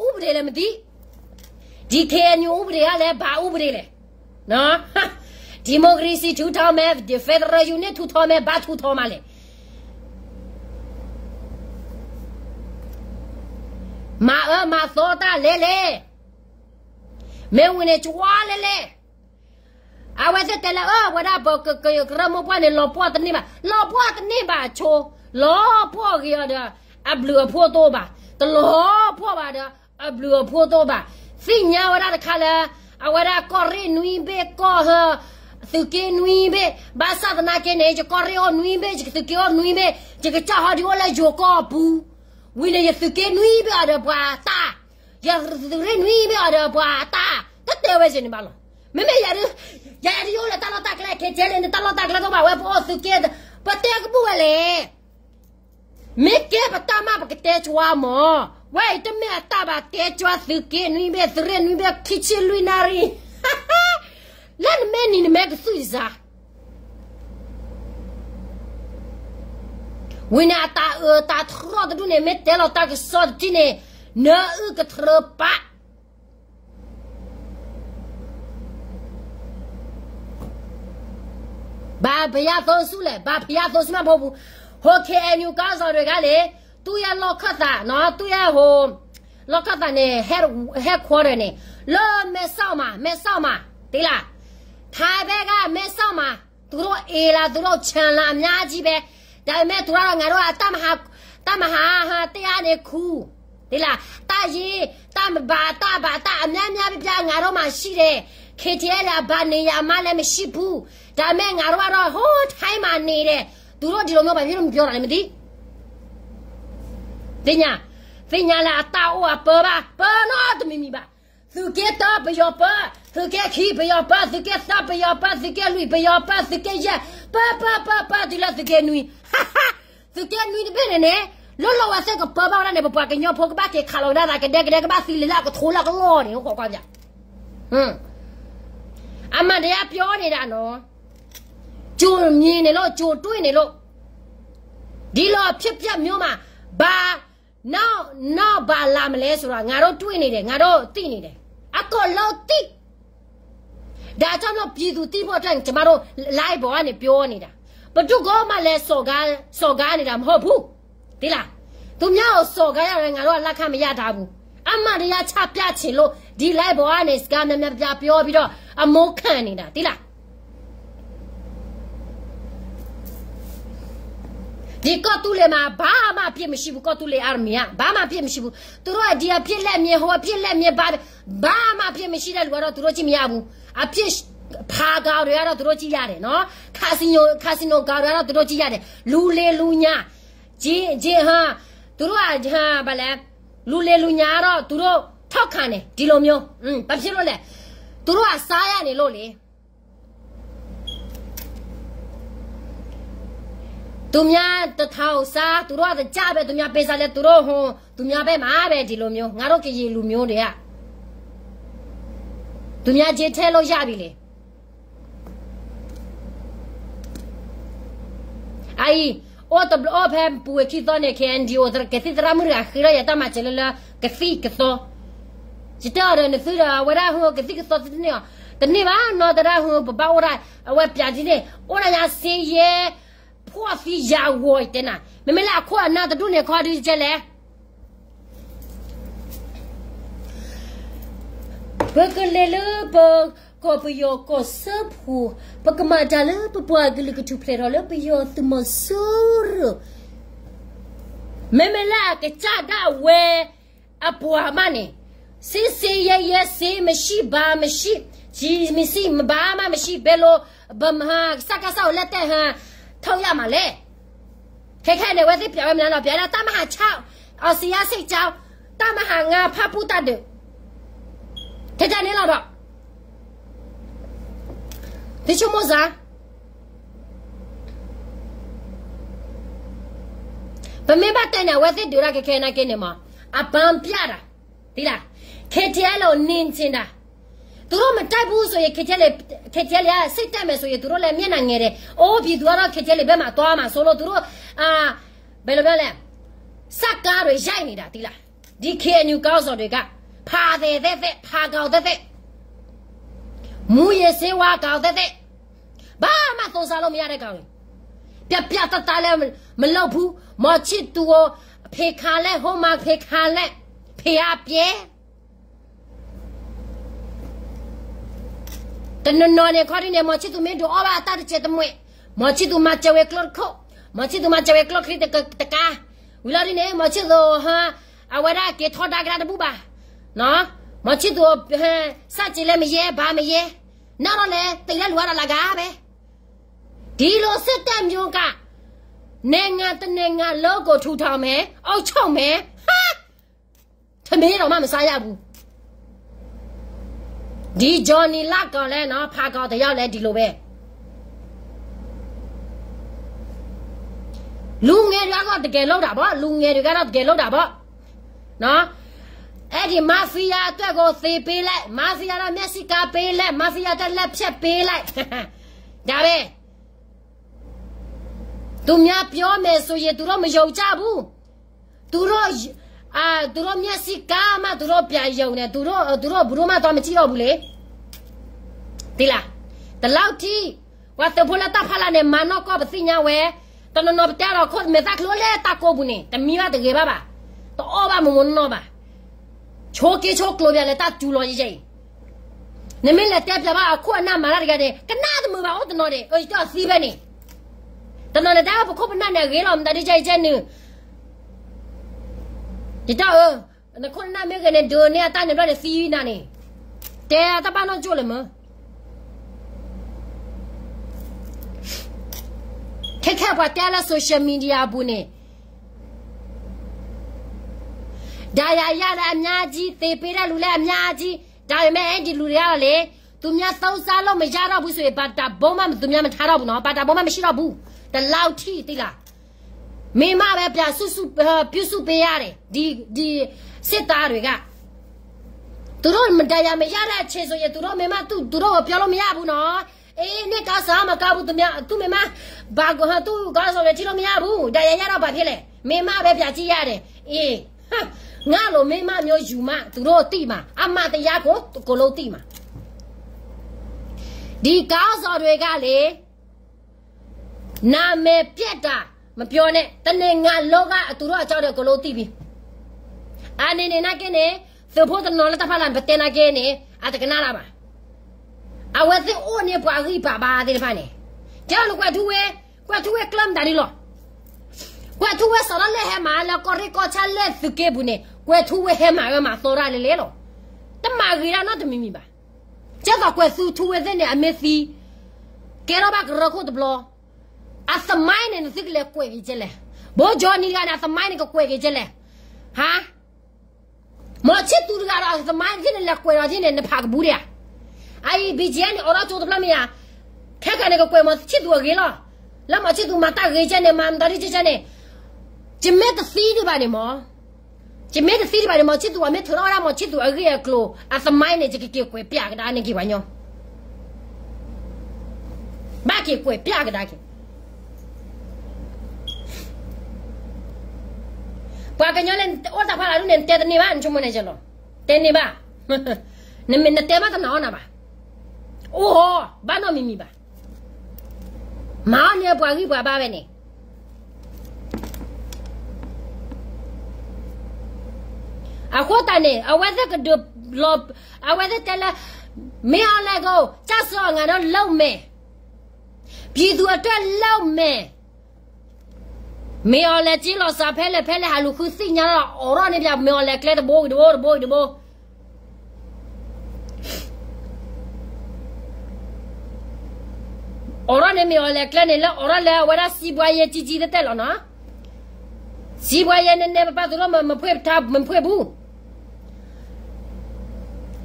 ဥပဒေလဲမသိ, ဒီ KNU ဥပဒေကလည်း ဘာဥပဒေလဲ, ဒီမိုကရေစီထူထောင်မယ်, ဒီ Federal Union ထူထောင်မယ်, ဘာထူထောင်မှာလဲ. မၤအၢမၤသီတၢ်လဲၣ်လဲၣ်, မ့ၢ်ဝံၤန့ၣ် ကွၢ်လဲၣ်လဲၣ်. အဝဲသ့ၣ်တဲလၢ အၢ ဝဲဒၣ်ပကကရၢမိၢ်ပှၢ်န့ၣ် လီၤပှီၢ်တန့ၢ်ဘၣ်, လီၤပှီၢ်တန့ၢ်ဘၣ် ဆိ, လီၤပှီၢ်ဂ့ၤအီၤဒီး အဘျုးအဖှိၣ်တအိၣ်ဘၣ်, တလီၤပှီၢ်ဘၣ်ဒီး အဘျုးအဖှိၣ်တအိၣ်ဘၣ်. သ့ၣ်ညါဝဲဒၣ်တခါလၢ အဝဲဒၣ်ကီၢ်ရ့ၣ်နွံဘ့ၣ် ကီၢ်ဟၢ သုးက့နွံဘ့ၣ်, ဘၣ်ဆၣ်သနာ်က့န့ၣ် ယကီၢ်ရ့ၣ်အိၣ်နွံဘ့ၣ်, ယသုးက့အိၣ်နွံဘ့ၣ်, ယကစၢ်ဟီဒုးအိၣ်လၢယိၤကီၢ်ပူၤ, ဝံၤန့ၣ် ယသုးက့နွံဘ့ၣ်အီၤဒီးပှၤတၢ်, ယသုးရ့ၣ်နွံဘ့ၣ်အီၤဒီးပှၤတၢ်, တတဲဝဲစ့ၢ်န့ၣ်ဘၣ်လီၤ. မ့မ့ၢ်ယၤဒုး, ယၤဒုးယအိၣ်လၢတၢ်လီၢ်တၢ်ကျဲ ခဲကဲလၢနတၢ်လီၢ်တၢ်ကျဲတအိၣ်ဘၣ်ဝဲ ပအိၣ်သုးက့, ပတဲကဘူၣ်ဝဲလဲၣ်. မ့ၢ်ကဲပတၢ်မးပကတဲကွၢ်မး, ဝဲအံၤတမ့ၢ်အတၢ်ဘၣ်တဲကွၢ်သုးက့နွံဘ့ၣ် သုးရ့ၣ်နွံဘ့ၣ် ခံဆံလွံၢ်နၣ်ရံၣ်, လၢနမ့ၢ်နံၤနမ့ၢ်ကသွံၣ်စၤ ဝံၤန့ၣ်အတၢ်အၢတၢ်ထီၣ်တဒူၣ်န့ၣ် မ့ၢ်တဲလီၤတၢ်ကစီၣ်တထံၣ်န့ၣ်, နအုၣ်ကထြၢပာ် ဘၣ်ဖယါသိဆူလဲၣ်, ဘၣ်ဖယါသိဆူမးဖိပူၤ, ဟိ KNU ကီၢ်စီၤဒွဲၣ်ဂၤန့ၣ်, တူၢ်ယဲၢ်လီၢ်ခၢၣ်သး, တူၢ်ယဲၢ်ဟိ, လီၢ်ခၢၣ်သးန့ၣ်, headquarter န့ၣ်, လၢမဲဆီးမး, မဲဆီးမး, တ့လး, ထးဘဲဂၤမဲဆီးမး, သူတို့အ့လး, သူတို့ဆၣ်လးအများကြီးပဲ, ဒါပေမဲ့ သူတို့က ငါတို့က တၢ်မဟါ, တၢ်မဟါဟါတ့အါန့ၣ်ခူ, တ့လး, တၢ်ယ့, တၢ်မဘၣ်, တၢ်ဘၣ်, တၢ်အများများပြပြ ငါတို့မှာရှိတယ်, KTLA ဘာနေရာမှလည်းမရှိဘူး, ဒါပေမဲ့ ငါတို့ကတော့ ဟိုထိုင်းမှာနေတယ်, သူတို့ဒီလိုမျိုး ဘာဖြစ်လို့မပြောတာလဲ မသိ, သ့ၣ်ညါ, သ့ၣ်ညါလၢအတၢ်အိၣ်အပၢဘၣ်, ပၢနီတမံၤမံၤဘၣ်. သုးက့တၢပယီၤပၢ, သုးက့ခံပယီၤပၢ, သုးက့သၢပယီၤပၢ, သုးက့လွံၢ်ပယီၤပၢ, သုးက့ယဲၢ်, ပၢပၢပၢပၢ တုၤလၢသုးက့နွံ, သုးက့နွံတဘ့ၣ်န့ၣ်န့ၣ်, လၢလီၤဝဲသ့ၣ်ကပၢဘၣ်ဝဲဒၣ်န့ၣ် ပပှၤကညီဖိကဘၣ်က့ၤခးလီၤဝဲဒၣ်သးကဒဲကဒဲ ကဘၣ်သံလၢလၢအကထိလၢကလီၢ်န့ၣ် ကွၢ်ကွၢ်ပျး, အမှန်တရားပြောနေတာနော်, ကြုံမြင်နေလို့ ကြုံတွေ့နေလို့, ဒီလိုအဖြစ်အပျက်မျိုးမှာ ဘာ နောက် နောက်ဘာလာမလဲဆိုတာ ငါတို့တွေ့နေတယ်, ငါတို့သိနေတယ်, အကုန်လုံးသိ, ဒါကြောင့်မို့ ပြည်သူသိဖို့အတွက် ကျမတို့ live ပေါ်ကနေ ပြောနေတာ, ဘယ်သူကမှလည်း စော်ကား, စော်ကားနေတာ မဟုတ်ဘူး, သိလား, သူများကို စော်ကားရတယ် ငါတို့က လက်ခံမရထားဘူး, အမှန်တရားချပြချင်လို့ ဒီ live ပေါ်ကနေ စကားများများပြပြပြီးတော့ အမိုးခံနေတာ, သိလား. ဒီးကီၢ်သူလ့ၤမး ဘာမှအပြစ်မရှိဘူး ကီၢ်သူလ့ၤ army ဧါ ဘာမှအပြစ်မရှိဘူး သူတို့ဒီအပြစ်လက်မြင် ဟိုအပြစ်လက်မြင် ဘာ ဘာမှအပြစ်မရှိတဲ့လူကတော့ သူတို့ကြည့်မရဘူး အပြစ်ဖးကောင်တွေကတော့ သူတို့ကြည့်ရတယ်နော် casino casino ကောင်တွေကတော့ သူတို့ကြည့်ရတယ် လူလ့ၤလူညါ က့ က့ ဟါ သူတို့က ဟါ ဘာလဲ လူလ့ၤလူညါကတော့ သူတို့ထောက်ခံတယ် ဒီလိုမျိုး ဘာဖြစ်လို့လဲ သူတို့ကစားရနေလို့လေ သူများတစ်ထောင်စား သူတို့ကတကြပဲ သူများပေးစားလဲ သူတို့ဟို သူများပဲမှာပဲ ဒီလိုမျိုး ငါတို့ကရင်လူမျိုးတွေက သူများခြေထဲလို့ရပြီလေ အအံၤ အိၣ်တဘျီအိၣ်ဖဲပူၤဝဲခံသီန့ၣ် KNDO ကသံၣ်သရၣ်မုၣ်တဂၤ ဃ့ထီၣ်ယၤတၢ်မၤစၢၤလၢလၢ ကသံၣ်ကသီ ယတဲအီၤဒီး နသုဒီး အဝဲဒၣ်ဟိကသံၣ်ကသီတန့ၢ်အီၤ တန့ၢ်ဘၣ်နီၤ တဒၣ်ဟိ ပဘၣ်အိၣ်ဒၣ် အဝဲပျးဒ်န့ၣ် အိၣ်ဒၣ်ညါစ့ယဲ ဖှီၣ်သံယာ်ဂီၤတဲနၤ မ့မ့ၢ်လၢအခိၣ်အနၢ်တဒူၣ်န့ၣ် ခီဒုကဲလဲၣ် ပကလဲၤလၢပ ကီၢ်ပယီၤကီၢ်စၢဖှိၣ် ပကမၤတၢ်လၢပပှၤကလုာ်ကထူၣ်ဖျဲးထီၣ်လၢပယီၤသုးမီၤစိရိၤ မ့မ့ၢ်လၢအကစၢ်ဒၣ်ဝဲ အပှၤမးန့ၣ် စ့စ့ယဲယဲ စ့မရှိ ဘါမရှိ စ့မရှိ ဘါမးမရှိ ဘဲလိ ဘမဟါ စကစအိၣ်လၢတဲဟါ ထောက်ရမှာလဲ ခဲခဲန့ၣ် ဝဲသ့ၣ်ပျးဝဲမနုၤလီၤ ပျးဒၣ်တၢ်မၤဟးဆါ အီစံယါစ့ၣ်ကၠီ တၢ်မၤဟးငါဖၣ်ပူၣ်တၢ်ဒုး ထဲတၢ်န့ၣ်လီၤဒီး သုဆိကမိၣ်စ့ၢ် ပမ့ၢ်ဘၣ်တဲန့ၣ် အဝဲသ့ၣ်ဒုးတၢ်ခဲခဲနာ်က့န့ၣ်မး အပန်းပြတာ သိလား KTLA ကို နင်ချင်တာ သူတို့မတိုက်ဘူးဆိုရင် KTLA က စိတ်တက်မယ်ဆိုရင် သူတို့လည်းမျက်နှာငယ်တယ် အိုး ပြည်သူကတော့ KTLA ဘက်မှာသွားမှာစိုးလို့ သူတို့ ဘယ်လိုပြောလဲ စက်ကားတွေရိုက်နေတာ သိလား ဒီ KNU ခေါင်းဆောင်တွေက ဖာတယ်သက်သက် ဖာကောင်သက်သက် မူးယစ်ဆေးဝါးကောင်သက်သက် ဘာမှသုံးစားလို့မရတဲ့ကောင်တွေ ပြတ်ပြတ်သားသားလည်းမလုပ်ဘူး မောင်ချစ်သူကို ဖေခါလဲ ဟိုမှာ ဖေခါလဲ ဖျားပြဲ တနီၤနီၤန့ၣ် ခီဒ်န့ၣ် မောင်ချစ်သူမ့ၢ်ဒုးအီၣ်ဘၣ်အတၢ်တစဲးတမှဲး မောင်ချစ်သူမၤစၢၤဝဲကျိတခိၣ် မောင်ချစ်သူမၤစၢၤဝဲကျိချံတကါ ဝံၤလီၤဒ်န့ၣ် မောင်ချစ်သူ ဟါ အဝဲဒၣ်က့ၤထီဒါကဒါတဘူၣ်ဘၣ် မောင်ချစ်သူ စၢ်စ့လဲမယဲ ဘၣ်မယဲ နာ်တော့လဲ သ့ၣ်လၢလူၤအါဒီးလၢဂၤပဲ ဒီလိုစစ်တပ်မျိုးက နိုင်ငံတစ်နိုင်ငံလုံးကို ထူထောင်မယ် အုပ်ချုပ်မယ် ဟါ ထမင်းတောင်မှမစားရဘူး ဒီ Johnny လၢ်ကောင်လဲနော် ဖာကောင်တစ်ယောက်လဲဒီလိုပဲ လူငယ်တွေကတော့တကယ်လုပ်တာပေါ့ လူငယ်တွေကတော့တကယ်လုပ်တာပေါ့ နော် အဲ့ဒီ mafia အတွက်ကိုသေပေးလိုက် mafia တော့မျက်စိကပ်ပေးလိုက် mafia အတွက်လက်ဖြတ်ပေးလိုက် ဒါပဲ သူများပြောမယ်ဆိုရင် သူတို့မယုံကြဘူး သူတို့ အာ သူတို့မျက်စိကပ်မှ သူတို့ပြန်ယုံတယ် သူတို့ သူတို့ဘယ်သူမှသွားမကြည့်တော့ဘူးလေ သိလား ဒီလောက်ထိ ပှၤသုးဖိလၢတၢ်ဖီလာ်န့ၣ် မၤနီၢ်ကီၢ်ပသ့ၣ်ညါဝဲ တနီၤနီၤပတဲဒီးခိၣ်မဲာ်သၣ်ကျိလဲတၢ်ကိးပူၤန့ၣ် တမံဘၣ်တဂ့ၤဘၣ်ဘၣ် တအီၣ်ဘၣ်မ့ၢ်မ့ၢ်နီၢ်ဘၣ် ဆိးက့ဆိးကျိးပျးလဲၤတၢ်စူၤလီၤယဲအံၤ နမ့ၢ်လဲၤတဲပျးဘၣ် အခိၣ်အနၢ်မၤတၢ်တဂၤန့ၣ် ကနၣ်တမုာ်ဘၣ်အိၣ်တနီၤန့ၣ် အယတၢ်သံဖဲန့ၣ် တနီၤန့ၣ် တၢ်ပခိၣ်ပနၢ်န့ၣ် အဂ့ၤလီၤ မတၤဒ်ကဲကဲနုာ် ယတၢ်အၢ နခိၣ်နနၢ်မ့ၢ်ဂ့ၤန့ၣ် ဒုးန့ၢ်အတၢ်န့ၣ်ဘျီန့ၣ် သံနၤန့ၣ် တဲတၢ်ဘၣ်နီၢ်ကၠိၣ်လၢမၢ ခဲခဲပှၤတဲလၢ social media အပူၤန့ၣ် ဒဏ်ရာရလည်းအများကြီး သေပေးတဲ့လူလည်းအများကြီး ဒါပေမဲ့ အဲ့ဒီလူတွေကတော့လေ သူများသုံးစားလို့မရတော့ဘူးဆိုရင် ဘာတဘိမှသူများမထားတော့ဘူးနော် ဘာတဘိမှမရှိတော့ဘူး ဒီလောက်ထိ သိလား မင်းမပဲ ပြန်စုစု ပြုစုပေးရတယ် ဒီ ဒီစစ်သားတွေက သူတို့မတရားမရတဲ့အချိန်ဆိုရင် သူတို့မိမသူ သူတို့ကိုပြောလို့မရဘူးနော် အေး နှစ်ကောင်းစားမကောင်းဘူး သူများ သူ့မိမ ဘာကို သူ့ကောင်းဆောင်တွေ ကြည့်လို့မရဘူး ဒဏ်ရာရတော့ ဘာဖြစ်လဲ မိမပဲ ပြန်ကြည့်ရတယ် အေး ငါလိုမိမမျိုးယူမှ သူတို့သိမှာ အမှန်တရားကို အကုန်လုံးသိမှာ ဒီကောင်းဆောင်တွေကလေ နာမည်ပျက်တာ မပြောနဲ့ တစ်နိုင်ငံလုံးက သူတို့အကြောင်းတွေ အကုန်လုံးသိပြီ အနေနဲ့ နာ်က့န့ၣ် သုးဖိတနီၤလၢတၢ်ဖီလာ် ပတဲနာ်က့န့ၣ် အတကနၣ်လၢၤဘၣ် အဝဲသ့ၣ်အိၣ်န့ၣ် ပှၤဂံၢ်ပှၤဘါသ့ၣ်တဖၣ်န့ၣ် ကဲလီၤနကွဲးထူဝဲ ကွဲးထူဝဲကျၢၢ်မတၤဒ်လီၤ ဟဲမၤလၢကီၢ်ရ့ၣ်ကီၢ်ဆၣ်လၢသုးက့ပူၤန့ၣ် ကွဲၤထူဝ့ဟဲမၤဝဲမၤသီတၢ်လဲၣ်လဲၣ်လီၤ. တမၤဂ့ၤတၢ်နီတမံၤမံၤဘၣ်. ကဲသိးကွဲၤထူဝ့သ့ၣ်န့ၣ် အမ့ၢ်သံ ကဲထီၣ်ဘၣ်ကရၢခိၣ်တဘျီ, အသမိုင်းန့ၣ် နသုကလဲၤကွဲးက့ၤကဲလဲၣ်. ဘိကၠီနံၤတဂၤန့ၣ် အသမိုင်းန့ၣ် ကကွဲးက့ၤကဲလဲၣ်. ဟါ မောင်ချစ်သူတဂၤဒီး အသမိုင်းန့ၣ် နလဲၤကွဲးဒီးကဲန့ၣ် နဖးကဘူးဒံးဧါ. အအံၤ ဘံၣ်ကၠံၣ် န့ၣ် အိးထီၣ်ကၠိတဖျၢၣ်မ့ၢ်ဧါ. ခဲကနံၣ်န့ၣ် ကကွဲးမောင်ချစ်သူအဂ့ၢ်လီၤ. လၢမောင်ချစ်သူမၤတၢ်ဂ့ၤကဲန့ၣ် မၤမတၤဒ်ကဲန့ၣ်, ယမ့ၢ်တသံဒံးဘၣ်န့ၣ်မ့ၢ်, ယမ့ၢ်တသံဒံးဘၣ်န့ၣ် မောင်ချစ်သူ အမ့ၢ်ထုးထီၣ်ဝဲဒၣ် မောင်ချစ်သူ အဂ့ၢ်အကျိၤ အသမိုင်းန့ၣ် ယကက့ၤကွဲးပြကဒါန့ၢ်က့ၤပှၤညီ ဘၣ်က့ၤကွဲးပြကဒါက့ၤ. ပှၤကညီလၢအိၣ်တၢ်ဖးလၢဒ်န့ၣ် နတဲတန့ၢ်ဘၣ် နဆိကမိၣ်န့ၣ်လီၤ. တဲန့ၢ်ဘၣ်. နမ့ၢ်နတဲမးတနာ်အီၤနၤဘၣ်. အိၣ် ဘၣ်နီတမံၤမံၤဘၣ်. မၤအီၤန့ၢ်ပှၤဂံၢ်ပှၤဘါဝဲန့ၣ် အဃိသတးန့ၣ် အဝဲသ့ၣ်ကဒုးလီၤ, အဝဲသ့ၣ်တဲလၢ မင်းအောင်လှိုင်ကို ကျဆုံးအောင် ငါတို့လုပ်မယ်, ပြည်သူ့အတွက်လုပ်မယ်. မင်းအောင်လှိုင် က့လီၤစး ဖဲလဲၣ်ဖဲလဲၣ် ဟးလူၤဃုသ့ၣ်ညါလီၤ အိးထီၣ်န့ၢ်ပှၤ မင်းအောင်လှိုင် ကျဲတဘိတဘိတဘိတဘိ အိးထီၣ်န့ၢ် မင်းအောင်လှိုင် ကျဲန့ၣ် လၢအိးထီၣ်လၢအဝဲဒၣ် စီးပွားရေးကြီးကြီး တဲတဲလီၤနီၤ. စီးပွားရေးနည်းနည်းပါးပါး သူတို့မဖွင့်ဘူး.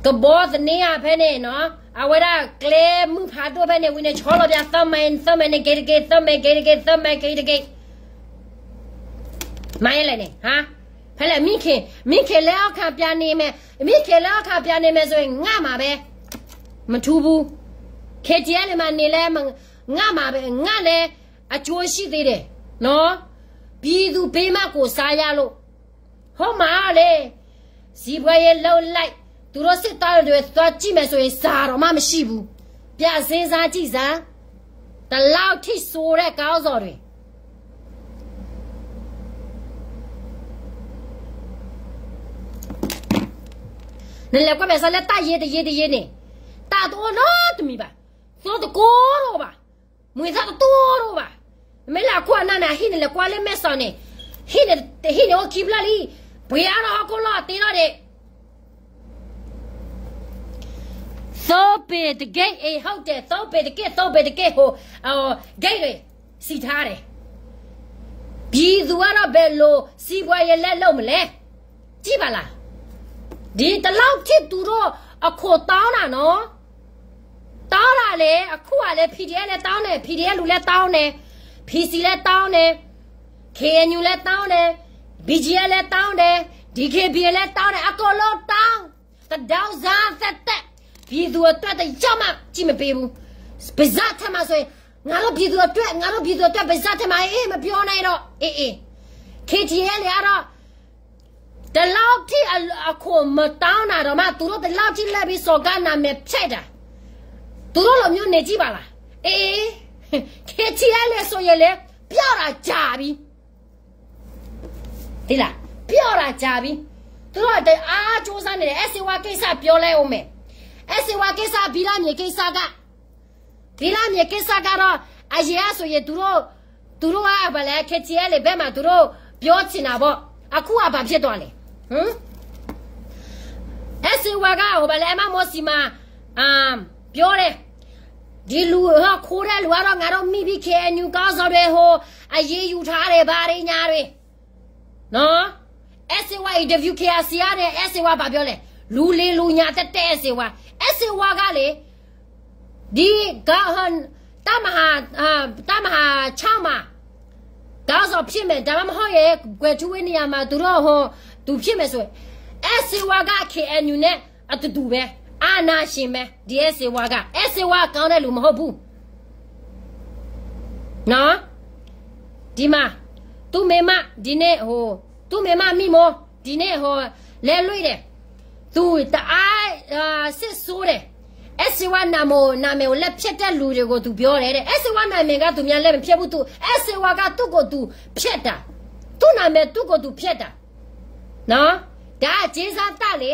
ကဘီသန့ဧါ ဖဲန့ၣ်နီၤ, အဝဲဒၣ်ကျဲမုၢ်ဖးဒိၣ်ဖဲန့ၣ် ဝံၤန့ၣ် ဆီလီၤပှၤ သၢမိုင် သၢမိုင်န့ၣ် ဂ့ၤတဂ့ၤ, သၢမိုင် ဂ့ၤတဂ့ၤ, သၢမိုင် ဂ့ၤတဂ့ၤ. မၤယဲလဲၣ်န့ၣ် ဟါ, ဖဲလဲၣ် မင်းခင်, မင်းခင် လက်အောက်ခံ ပြန်နေမယ်, မင်းခင် လက်အောက်ခံ ပြန်နေမယ်ဆိုရင် ငါ့မှာပဲ, မထူးဘူး. ခ့တံအဲလ်မၤန့ၣ်လဲၣ်, ငါ့မှာပဲ, ငါ့လည်း အကျိုးရှိသေးတယ်နော်. ပြည်သူ့ ပေးမှကိုယ်စားရလို့, ဟုတ်မှာလေ. စီးပွားရေးလုပ်လိုက်, သူတို့စစ်သားတွေ သွားကြည့်မယ်ဆိုရင် စာတောင်မှမရှိဘူး. ပြန်စဉ်းစားကြည့်စမ်း, ဒီလောက်ထိဆိုးတဲ့ ခေါင်းဆောင်တွေ. နလဲၤကွၢ်မဲာ်ဆှးလၢတၢ်ယ့တယ့တယ့န့ၣ်, တၢ်တအိၣ်နီတမံၤဘၣ်, သိတကိးတအိၣ်ဘၣ်, မုာ်သၣ်တတိၢ်တအိၣ်ဘၣ်. မ့ၢ်လၢအခိၣ်အနၢ်န့ၣ် ဟံၣ်န့ၣ်လဲၤကွၢ်လၢမဲာ်ဆှးန့ၣ်, ဟံၣ်န့ၣ်အိၣ်ခံဖျၢၣ်လံ, ပှ့ၤအါထီၣ်ဟီၣ်ခိၣ်လီၢ်တ့ထီၣ်ဒံး. သိပ့ၤတက့ၢ်, အ့ ဟုတ်တယ်, သိပ့ၤတက့ၢ်, သိပ့ၤတက့ၢ်, ဟို, ဂိတ်တွေ စည်ထားတယ်. ပြည်သူကတော့ ဘယ်လို စီးပွားရေး လက်လုပ်မလဲ. ကြည့်ပါလား. ဒီတလောက်ထိ သူတို့အခွန်တောင်းတာနော်. တောင်းတာလေ, အခုကလည်း PDF လည်းတောင်းတယ်, PDF လူလည်းတောင်းတယ်, PC လည်းတောင်းတယ်, KNU လည်းတောင်းတယ်, BGF လည်းတောင်းတယ်, DKBA လည်းတောင်းတယ်, အကုန်လုံးတောင်း, တဒေါင်းစန်းသက်သက်, ပြည်သူအတွက် တစ်ယောက်မှ ကြည့်မပေးဘူး. ပါးစပ်ထဲမှာဆိုရင်, ငါတို့ပြည်သူအတွက်, ငါတို့ပြည်သူအတွက် ပါးစပ်ထဲမှာ အေး, မပြောနဲ့တော့, အေး, အေး. KTLA ကတော့ ဒီလောက်ထိ အ, အခွန်မတောင်းတာတောင်မှ သူတို့ ဒီလောက်ထိ လှည့်ပြီး စော်ကား နာမည်ဖျက်တာ, သူတို့လိုမျိုး နေကြည့်ပါလား. အေး, KTLA ဆိုရင်လေ, ပြောတာကြာပြီ. သိလား, ပြောတာကြာပြီ. သူတို့ တအားကြိုးစားနေတယ်, အဲၣ်စ့ဝါကိစ္စ ပြောလိုက်ဦးမယ်. အဲၣ်စ့ဝါကိစ္စ, ဘိလပ်မြေကိစ္စက, ဘိလပ်မြေကိစ္စကတော့, အရင်ကဆိုရင် သူတို့, သူတို့က ဘာလဲ, KTLA ဘက်မှာ သူတို့ ပြောချင်တာပေါ့. အခုက ဘာဖြစ်သွားလဲ. ဟမ်, အဲၣ်စ့ဝါက ဟို ဘာလဲ, အမမော်စီမှာ, အာ, ပြောတယ်. ဒီလူ, ဟို, ခိုးတဲ့လူကတော့ ငါတို့မိပြီ, KNU ခေါင်းဆောင်တွေ, ဟို, အရေးယူထားတယ်, ဘာတွေညာတွေ. နော်, အဲၣ်စ့ဝါ interview KRC ကနေ, အဲၣ်စ့ဝါ ဘာပြောလဲ. လူလီၤလူလီၤ ညါတဲတဲ အဲၣ်စ့ဝါ, အဲၣ်စ့ဝါကလေ, ဒီက, တပ်မဟာ, အာ, တပ်မဟာခြောက်မှာ ခေါင်းဆောင်ဖြစ်မယ်, ဒါမှမဟုတ်ရင် ကွယ်ထူးဝင်းနေရာမှာ သူတို့, ဟို, သူဖြစ်မယ်ဆိုရင်, အဲၣ်စ့ဝါက KNU နဲ့ အတူတူပဲ, အာဏာရှင်ပဲ, ဒီအဲၣ်စ့ဝါက, အဲၣ်စ့ဝါ ကောင်းတဲ့လူ မဟုတ်ဘူး. နော်, ဒီမှာ, သူ့မိန်းမ, ဒီနေ့, ဟို, သူ့မိန်းမ မိမို, ဒီနေ့, ဟို, လဲလွေ့တယ်. သူတအား, အာ, စက်ဆိုးတယ်. အဲၣ်စ့ဝါ နာမည်ကို, နာမည်ကို လက်ဖျက်တဲ့လူတွေကို သူပြောတယ်တဲ့. အဲၣ်စ့ဝါ နာမည်က သူများ လက်မဖျက်ဘူး, သူ, အဲၣ်စ့ဝါက သူ့ကိုယ်သူ ဖျက်တာ, သူ့နာမည် သူ့ကိုယ်သူ ဖျက်တာ. နော်, ဒါက ကြေးစားတာလေ.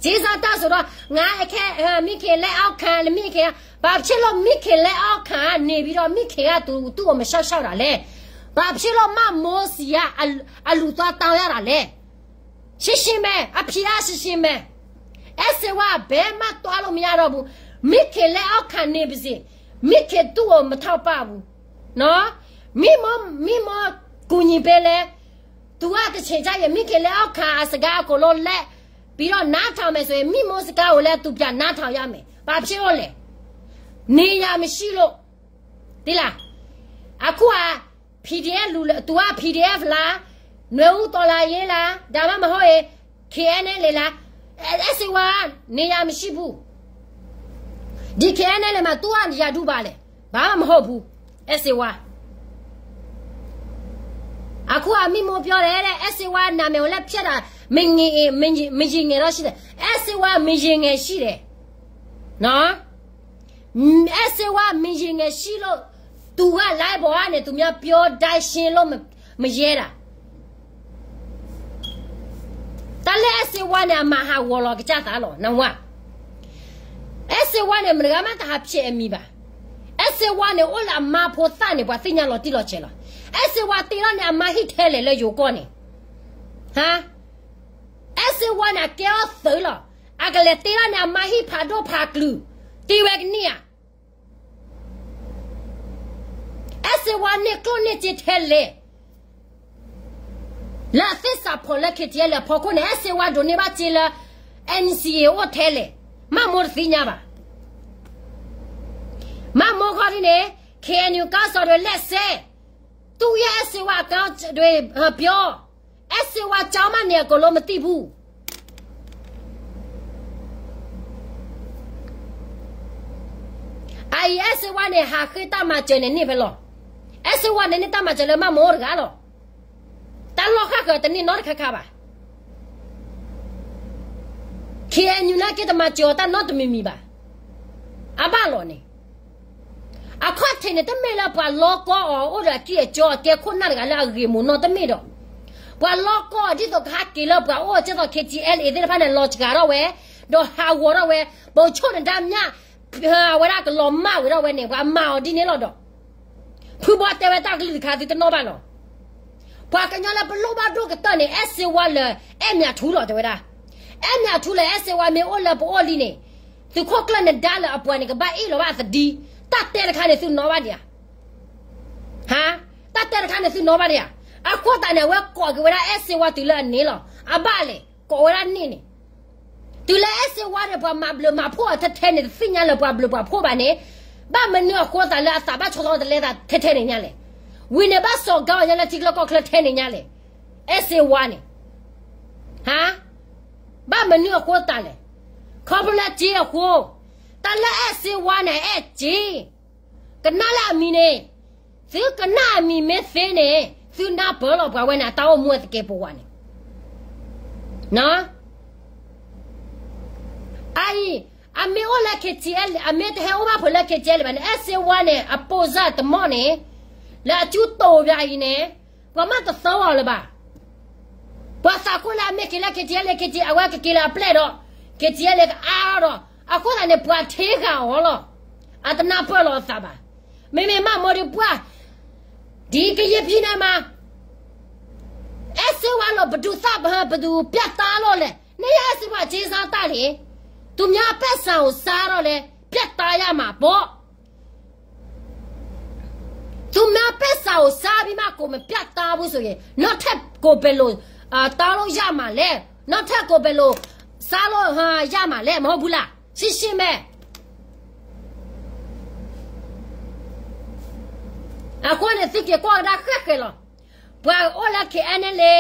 ကြေးစားတာဆိုတော့, ငါအခဲ, အဲ, မိခင်လက်အောက်ခံ, မိခင်က, ဘာဖြစ်လို့ မိခင်လက်အောက်ခံကနေပြီးတော့ မိခင်က သူ, သူ့ကို မလျှောက်လျှောက်တာလဲ. ဘာဖြစ်လို့ မမိၢ်ဆီက အလူသွားတောင်းရတာလဲ? ရှင်းရှင်းပဲ အဖြေကရှင်းရှင်းပဲ အဲၣ်စ့ဝါ ဘယ်မှသွားလို့မရတော့ဘူး မိခင်လက်အောက်ခံနေပါစေ မိခင်သူ့ကိုမထောက်ပံ့ဘူး နော် မိမော မိမောကူညီပေးလဲ သူကတစ်ချိန်ကျရင် မိခင်လက်အောက်ခံအစကားအကုန်လုံးလက်ပြီးတော့နားထောင်မယ်ဆိုရင် မိမောစကားကိုလည်း သူပြန်နားထောင်ရမယ် ဘာဖြစ်လို့လဲ နေရာမရှိလို့ သိလား အခုက PDF လူ သူက PDF လား နွေဦးတော်လှန်ရေးလား ဒါမှမဟုတ်ရင် KNLA လား အဲအဲၣ်စ့ဝါ နေရာမရှိဘူး ဒီ KNLA မှာ သူက နေရာဒူပါလဲ ဘာမှမဟုတ်ဘူး အဲၣ်စ့ဝါ အခုက မိမောပြောတယ်တဲ့ အဲၣ်စ့ဝါ နာမည်ကိုလည်း ဖျက်တာ မငယ် မငယ် မရင်ငယ်တော့ရှိတယ် အဲၣ်စ့ဝါ မရင်ငယ်ရှိတယ် နော် အဲၣ်စ့ဝါ မရင်ငယ်ရှိလို့ သူက live ပေါ်ကနေ သူများပြောတိုင်း ရှင်းလို့မ မရဲတာ တၢ်လၢအဲၣ်စ့ဝါန့ၣ် အမၤဟးဂီၤလီၤကစၢ်သးလီၤ နဝါ အဲၣ်စ့ဝါန့ၣ် မတဂၤမးတဟးဖျဲးအမံၤဘၣ် အဲၣ်စ့ဝါန့ၣ် အိၣ်လၢအမါဖိသၣ်န့ၣ် ပှၤသ့ၣ်ညါလီၤတံၢ်လီၤဆဲးလီၤ အဲၣ်စ့ဝါတ့လီၤန့ၣ် အမါဟံၣ်ထဲလဲၣ်လၢယိၤကီၢ်န့ၣ် ဟါ အဲၣ်စ့ဝါန့ၣ် အကဲအီၣ်သုးလီၤ အကလဲၤတ့လီၤန့ၣ် အမါဟံၣ်ဖးဒိၣ်ဖးကလုာ် တ့ဝဲကနံၣ်ဧါ အဲၣ်စ့ဝါန့ၢ်ကျိၣ်န့ၢ်စ့ထဲလဲၣ် လၢအသ့ၣ်စးဖီၣ်လၢ KTLA အဖီခိၣ်န့ၣ် အဲၣ်စ့ဝါဒိးန့ၢ်ဘၣ်စ့လၢ NCA အိၣ်ထဲလဲၣ် မမိၢ်တသ့ၣ်ညါဘၣ် မမိၢ်ခီဒ်န့ၣ် KNU ကီၢ်စီၤဒွဲလဲၣ်စ့ သူ့ရဲ့အဲၣ်စ့ဝါအကီၢ်ဒွဲ ပြော အဲၣ်စ့ဝါ ကျောင်းမှာနေအကုန်လုံးမသိဘူး အအံၤ အဲၣ်စ့ဝါန့ၣ် ဟးဃ့တၢ်မၤစၢၤန့ၣ်န့ၣ်ဖဲလီၤ အဲၣ်စ့ဝါန့ၣ်န့ၣ် တၢ်မၤစၢၤလၢမမိၢ်တဂၤလီၤ တၢ်လီၢ်ဃၣ်ဃၢၤတန့ၢ်နီတခါခါဘၣ် KNU နာ်က့ တမၤစၢၤအီၤတၢ်နီတမံၤမံၤဘၣ် အဘၣ်လီၤန့ၣ် အခီၣ်ထံးန့ၣ် တမ့ၢ်လၢပှၤလီကီအီၤ အိၣ်ဒီးအကံၢ်အစီအကဲခိၣ်နၢ်တဂၤလၢအဂ့ၢ်မိၢ်နီၢ်တမ့ၢ်ဒီး ပှၤလီကီအီၤ ဒ်သိးကဟးက့ၤလၢပှၤအိၣ်ကဲသိး KTLA သ့ၣ်တဖၣ်န့ၣ် လီၤစှၤထီၣ်ဝဲ ဒီးဟးဂီၤထီၣ်ဝဲ ပိာ်ဆိၣ်နဒါမြ အဝဲဒၣ်ကလီၤမၢ်ဝဲထီၣ်ဝဲန့ၣ် ပှၤမၤအီၤဒ်န့ၣ်လီၤဒီး ဖုဘီတဲဝဲတၢ်ကလုၢ်တခါ သုတနီၣ်ဘၣ်လီၤ ပှၤကညီလၢပလိၣ်ဘၣ်ဒိၣ်ကတၢၢ်န့ၣ် အဲၣ်စ့ဝါလၢ အဲၣ်မၠးထူလီၤ တဲဝဲဒၣ် အဲၣ်မၠးထူလၢအဲၣ်စ့ဝါမ့ၢ်အိၣ်လၢပအိၣ်လံန့ၣ် သုးခိၣ်ကျၢၢ်နဒါလၢအပှၤန့ၣ် ကဘၣ်အ့ၣ်လီၤဘၣ်အသဒံ တၢ်တဲတခါန့ၣ်သုနီၣ်ဘၣ်ဒံးဧါ ဟါ တၢ်တဲတခါန့ၣ်သုနီၣ်ဘၣ်ဒံးဧါ အဃိသတးန့ၣ် အဝဲကိးက့ၤဝဲဒၣ်အဲၣ်စ့ဝါတုၤလၢအန့ၣ်လီၤ အဘၣ်လဲၣ် ကိးဝဲဒၣ်န့ၣ်န့ၣ် တုၤလၢအဲၣ်စ့ဝါန့ၣ် ပှၤမၤဘျုးမၤဖှိၣ်အီၤထဲထဲန့ၣ် တသ့ၣ်ညါလၢပှၤဘျုးပှၤဖှိၣ်ဘၣ်န့ၣ် ဘၣ်မနုၤအဃိသးလၢအသးဘၣ်ဆီၣ်လီၤတလဲသးထဲထဲန့ၣ်ညါလဲၣ်. ဝံၤန့ၣ်ဘၣ်စီၤကီအီၤညါလၢထံချၢကီၢ်ချၢထဲန့ၣ်ညါလဲၣ်. အဲၣ်စ့ဝါန့ၣ် ဟါ ဘၣ်မနုၤအဃိသးလဲၣ်. ခီဖျိလၢစ့အဃိ တၢ်လၢအဲၣ်စ့ဝါန့ၣ် အဲၣ်စ့ ကနၣ်လၢအမံၤန့ၣ် သုကနၣ်အမံၤမ့ၢ်သ့န့ၣ် သုနၢ်ပၢၢ်လီၤပှၤဝဲန့ၣ် အတၢ်အိၣ်မူအသကဲးပဝးန့ၣ် အအံၤ အမ့ၢ်အိၣ်လၢ KTLA အမ့ၢ်တဟဲအိၣ်ဘၣ်ဖဲလၢ KTLA ဘၣ်န့ၣ် အဲၣ်စ့ဝါန့ၣ် အပိၢ်စၢ်တမီၢ်န့ၣ် လၢအစုတိာ်ပၠးအံၤန့ၣ် ပှၤမ့ၢ်တသီအီၤလၢၤဘၣ်. ပှၤသးခိၣ်လၢအမ့ၢ်က့ၤလၢ KTLA KTLA အဝဲကက့ၤလၢအပျဲၢ်ဒီး KTLA ကအါဒီး အဃိသတးန့ၣ် ပှၤထ့ဂာ်အီၤလီၤ. အတနၢ်ပၢၢ်လီၤအသးဘၣ်. မ့မ့ၢ်မ့ၢ်မိၢ်ဒီးပှၢ် ဒ်ကယဲၢ်ဖံန့ၣ်မး အဲၣ်စ့ဝါလီၤ ပဒုးသၣ်ပဟၢ ပဒုးပျဲၢ်တၢ်လီၤလဲၣ်. နအဲၣ်စ့ဝါက့စၢ်တၢ်န့ၣ် သူများပက်ဆံကိုစားတော့လည်း ပျဲၢ်တၢ်ရမှာပေါ့. သူများပက်ဆံကိုစားပြီးမှ ကိုယ်မပျဲၢ်တၢ်ဘူးဆိုရင် နောက်ထပ်ကိုဘယ်လို တောင်းလို့ရမှာလဲ. နောက်ထပ်ကိုဘယ်လို စားလို့ရမှာလဲ မဟုတ်ဘူးလား. ရှင်းရှင်းပဲ. အဃိန့ၣ် သုက့ၤကွၢ်ကဒါဃဲၣ်ဃဲၣ်လီၤ. ပှၤအိၣ်လၢ KNLA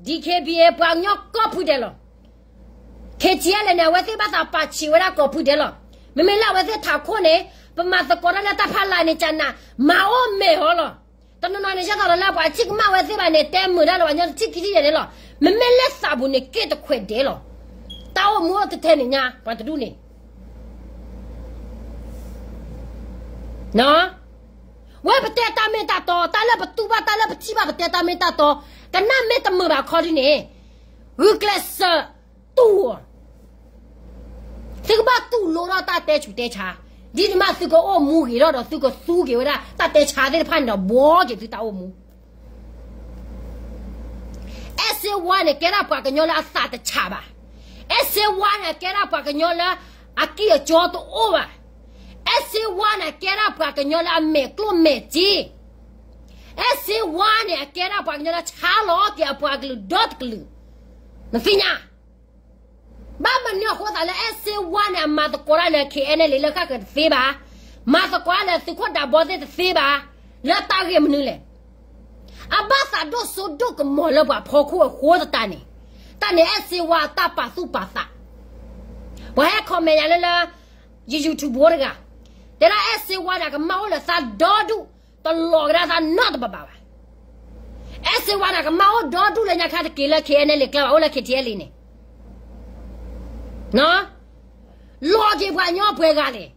DKBA ပှၤကညီကိးဖုဒဲးလီၤ. KTLA န့ၣ် အဝဲသ့ၣ်ဘၣ်သးပာ်ဆံးဝဲဒၣ်ကိးဖုဒဲးလီၤ. မ့မ့ၢ်လၢအဝဲသ့ၣ်ထးခိၣ်န့ၣ် ပမၤသကိးတၢ်လၢတၢ်ဖးလၢ်န့ၣ် ကနၣ် မၤအိၣ်မဲာ်ဟီလီၤ. တနီၤနီၤန့ၣ် ယဲသိးဒီးလၢပှၤထံၣ်ကမၣ်ဝဲသ့ၣ်ဘၣ်န့ၣ် တဲမုာ်တၢ်လၢပှၤကညီတထံၣ်ခံထံၣ်ယဲၢ်န့ၣ်လီၤ. မ့မ့ၢ်လၢသးပူၤန့ၣ် က့ၣ်တခွဲးဒဲးလီၤ. တၢ်အိၣ်မူအိၣ်ထဲထဲန့ၣ်ညါ ပှၤတဒူၣ်န့ၣ် ဝဲပတဲတၢ်မ့ၢ်တၢ်တီ, တၢ်လၢပတူၢ်ဘၣ် တၢ်လၢပထံၣ်ဘၣ် ပတဲတၢ်မ့ၢ်တၢ်တီ, ကနၣ်မ့ၢ်တမုာ်ဘၣ်ခီဒ်န့ၣ်, ဂုာ်ကျဲးစၢးတူၢ်အီၤ, သုကဘၣ်တူၢ်လိာ်ထီၣ်တၢ်တဲဆူးတဲဆါ, ဒ်န့ၣ်မးသုကအိၣ်မူဂ့ၤထီၣ်ဒီး သုကသူက့ၤဝဲဒၣ် တၢ်တဲဆါသ့ၣ်တဖၣ်န့ၣ်ဒီး ဘှီက့ၤသုတၢ်အိၣ်မူ အဲၣ်စ့ဝါန့ၣ် ကဲဒၣ်ပှၤကညီလၢအသးတဆးဘၣ်. အဲၣ်စ့ဝါန့ၣ် ကဲဒၣ်ပှၤကညီလၢအကံၢ်အစီတအိၣ်ဘၣ်. အဲၣ်စ့ဝါန့ၣ် ကဲဒၣ်ပှၤကညီလၢအမဲာ်ကျိၣ်မဲာ်စ့. အဲၣ်စ့ဝါန့ၣ် အကဲဒၣ်ပှၤကညီလၢဆါလီၤက့ၤအပှၤကလုာ်ဒီတကလုာ်. နသ့ၣ်ညါ ဘၣ်မနုၤအဃိသးလၢအဲၣ်စ့ဝါန့ၣ် အမၤသကိးတၢ်လၢ KNLA လၢဃၣ်ဃၢၤတသ့ဘၣ်, မၤသကိးတၢ်လၢသုးခိၣ်ဒးဘီသ့ၣ်တသ့ဘၣ်, လၢတၢ်ဂ့ၢ်မနုၤလဲၣ်. အဘၣ်သးဒိၣ်စိဒိၣ်ကမီၤလၢပှၤဖီခိၣ်အဃိသတးန့ၣ်, တၢ်န့ၣ်အဲၣ်စ့ဝါအတၢ်ပာ်သူၣ်ပာ်သး. ပှၤဟဲ comment ယၤလၢလၢ ယ YouTube ဖိတဂၤ, တဲဒၣ်အဲၣ်စ့ဝါန့ၣ် အကမၢ်အိၣ်လၢသးဒီဒူၣ်, တလီၤကဒါသးနီတဘၣ်ဘၣ်ဘၣ်. အဲၣ်စ့ဝါန့ၣ် အကမၢ်အိၣ်ဒီဒူၣ်လၢညါခါတက့ၢ်လၢ KNLA ကျါဘၣ်, အိၣ်လၢ KTLA န့ၣ် လီၤက့ၤပှၤကညီပှဲၤဂၤလဲၣ်.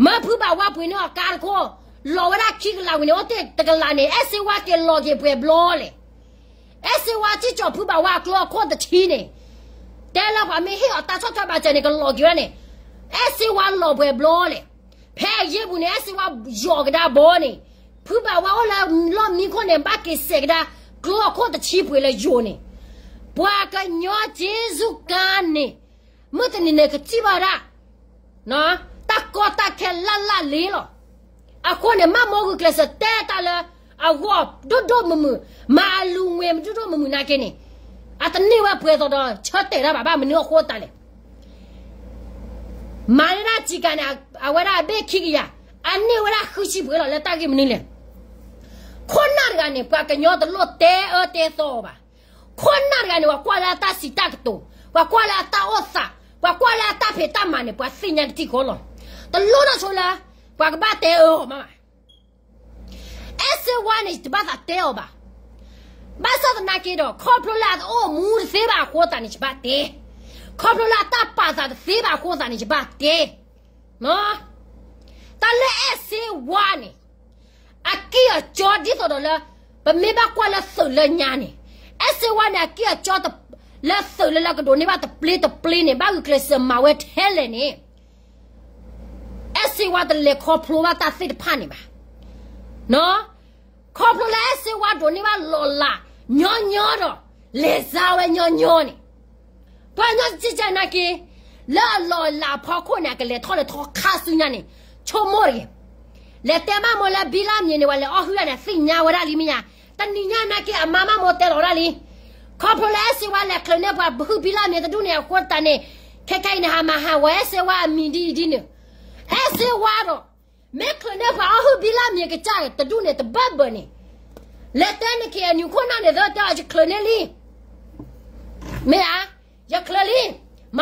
မၢဖုဘၣ်ဝါပှ့ၤန့ၢ်အီၤကါတခိၣ်, လီၤဝဲဒၣ်ခံကလးဝံၤန့ၣ် အိၣ်တ့ၢ်တကလးန့ၣ် အဲၣ်စ့ဝါက့ၤလီၤက့ၤပှဲၤဘျီလဲၣ်. အဲၣ်စ့ဝါစံၣ်ကၠီၤဖုဘၣ်ဝါအကျိအခိၣ်တဆံန့ၣ်, တဲလၢပှၤမ့ၢ်ဟ့ၣ်အီၤတၢ်ဆီၣ်ထွဲဘၣ်စၢၤန့ၣ် ကလီၤက့ၤဝဲဒၣ်န့ၣ်, အဲၣ်စ့ဝါလီၤပှဲၤဘျီလဲၣ်. ဖဲအယ့ၢ်ပူၤန့ၣ် အဲၣ်စ့ဝါယီၤကဒါဘီန့ၣ်, ဖုဘၣ်ဝါအိၣ်လၢလီၢ်မံခိၣ်န့ၣ် ဘၣ်က့ၤစဲးကဒါ ကျိအခိၣ်တဆံပှ့ၤလၢယိၤန့ၣ်, ပှၤကညီက့စူကါန့ၣ် မုၢ်တနံၤန့ၣ်ကထံၣ်ဘၣ်ဝဲဒၣ် တၢ်ကီတၢ်ခဲလၢ်လၢ်လံလီၤ. အဃိန့ၣ် မၢ်မိၢ်ဂုာ်ကျဲးစၢးတဲတၢ်လၢအဂီၢ်ဒိၣ်ဒိၣ်မုၢ်မုၢ်, မၤအလူၤငွေဒိၣ်ဒိၣ်မုၢ်မုၢ်နာ်က့န့ၣ်, အတန့ၢ်ဝဲပှဲၤသိးဒီးဆၢတဲာ်တၢ်ဘၣ်, ဘၣ်မနုၤအဃိသတးလဲၣ်. မၤန့ၢ်ဒၣ်စံးကၤန့ၣ် အဝဲဒၣ်အဘ့ၣ်ခံကယၤ, အန့ၢ်ဝဲဒၣ်ဃုဆံပှဲၤလီၤ လၢတၢ်ဂ့ၢ်မနုၤလဲၣ်. ခိၣ်နၢ်တဂၤန့ၣ် ပှၤကညီတလိၣ်တဲအၢတဲသီအီၤဘၣ်. ခိၣ်နၢ်တဂၤန့ၣ် ပှၤကွၢ်လၢအတၢ်စံးတၢ်ကတိၤ, ပှၤကွၢ်လၢအတၢ်အိၣ်သး, ပှၤကွၢ်လၢအတၢ်ဖံးတၢ်မၤန့ၣ် ပှၤသ့ၣ်ညါတထံၣ်ဃီလီၤ. တလိၣ်နီၢ်ဆိလၢ ပှၤကဘၣ်တဲအၢအီၤမးဘၣ်. အဲၣ်စ့ဝါန့ၣ် ယတဘၣ်သးတဲအီၤဘၣ်. ဘၣ်ဆၣ်သနာ်က့ဒီး ခီဖျိလၢအတအိၣ်မူတသ့ဘၣ်အဃိသတးန့ၣ် ယဘၣ်တဲ, ခီဖျိလၢအတၢ်ပာ်သးတသ့ဘၣ်အဃိသတးန့ၣ် ယဘၣ်တဲ တၢ်လၢအဲၣ်စ့ဝါန့ၣ် အကံၢ်အစီဒ်သိးဒီးလၢ ပမ့ၢ်ဘၣ်ကွၢ်လၢသုးလၢညါန့ၣ်, အဲၣ်စ့ဝါန့ၣ် အကံၢ်အစီ လၢသုးလၢလၢကဒိးန့ၢ်ဘၣ်တပျ့တပျ့န့ၣ် ဘၣ်ဂုာ်ကျဲးစၢးမၤဝဲထဲလဲၣ်န့ၣ်, အဲၣ်စ့ဝါတလဲၤခီဖျိဘၣ်တၢ်သ့ၣ်တဖၣ်န့ၣ်ဘၣ်. ခီဖျိလၢအဲၣ်စ့ဝါဒိးန့ၢ်ဘၣ်လီၤလးညီညီဒီး လဲၤစါဝဲညီညီန့ၣ်, ပှၤကညီကကဲကနၣ်က့ၤ လၢအလီၤလးအဖီခိၣ်န့ၣ် အကလဲၤထီၣ်လဲၤထီခါဆူညါန့ၣ် ဆိကမိၣ်တဂ့ၤ. လဲၤတဲမၢ်မိၢ်လၢဘံလၢ်မံၤန့ၣ် ပှၤလဲၤအီၣ်ဟုၣ်ဒၣ်န့ၣ် သ့ၣ်ညါဝဲဒၣ်လံမ့ၢ်ဧါ. တနံၤညါနာ်က့ အမါမၢ်မိၢ်တဲလီၤဝဲဒၣ်လံ. ခီဖျိလၢအဲၣ်စ့ဝါလဲၤချုးန့ၢ်ပှၤဟုၣ်ဘံလၢ်မံၤတဒူၣ်န့ၣ်အဃိသတးန့ၣ်, ခဲခဲအံၤန့ၣ် ဟးမၤဟးဂီၤအဲၣ်စ့ဝါအမံၤဒ်အံၤဒ်နုၤ, အဲၣ်စ့ဝါဒီး မ့ၢ်ချုးန့ၢ်ပှၤအီၣ်ဟုၣ်ဘံလၢ်မံၤကစၢ်တဒူၣ်န့ၣ် တဘၢၣ်ဘၢၣ်န့ၣ်, လဲၤတဲန့ၣ်က့ၤအနုၤခိၣ်နၢ်န့ၣ် သၢတဲအီၤ ယချုးန့ၢ်လံ, မ့ၢ်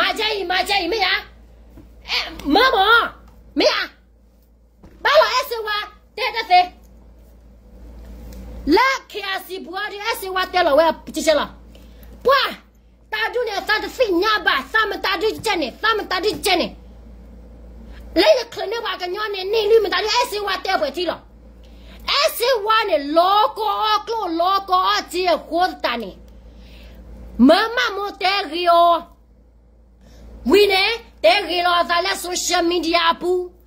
ဧါ, ယချုးလံ, မၤကဲအံၤ မၤကဲအံၤ မ့ၢ်ဧါ, မၢမၢ, မ့ၢ်ဧါ, ဘၣ်လီၤအဲၣ်စ့ဝါ တဲတသ့ လၢ KIC ပူၤအံၤဒ် အဲၣ်စ့ဝါတဲလီၤဝဲ ကဲကဲလီၤ. ပှၤ တၢ်ဒုးန့ၣ် သးတသ့ၣ်ညါဘၣ်, သးမတၤဒုးကဲန့ၣ်, သးမတၤဒုးကဲန့ၣ်, လၢယချုးန့ၢ်ပှၤကညီန့ၣ် န့ၢ်လံမတၤဒုး အဲၣ်စ့ဝါတဲပှဲၤထံလီၤ. အဲၣ်စ့ဝါန့ၣ် လီၤကအီၣ်ကျိၣ် လီၤကအီၣ်စ့အဃိသတးန့ၣ်, မၢမၢ်မိၢ်တဲဂ့ၤအီၤ ဝံၤန့ၣ် တဲဂ့ၤလီၤအသးလၢ social media အပူၤ,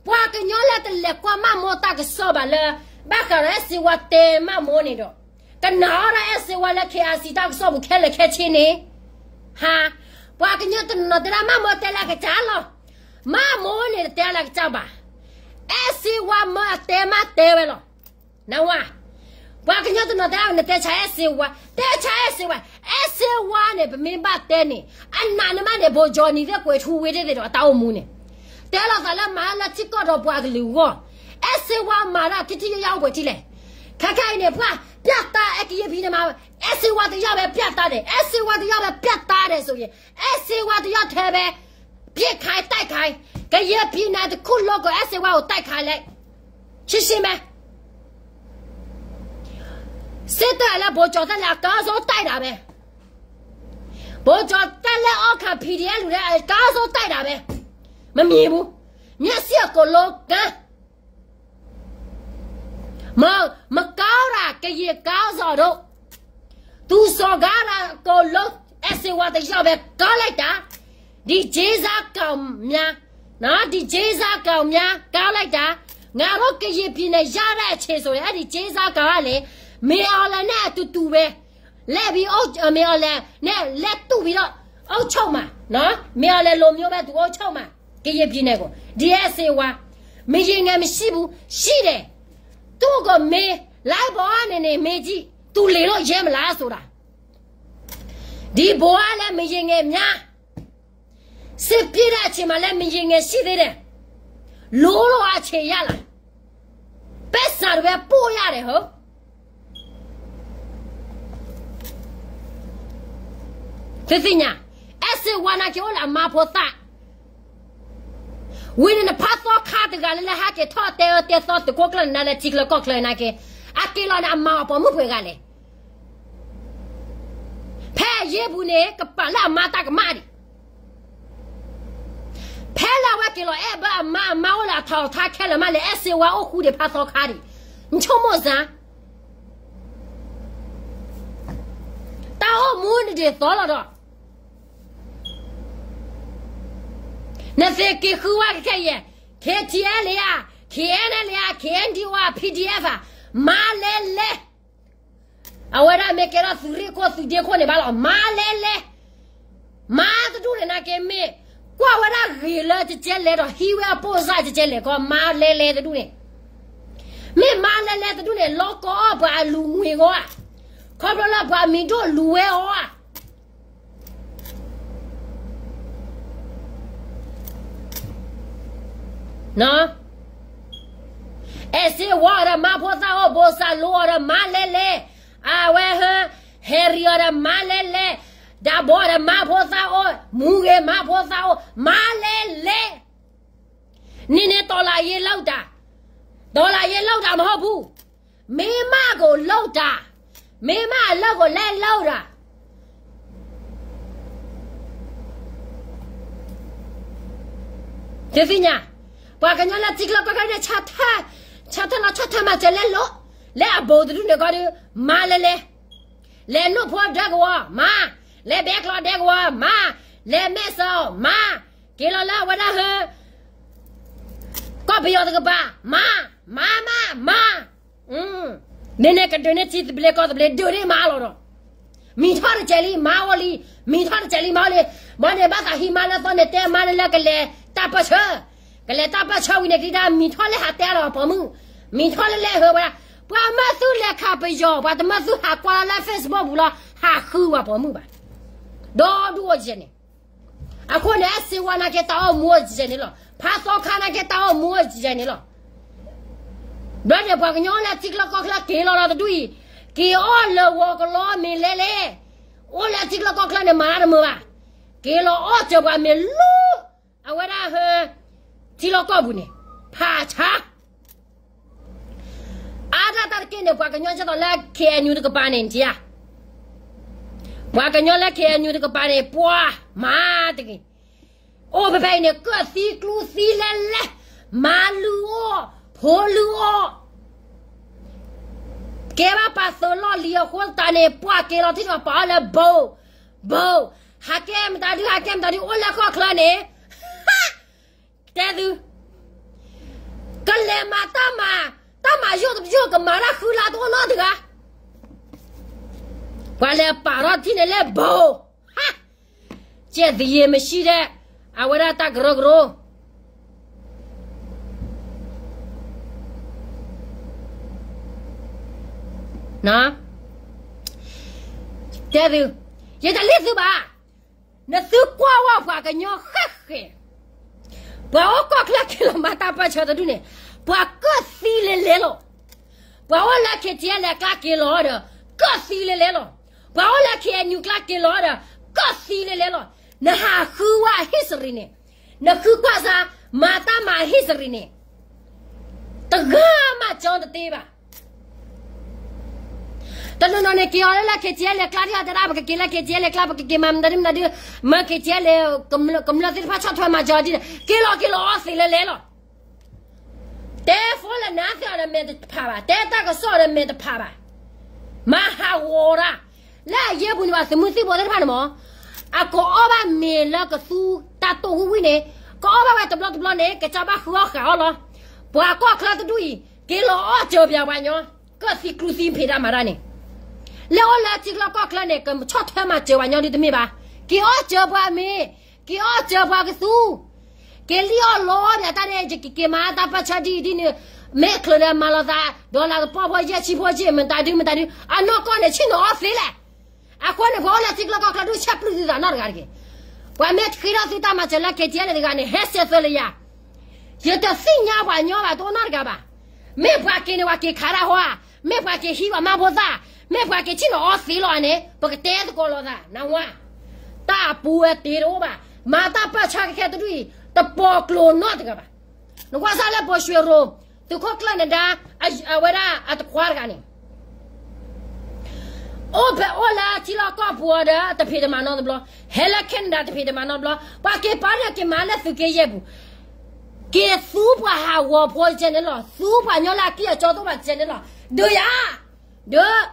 ပှၤကညီလၢတလဲၤကွၢ်မၢ်မိၢ်တၢ်ကစီၣ်ဘၣ်လၢ ဘၣ်ဃးဒီးအဲၣ်စ့ဝါတဲမၢ်မိၢ်န့ၣ်ဒီး, ကနာ်အီၤဒၣ်အဲၣ်စ့ဝါလၢ KIC တၢ်ကစီၣ်ပူၤခဲလၢာ်ခဲဆ့န့ၣ်, ဟါ, ပှၤကညီတနီၤတဲဒၣ်မၢ်မိၢ်တဲလၢအကစၢ်လီၤ, မၢ်မိၢ်န့ၣ်တတဲလၢအကစၢ်ဘၣ်, အဲၣ်စ့ဝါမၢအတဲမၢ်တဲဝဲလီၤ. နဝၤ, ပှၤကညီတနီၤတဲဒၣ်နတဲဆါအဲၣ်စ့ဝါ, တဲဆါအဲၣ်စ့ဝါ, အဲၣ်စ့ဝါန့ၣ် ပမ့ၢ်ဘၣ်တဲန့ၣ် အနးနမးန့ၣ် ဘိကၠီနံၤသ့ၣ်ကွဲၤထူဝ့ၢ်သ့ၣ်ဒီးအတၢ်အိၣ်မူန့ၣ်, တဲလီၤသးလၢမၤလၢထံကီၢ်ဒီးပှၤကလုာ်အဂီၢ်, အဲၣ်စ့ဝါမၤတၢ်ထံထံယယအိၣ်ပှဲၤထံလဲၣ်. ခဲခဲအံၤန့ၣ် ပှၤ ပြတ်သား အဲၣ်ကယဲၢ်ဖံန့ၣ်မၤ, အဲၣ်စ့ဝါတယီၢ်ဖဲ ပြတ်သား န့ၣ်, အဲၣ်စ့ဝါတယီၢ်ဖဲ ပြတ်သား န့ၣ် ဆိုရင်, အဲၣ်စ့ဝါတယီၢ်ထဲဖဲ ပစ်ခိုင်း တိုက်ခိုင်း, ကယဲၢ်ဖံန့ၣ်တခူၣ်လိကီး အဲၣ်စ့ဝါအိၣ် တိုက်ခိုင်း လဲၣ်, ရှင်းရှင်းပဲ. စစ်တပ်လည်း ဗိုလ်ချုပ် တပ်လည်း အကောင်းဆုံး တိုက်တာပဲ. ဗိုလ်ချုပ် တပ်လည်း အောက်ခံ PDF လူလည်း အကောင်းဆုံး တိုက်တာပဲ. မမြင်ဘူး. မျက်စိအကုန်လုံး ကန်း မ-, မကောင်းတာ ကရင်ခေါင်းဆောင်တို့, သူစော်ကားတာအကုန်လုံး အဲၣ်စ့ဝါတယောက်ပဲ ကောင်းလိုက်တာ. ဒီကြေးစားကောင်များ, နော်, ဒီကြေးစားကောင်များ ကောင်းလိုက်တာ. ငါတို့ကရင်ပြည်နယ် ရတဲ့အချိန်ဆိုရင် အဲ့ဒီကြေးစားကောင်ကလေ, မင်းအောင်လှိုင်နဲ့အတူတူပဲ. လဲၤဘံ မ့ၢ်အီၤလဲၣ်န့ၣ် လဲၤတူၢ်ဘံဒီး အုပ်ချုပ်မှာ, မ့ၢ်အီၤလဲၣ် လူမျိုးပဲ သူအုပ်ချုပ်မှာ, ကရင်ပြည်နယ်ကို ဒီးအဲၣ်စ့ဝါ, မယင်ငယ်မရှိဘူး, ရှိတယ်, သူ့ကိုမေး, လိုက်ပါ နေနေမေးကြည့်, သူလေလို့ရဲမလားဆိုတာ, ဒီဗိုလ်ကလည်း မယင်ငယ်များ, စစ်ပြေးတဲ့အချိန်မှာလည်း မယင်ငယ်ရှိသေးတယ်, လိုလို့အခြေရလား, ပိုက်ဆံတွေပဲပို့ရတယ်ဟော. သုသ့ၣ်ညါ, အဲၣ်စ့ဝါနာ်က့အိၣ်လၢအမါဖိသၣ်, ဝံၤန့ၣ်နဖးသီခါတဂၤလၢလၢဟဲက့ၤထီၣ်တဲအၢ တဲသီ သုးခိၣ်ကျၢၢ်န့ၣ် နၤလၢထံချၢကီၢ်ချၢနာ်က့, အက့ၤလီၤန့ၣ် အမၤအီၤပိာ်မုၣ်ပှဲၤဂၤလဲၣ်. ဖဲအယ့ၢ်ပူၤန့ၣ် ကပာ်လၢအမါတၢ်ကမၣ်ဒံး, ဖဲလၢအဝဲက့ၤလီၤအဲၣ်ဘၢအမါ အမါအိၣ်လၢအထီၣ်အထါခဲလၢာ်မးလဲၣ်, အဲၣ်စ့ဝါအိၣ်ဃူဒံးဖးသီခါဒံး, နဆိကမိၣ်စ့ၢ် တၢ်အိၣ်မူန့ၣ်ဒ်သိးလီၤဒီး, နသ့ၣ်က့ၤဃုဝဲကခဲအံၤ, KTLA ဧါ, KNLA ဧါ, KNDO ဧါ, PDF ဧါ, မါလဲလဲ, အဝဲဒၣ်မ့ၢ်ကဲထီၣ်သုးရ့ၣ်ခိၣ်သုးဒ့ခိၣ်န့ၣ်ဘၣ်လီၤ, မါလဲလဲ, မါတဒူၣ်န့ၣ်နာ်က့မ့ၢ်, ကွၢ်ဝဲဒၣ်ဂ့ၤလၢကကဲလဲၤဒီး ဟံးဝဲအပိၢ်စၢ်ကကဲလဲၤကီး မါလဲလဲတဒူၣ်န့ၣ်, မ့ၢ်မါလဲလဲတဒူၣ်န့ၣ် လီၤကီအီၣ်ပှၤအလူၤငွေဂီၢ်ဧါ, ခီဖျိလၢပှၤမံၤဒိၣ်လူၤဝဲအီၤဧါ. အဲၣ်စ့ဝါအီၤဒီးမါဖိသၣ်အိၣ်, ဘိၣ်စၢ်လိအီၤဒီးမါလဲလဲ, အဝဲဟဲ, ဟဲရံၤအီၤဒီးမါလဲလဲ, ဒးဘီအီၤဒီးမါဖိသၣ်အိၣ်, မူဂ့ၤမါဖိသၣ်အိၣ်, မါလဲလဲ. နံၤန့ၣ် တော်လှန်ရေးလုပ်တာ, တော်လှန်ရေးလုပ်တာမဟုတ်ဘူး, မိန်းမကိုလုပ်တာ, မိန်းမအလုပ်ကိုလည်းလုပ်တာ. သုသ့ၣ်ညါ, ပှၤကညီလၢထံချၢကီၢ်ချၢန့ၣ် ဆၢထၢၣ်လီၤဆီၣ်ထွဲမၤစၢၤလဲလိာ်, လၢအဘူးတဒူၣ်န့ၣ်ကီးဒီး, မါလဲလဲ, လဲၤနိၣ်ဖိဒဲကဝီၤ, မါ, လဲၤဘဲကျီဒဲကဝီၤ, မါ, လဲၤမဲၢ်စီၤ, မါ, က့ၤလီၤလၢအဝဲဒၣ်ဟဲ ကီၢ်ပယီၤတကပၤ, မါ, မါ, မါ, မါ. န့ၣ်န့ၣ်ကဒုးန့ၢ်ထံသဘျ့ကီၢ်သဘျ့ ဒုးန့ၢ်မါလီၤဒီး, မံၤထီၣ်တစဲးလံ မါအိၣ်လံ, မံၤထီၣ်တစဲးလံ မါအိၣ်လံ. ဘီန့ၣ်ဘၣ်သးဟံးမါလၢသီန့ၣ် တဲမါလၢလၢကလဲၤတၢ်ပၢၢ်ဆၢ, ကလဲၤတၢ်ပၢၢ်ဆၢဝံၤန့ၣ် ကဒံးဒၣ်မံၤထီၣ်လၢဟးတဲလီၤပိာ်မုၣ်, မံၤထီၣ်လၢလဲၤဟၢဝဲဒၣ်, ပှၤမၢသုလဲၤခးပယီၤ ပှၤတမၢသုဟးကွၢ်လၢ Facebook ပူၤလီၤ ဟးဃုဝဲပိာ်မုၣ်ဘၣ်. ဒီဒူၣ်အိၣ်ကဲန့ၣ် အဃိန့ၣ် အဲၣ်စ့ဝါနာ်က့တၢ်အိၣ်မူအိၣ်ကဲန့ၣ်လီၤ. ဖးသီခါနာ်က့တၢ်အိၣ်မူအိၣ်ကဲန့ၣ်လီၤ. ဘျီန့ၣ် ပှၤကညီလၢထံချၢကီၢ်ချၢက့ၤလီၤဒီးတဒူၣ်အံၤ, က့ၤအီၣ်လၢဂီၤကလီမ့ၤလဲလဲ, အိၣ်လၢထံချၢကီၢ်ချၢန့ၣ် မၤတၢ်တမုာ်ဘၣ်. က့ၤလီၤအီၣ်စၢၤပှၤမ့ၤလၢ အဝဲဒၣ်ဟဲ ထံလီၢ်ကီၢ်ပူၤန့ၣ် ဖးဆါ အါဒၣ်တၢ်တက့ၢ်န့ၣ် ပှၤကညီကဲသိးလၢ KNU တကပၤန့ၣ် နထံၣ်ဧါ, ပှၤကညီလၢ KNU တကပၤန့ၣ် ပှၤမၤတဂ့ၤ, အိၣ်ဖဲဖဲအံၤန့ၣ် ကၢၣ်သံကျူသံလဲလဲ, မါလုၢ်အီၣ်, ဖိလုၢ်အီၣ်, ကဲဘၣ်ပာ်သုးလီၢ်လံၤအဃိသတးန့ၣ် ပှၤက့ၤလီၤထံၣ်ဒီးပာ်အီၤလၢ ဘိၣ်, ဘိၣ်, ဟးကဲမတၤဒု ဟးကဲမတၤဒု အိၣ်လၢကီၢ်ချၢန့ၣ် တဲသု, ကလဲၤမၤတၢ်မၤ, တၢ်မၤယိၣ်တယိၣ် ကမၤတၢ်ဃုလါတအိၣ်နီတဂၤ, ပှၤလဲၤပာ်ထီၣ်ထံၣ်န့ၣ်လၢ ဘိၣ်, ဟါ, ကဲသယံၤမရှီးဒဲး, အဝဲဒၣ်တၢ်ကရၢကရိ တဲသု, ယတလံသုဘၣ်, နသုကွၢ်ဝဲပှၤကညီဃဲဃဲ, ပှၤအိၣ်ကီၢ်ချၢက့ၤလီၤမၤတၢ်ပၢၢ်ဆၢတဒူၣ်န့ၣ်, ပှၤကၢၣ်သံလဲလဲလီၤ. ပှၤအိၣ်လၢ KTLA ကျါက့ၤလီၤဒီး ကၢၣ်သံလဲလဲလီၤ. ပှၤအိၣ်လၢ KNU ကျါက့ၤလီၤဒီး ကၢၣ်သံလဲလဲလီၤ. နဟးဃုဝဲ history န့ၣ်, နဃုကွၢ်စၢ် မၤတၢ်မၤ history န့ၣ်, တဂၤမးကၠီတသ့ဘၣ်. တနီၤနီၤန့ၣ် က့ၤအီၤလၢလၢ KTLA ကျါ ဒ်အတဲဒၣ် ပကက့ၤလၢ KTLA ကျါ ပကက့ၤမၤမတၤဒုမတၤဒု, မ့ၢ် KTLA ကမျၢၢ်သ့ၣ်တဖၣ်ဆီၣ်ထွဲမၤကၠီဒ်န့ၣ် က့ၤလီၤက့ၤလီၤအီၣ်သံလဲလဲလီၤ. တဲဖိလၢနါသ့ၣ်အီၤဒီးမဲာ်တဖးဘၣ်, တဲတၢ်ကစီၣ်ဒီးမဲာ်တဖးဘၣ်. မၤဟးဂီၤတၢ်, လၢအယ့ၢ်ပူၤန့ၣ်ဘၣ် သုးမုၢ်သံၣ်ဘိသ့ၣ်တဖၣ်န့ၣ်မး, အကအီၣ်ဘၣ်မ့ၤလၢကသူတၢ်တိၢ်ဝံၣ်ဝံၣ်န့ၣ်, ကအီၣ်ဘၣ်ဝဲတဘျီတဘျီန့ၣ် ကစၢ်ဘၣ်ဃုအီၣ်ဃာ်အီၣ်လီၤ. ပှၤကီၢ်ချၢတဒူၣ်အံၤ က့ၤလီၤအီၣ်စၢၤပှၤကညီ, ကၢၣ်သံကျူသံဖံးတၢ်မၤတၢ်န့ၣ်, လၢအိၣ်လၢထံချၢကီၢ်ချၢန့ၣ် ကဆီၣ်ထွဲမၤစၢၤပှၤညီဒုတမ့ၢ်ဘၣ်. က့ၤအီၣ်စၢၤပှၤမ့ၢ်, က့ၤအီၣ်စၢၤပှၤကသူ, က့ၤလံၣ်အီၣ်လီဒီးတၢ်န့ၣ် ယကက့ၤမၤတၢ်ပၢၢ်ဆၢဒ်အံၤဒ်နုၤ, မ့ၢ်ချုးဒီးမၤလီၤသး ဒီးလၢကပီၢ်ဖိယဲၢ်ဆံဖိက့ၤ မတၤဒုမတၤဒု အနီၢ်ကီၢ်န့ၣ် ဆ့ၣ်နီၤအီၣ်သ့လဲၣ်. အဃိန့ၣ် ပှၤအိၣ်လၢထံချၢကီၢ်ချၢဒုးဆဲးပျုၢ်သုသးနီတဂၤတဂ့ၤ. ပှၤမ့ၢ်ဃ့ထီၣ်သုတၢ်မၤစၢၤလၢ KTLA တဂၤန့ၣ် ဟဲစဲးသၢလၢယၤ ယတသ့ၣ်ညါပှၤညီဘၣ် တအိၣ်နီတဂၤဘၣ်. မ့ၢ်ပှၤက့ၤန့ၣ် ပှၤက့ၤခးတၢ်ဟီဧါ, မ့ၢ်ပှၤက့ၤဟံးပှၤမါဖိသၣ်, မ့ၢ်ပှၤက့ၤဆ့ၣ်နီၤအီၣ်သ့လီၤန့ၣ် ပကတဲသကိးလိာ်သး နဝါ, တၢ်အပူၤဝဲတ့တအိၣ်ဘၣ်. မၤတၢ်ပၢၢ်ဆၢကခဲတဒူၣ်အံၤ တပိာ်ကျိၤနီတဂၤဘၣ်. နကွၢ်စၢ်လၢပိာ်ရွှ့ရိၤ သုးခိၣ်ကျၢၢ်နဒါ အဝဲဒၣ်အတခွါတဂၤန့ၣ် အိၣ်ဖဲအိၣ်လၢထံလီၢ်ကီၢ်ပူၤအီၤဒီး တဖံးတမၤနီတဘျီ, ဟဲလၢ Canada တဖံးတမၤနီတဘျီ, ပှၤက့ၤပာ်န့ၣ်က့ၤမၤလၢသုးက့ယဲၢ်ပူၤ, က့ၤသူပှၤဟးဂီၤဖိတကဲန့ၣ်လီၤ, သူပှၤညီလၢအကံၢ်အကီတအိၣ်ဘၣ်တကဲန့ၣ်လီၤ, ဒုးယၤ, ဒုး,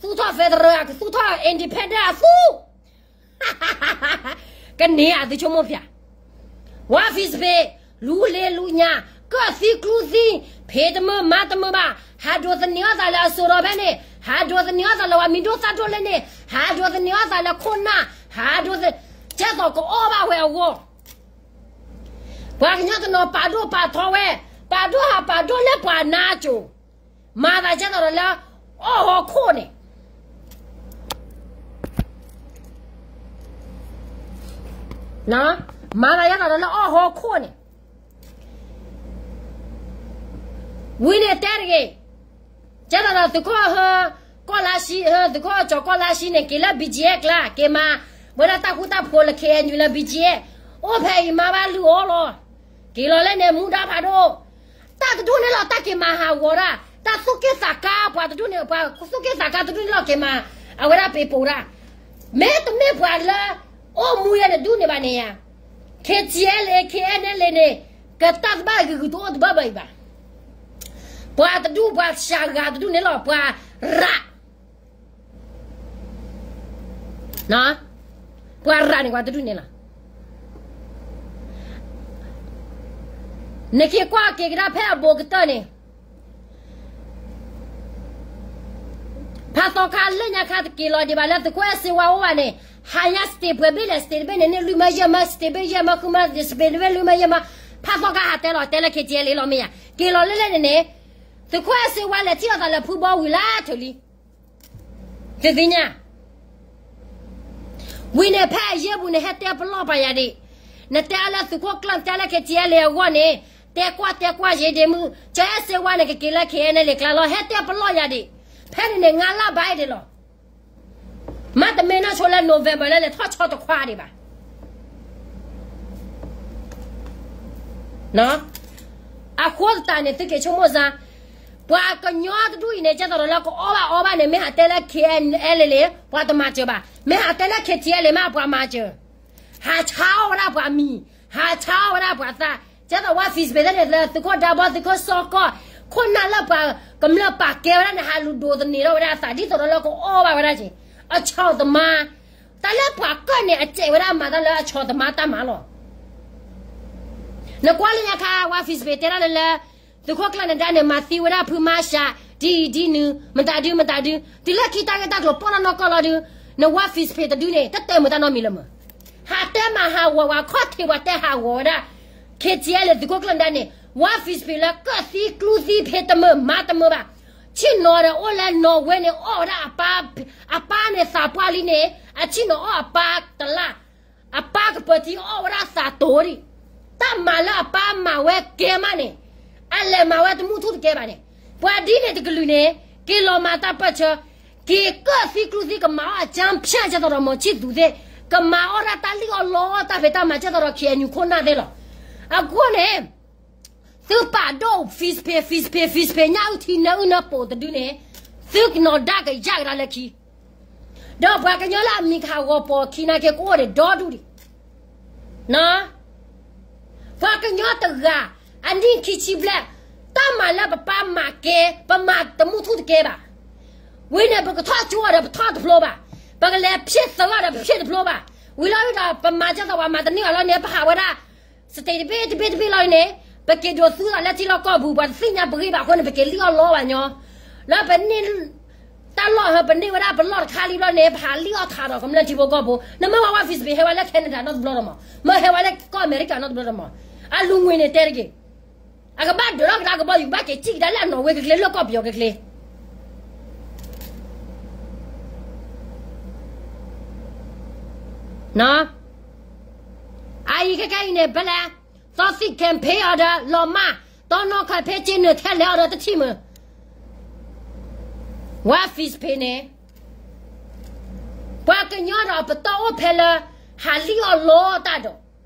သူၣ်ထီၣ် federal အကသူၣ်ထီၣ် independent အသူ ကန့ၢ်အသုဆိကမိၣ်ဖျါ, ဝါ ဖံးစပ့း, လူလ့လူညါ, ကၢၣ်သံကျူသံ, ဖံးတမုာ်မၤတမုာ်ဘၣ်, ဟးဒိးသန့ၤအီၣ်သးလၢအစိၤဒီးဖဲန့ၣ်, ဟးဒိးသန့ၤအီၣ်သးလၢပှၤမံၤဒိၣ်သၣ်ဒိၣ်လဲၣ်န့ၣ်, ဟးဒိးသန့ၤအီၣ်သးလၢခိၣ်နၢ်, ဟးဒိးသ, ကဲသိးကအီၣ်ဘၣ်ဝဲအဂီၢ်, ပှၤကညီတနီၤပာ်ဒိၣ်ပာ်ထီဝဲ, ပာ်ဒိၣ်ဟးပာ်ဒိၣ်လၢပှၤနါစိၤ မၤသးကဲသိးဒီးလၢ အီၣ်ဟီၣ်ခိၣ်န့ၣ်, မၤသးကဲသိးဒီးလၢအီၣ်ဟီၣ်ခိၣ်န့ၣ်, ဝံၤန့ၣ်တဲတဂ့ၤ, ကဲသိးဒီးသုးခိၣ်, ကီၢ်လါဆံ, သုးခိၣ်ကၠီၤကီၢ်လါဆံန့ၣ် က့ၤလၢ ဘီကၠံအဲၣ် ကျါ, က့ၤမၤ, ဝဲဒၣ်တၢ်ဃူတၢ်ဖိးလၢ KNU လၢ ဘီကၠံအဲၣ်, အိၣ်ဖဲအံၤမၤဘၣ်လုၢ်အီၣ်လီၤ, က့ၤလီၤလၢန့ၣ် မူဒါဖးဒိၣ် တၢ်တဒူၣ်န့ၣ်လီၤ တၢ်က့ၤမၤဟးဂီၤဒၣ်, တၢ်သူၣ်က့ၣ်သးကါပှၤတဒူၣ်န့ၣ်, ပှၤသူၣ်က့ၣ်သးကါတဒူၣ်န့ၣ်လီၤက့ၤမၤ, အဝဲဒၣ်ပ့ၤပိာ်ဒၣ်, မ့တမ့ၢ်ပှၤလၢ အိၣ်မူယဲၢ်တဒူၣ်န့ၣ်ဘၣ်န့ၣ်ယါ, KTLA KNLA န့ၣ်, ကတၢ်သဘၣ်ဂ့ၤဂ့ၤတအိၣ်တဘၣ်ဘၣ်အံၤဘၣ်, ပှၤတဒူၣ်ပှၤစှၤဂၤတဒူၣ်န့ၣ်လီၤ ပှၤရး ပှၤရးန့ၣ်ပှၤတဒူၣ်န့ၣ်လီၤ, နက့ၤကွၢ်က့ၤကဒါဖဲအဘူးကတၢၢ်န့ၣ်, ဖးသီခါလၢညါခါတက့ၤလီၤဒံးဘၣ်လၢသုးခိၣ်အဲၣ်စ့ဝါအိၣ်ဘၣ်န့ၣ်, ဟးညါ state ပှဲၤဘ့ၣ်လဲၣ် state တဘ့ၣ်န့ၣ် န့ၢ်လွံၢ်မၢယဲၢ်မၢ state ဘ့ၣ်ယဲၢ်မၢ ဃုမၢ state တဘ့ၣ်လွံၢ်မၢယဲၢ်မၢ, ဖးသီခါဟးတဲလီၤတဲလၢ KTLA လီၤမ့ၢ်ယါ, က့ၤလီၤလၢလဲၣ်န့ၣ်န့ၣ်, သုးခိၣ်အဲၣ်စ့ဝါလဲၤထံၣ်လိာ်သးလၢဖုဘီဝံၤလၢထၢၣ်လံ သုသ့ၣ်ညါ, ဝံၤန့ၣ် ဖဲအယဲၢ်ပူၤန့ၣ်ဟဲတဲပလီၢ်ပာ်ယၤဒံး, နတဲအါလၢသုးခိၣ်ကျၢၢ် နတဲလၢ KTLA အဂီၢ်န့ၣ်, တဲကွၢ်တဲကွၢ်ယဲဒ့မုၣ် ကၠီအဲၣ်စ့ဝါန့ၣ် ကက့ၤလၢ KNLA ကျါလီၤ ဟဲတဲပလီၢ်ယၤဒံး, ဖဲန့ၣ်န့ၣ် ငါးလါဘၣ်ဒံးလီၤ, မ့တမ့ၢ်နီၢ်ဆိလၢ November လၢလဲၤထီၣ်ဆီတခွါဒံးဘၣ် အဃိသတးန့ၣ် သုက့ၤဆိကမိၣ်စါ, ပှၤကညီတဒူၣ်အံၤန့ၣ် ကဲသိးဒီးလၢကအီၣ်ဘၣ်အီဘၣ်န့ၣ် မ့ၢ်ဟးတဲလၢ KNLA ပှၤတမၤစၢၤဘၣ်, မ့ၢ်ဟးတဲလၢ KTLA မး ပှၤမၤစၢၤ, ဟးဆါအီၣ်ဝဲဒၣ်ပှၤမံၤ, ဟးဆါအီၣ်ဝဲဒၣ်ပှၤသး, ကဲသိးဝါ Facebook သ့ၣ်န့ၣ် သုးခိၣ်ဒါဘီ သုးခိၣ်စီကီၢ်, ခိၣ်နၢ်လၢပှၤကမျၢၢ်ပာ်ကဲဝဲဒၣ်န့ၣ် ဟးလူၤဒိးသန့ၤထီၣ်ဝဲဒၣ်အသး ဒ်သိးဒီးလၢကအီၣ်ဘၣ်ဝဲဒၣ်က့ၤ, အဆီၣ်သမါ, တၢ်လၢပှၤကၢၣ်န့ၣ် အစဲးဝဲဒၣ်မၤတၢ်လၢအဆီၣ်သမါတၢ်မၤလီၤ နကွၢ်လၢညါခါ ဝါ Facebook တဲဒၣ်လၢလၢ, သုးခိၣ်ကျၢၢ်နဒါန့ၣ် မၤသံဝဲဒၣ်ဖုမါရှး, ဒ်အံၤဒ်နုၤ, မတၤဒုမတၤဒု, တုၤလၢခံတၢ်ဂ့ၢ်တၢ်ကျိၤပီၢ်နီၢ်နီၢ်ကီၢ်လီၤဒု, နဝါ Facebook တဒုန့ၣ် တတဲမုာ်တၢ်နီတမံၤလၢၤမး, ဟးတဲမၤဟးဂီၤဝဲခီၣ်ထံးပှၤတဲဟးဂီၤဝဲဒၣ်, KTLA သုးခိၣ်ကျၢၢ်နဒါန့ၣ်, ဝါ Facebook လၢကၢၣ်သံကျူသံဖံးတမုာ်မၤတမုာ်ဘၣ်, ဆ့ၣ်နီၤဒီးအိၣ်လၢနီၣ်ဝဲန့ၣ် အီၣ်ဝဲဒၣ်အပၢ်, အပၢ်န့ၣ်သးပှၢ်လံန့ၣ်, အဆ့ၣ်နီၤအီၣ်အပၢ်တလၢ် အပၢ်ကပၢၤထံအီၣ်ဝဲဒၣ်သးတိၤဒံး, တၢ်မၤလၢအပၢ်မၤဝဲကဲမးန့ၣ်, အလဲၤမၤဝဲတမူထူၣ်တကဲဘၣ်န့ၣ်, ပှၤဒ်န့ၣ်တကလုာ်န့ၣ်, က့ၤလီၤမၤတၢ်ပၢၢ်ဆၢ, က့ၤကၢၣ်သံကျူသံကမၤအီၣ်အကၠၢဖၠၣ်ကဲသိးဒီးမီၤဆံၣ်သူးသ့ၣ်, ကမၤအီၣ်ဒၣ်တၢ်လံၣ်အီၣ်လီအီၣ်တၢ်ဖံးတၢ်မၤကဲသိးဒီး KNU ခိၣ်နၢ်သ့ၣ်လီၤ. အဃိန့ၣ် သုပာ်ဒိၣ် Facebook Facebook Facebook ညၣ်အုၣ်ထံနၢအုၣ်နၢပိာ်တဒုန့ၣ်, သုကနီၤဒါကယၣ်ကဒါလၢခံ, ဒီးပှၤကညီလၢအမံၤကဟးဂီၤပိာ်ခံနာ်က့ ကအိၣ်ဒံးဒီဒူၣ်ဒံး, ပှၤကညီတဂၤ, အနံၣ်ခံဆံဘျဲၣ်, တၢ်မၤလၢပပၢ်မၤကဲ, ပမၤတမူထူၣ်တကဲဘၣ်. ဝံၤန့ၣ် ပကထီၣ်ကၠိအီၤဒီးပထီၣ်တဖျိဘၣ်, ပကလဲၤဖျ့သၢအီၤဒီးပဖျ့တဖျိဘၣ်. ဝံၤလီၤဒုးဒီး ပမၤကဲသိးပှၤမၤတန့ၢ်အီၤလီၤန့ၣ် ပဟးဝဲဒၣ် state တဘ့ၣ်တဘ့ၣ်တဘ့ၣ်လီၤန့ၣ်, ပက့ၤဒိးသူသးလၢထံလီၢ်ကီၢ်ပူၤ ပှၤတသ့ၣ်ညါပဂ့ၢ်ဘၣ်အဃိန့ၣ် ပက့ၤလံၣ်အီၣ်လီအီၣ်ဘၣ်ညီ, လၢပန့ၢ် တၢ်လီၢ်ဟၢပန့ၢ်ဝဲဒၣ်ပလီၢ်တခါလံဘျီန့ၣ် ပဟးလံၣ်အီၣ်ထးဒီးကမျၢၢ်ထံဖိကီၢ်ဖိ, နမ့ၢ်ဝဲ ဝါ Fizz Pay ဟဲဝဲလၢ Canada နီတဘျီဒီးမး, မ့ၢ်ဟဲဝဲလၢကီၢ်အမဲရကၤနီတဘျီဒီးမး, အလူၤငွေန့ၣ်တဲတက့ၢ်. အကဘၣ်ဒုးထီၣ်ကဒါကဘီယူၤ ကဘၣ်က့ၤစံၣ်ကဒါလၢအနီၣ်ဝ့ကချ့ လၢကီၢ်ပယီၤကချ့. အအံၤခဲကဲအံၤန့ၣ် ဖဲလဲၣ်, သီသံၣ် campaign အီၤဒီးလီၤမၢ်, တီနီၣ် campaign က့နုာ်ထဲလဲၣ်အီၤဒီးတထံၣ်မုာ်. ဝါ Fizz Pay န့ၣ် ပှၤကညီဒီးပတီၢ်အိၣ်ဖဲလၢ ဟးလံၣ်အီၣ်လီတၢ်ဒီး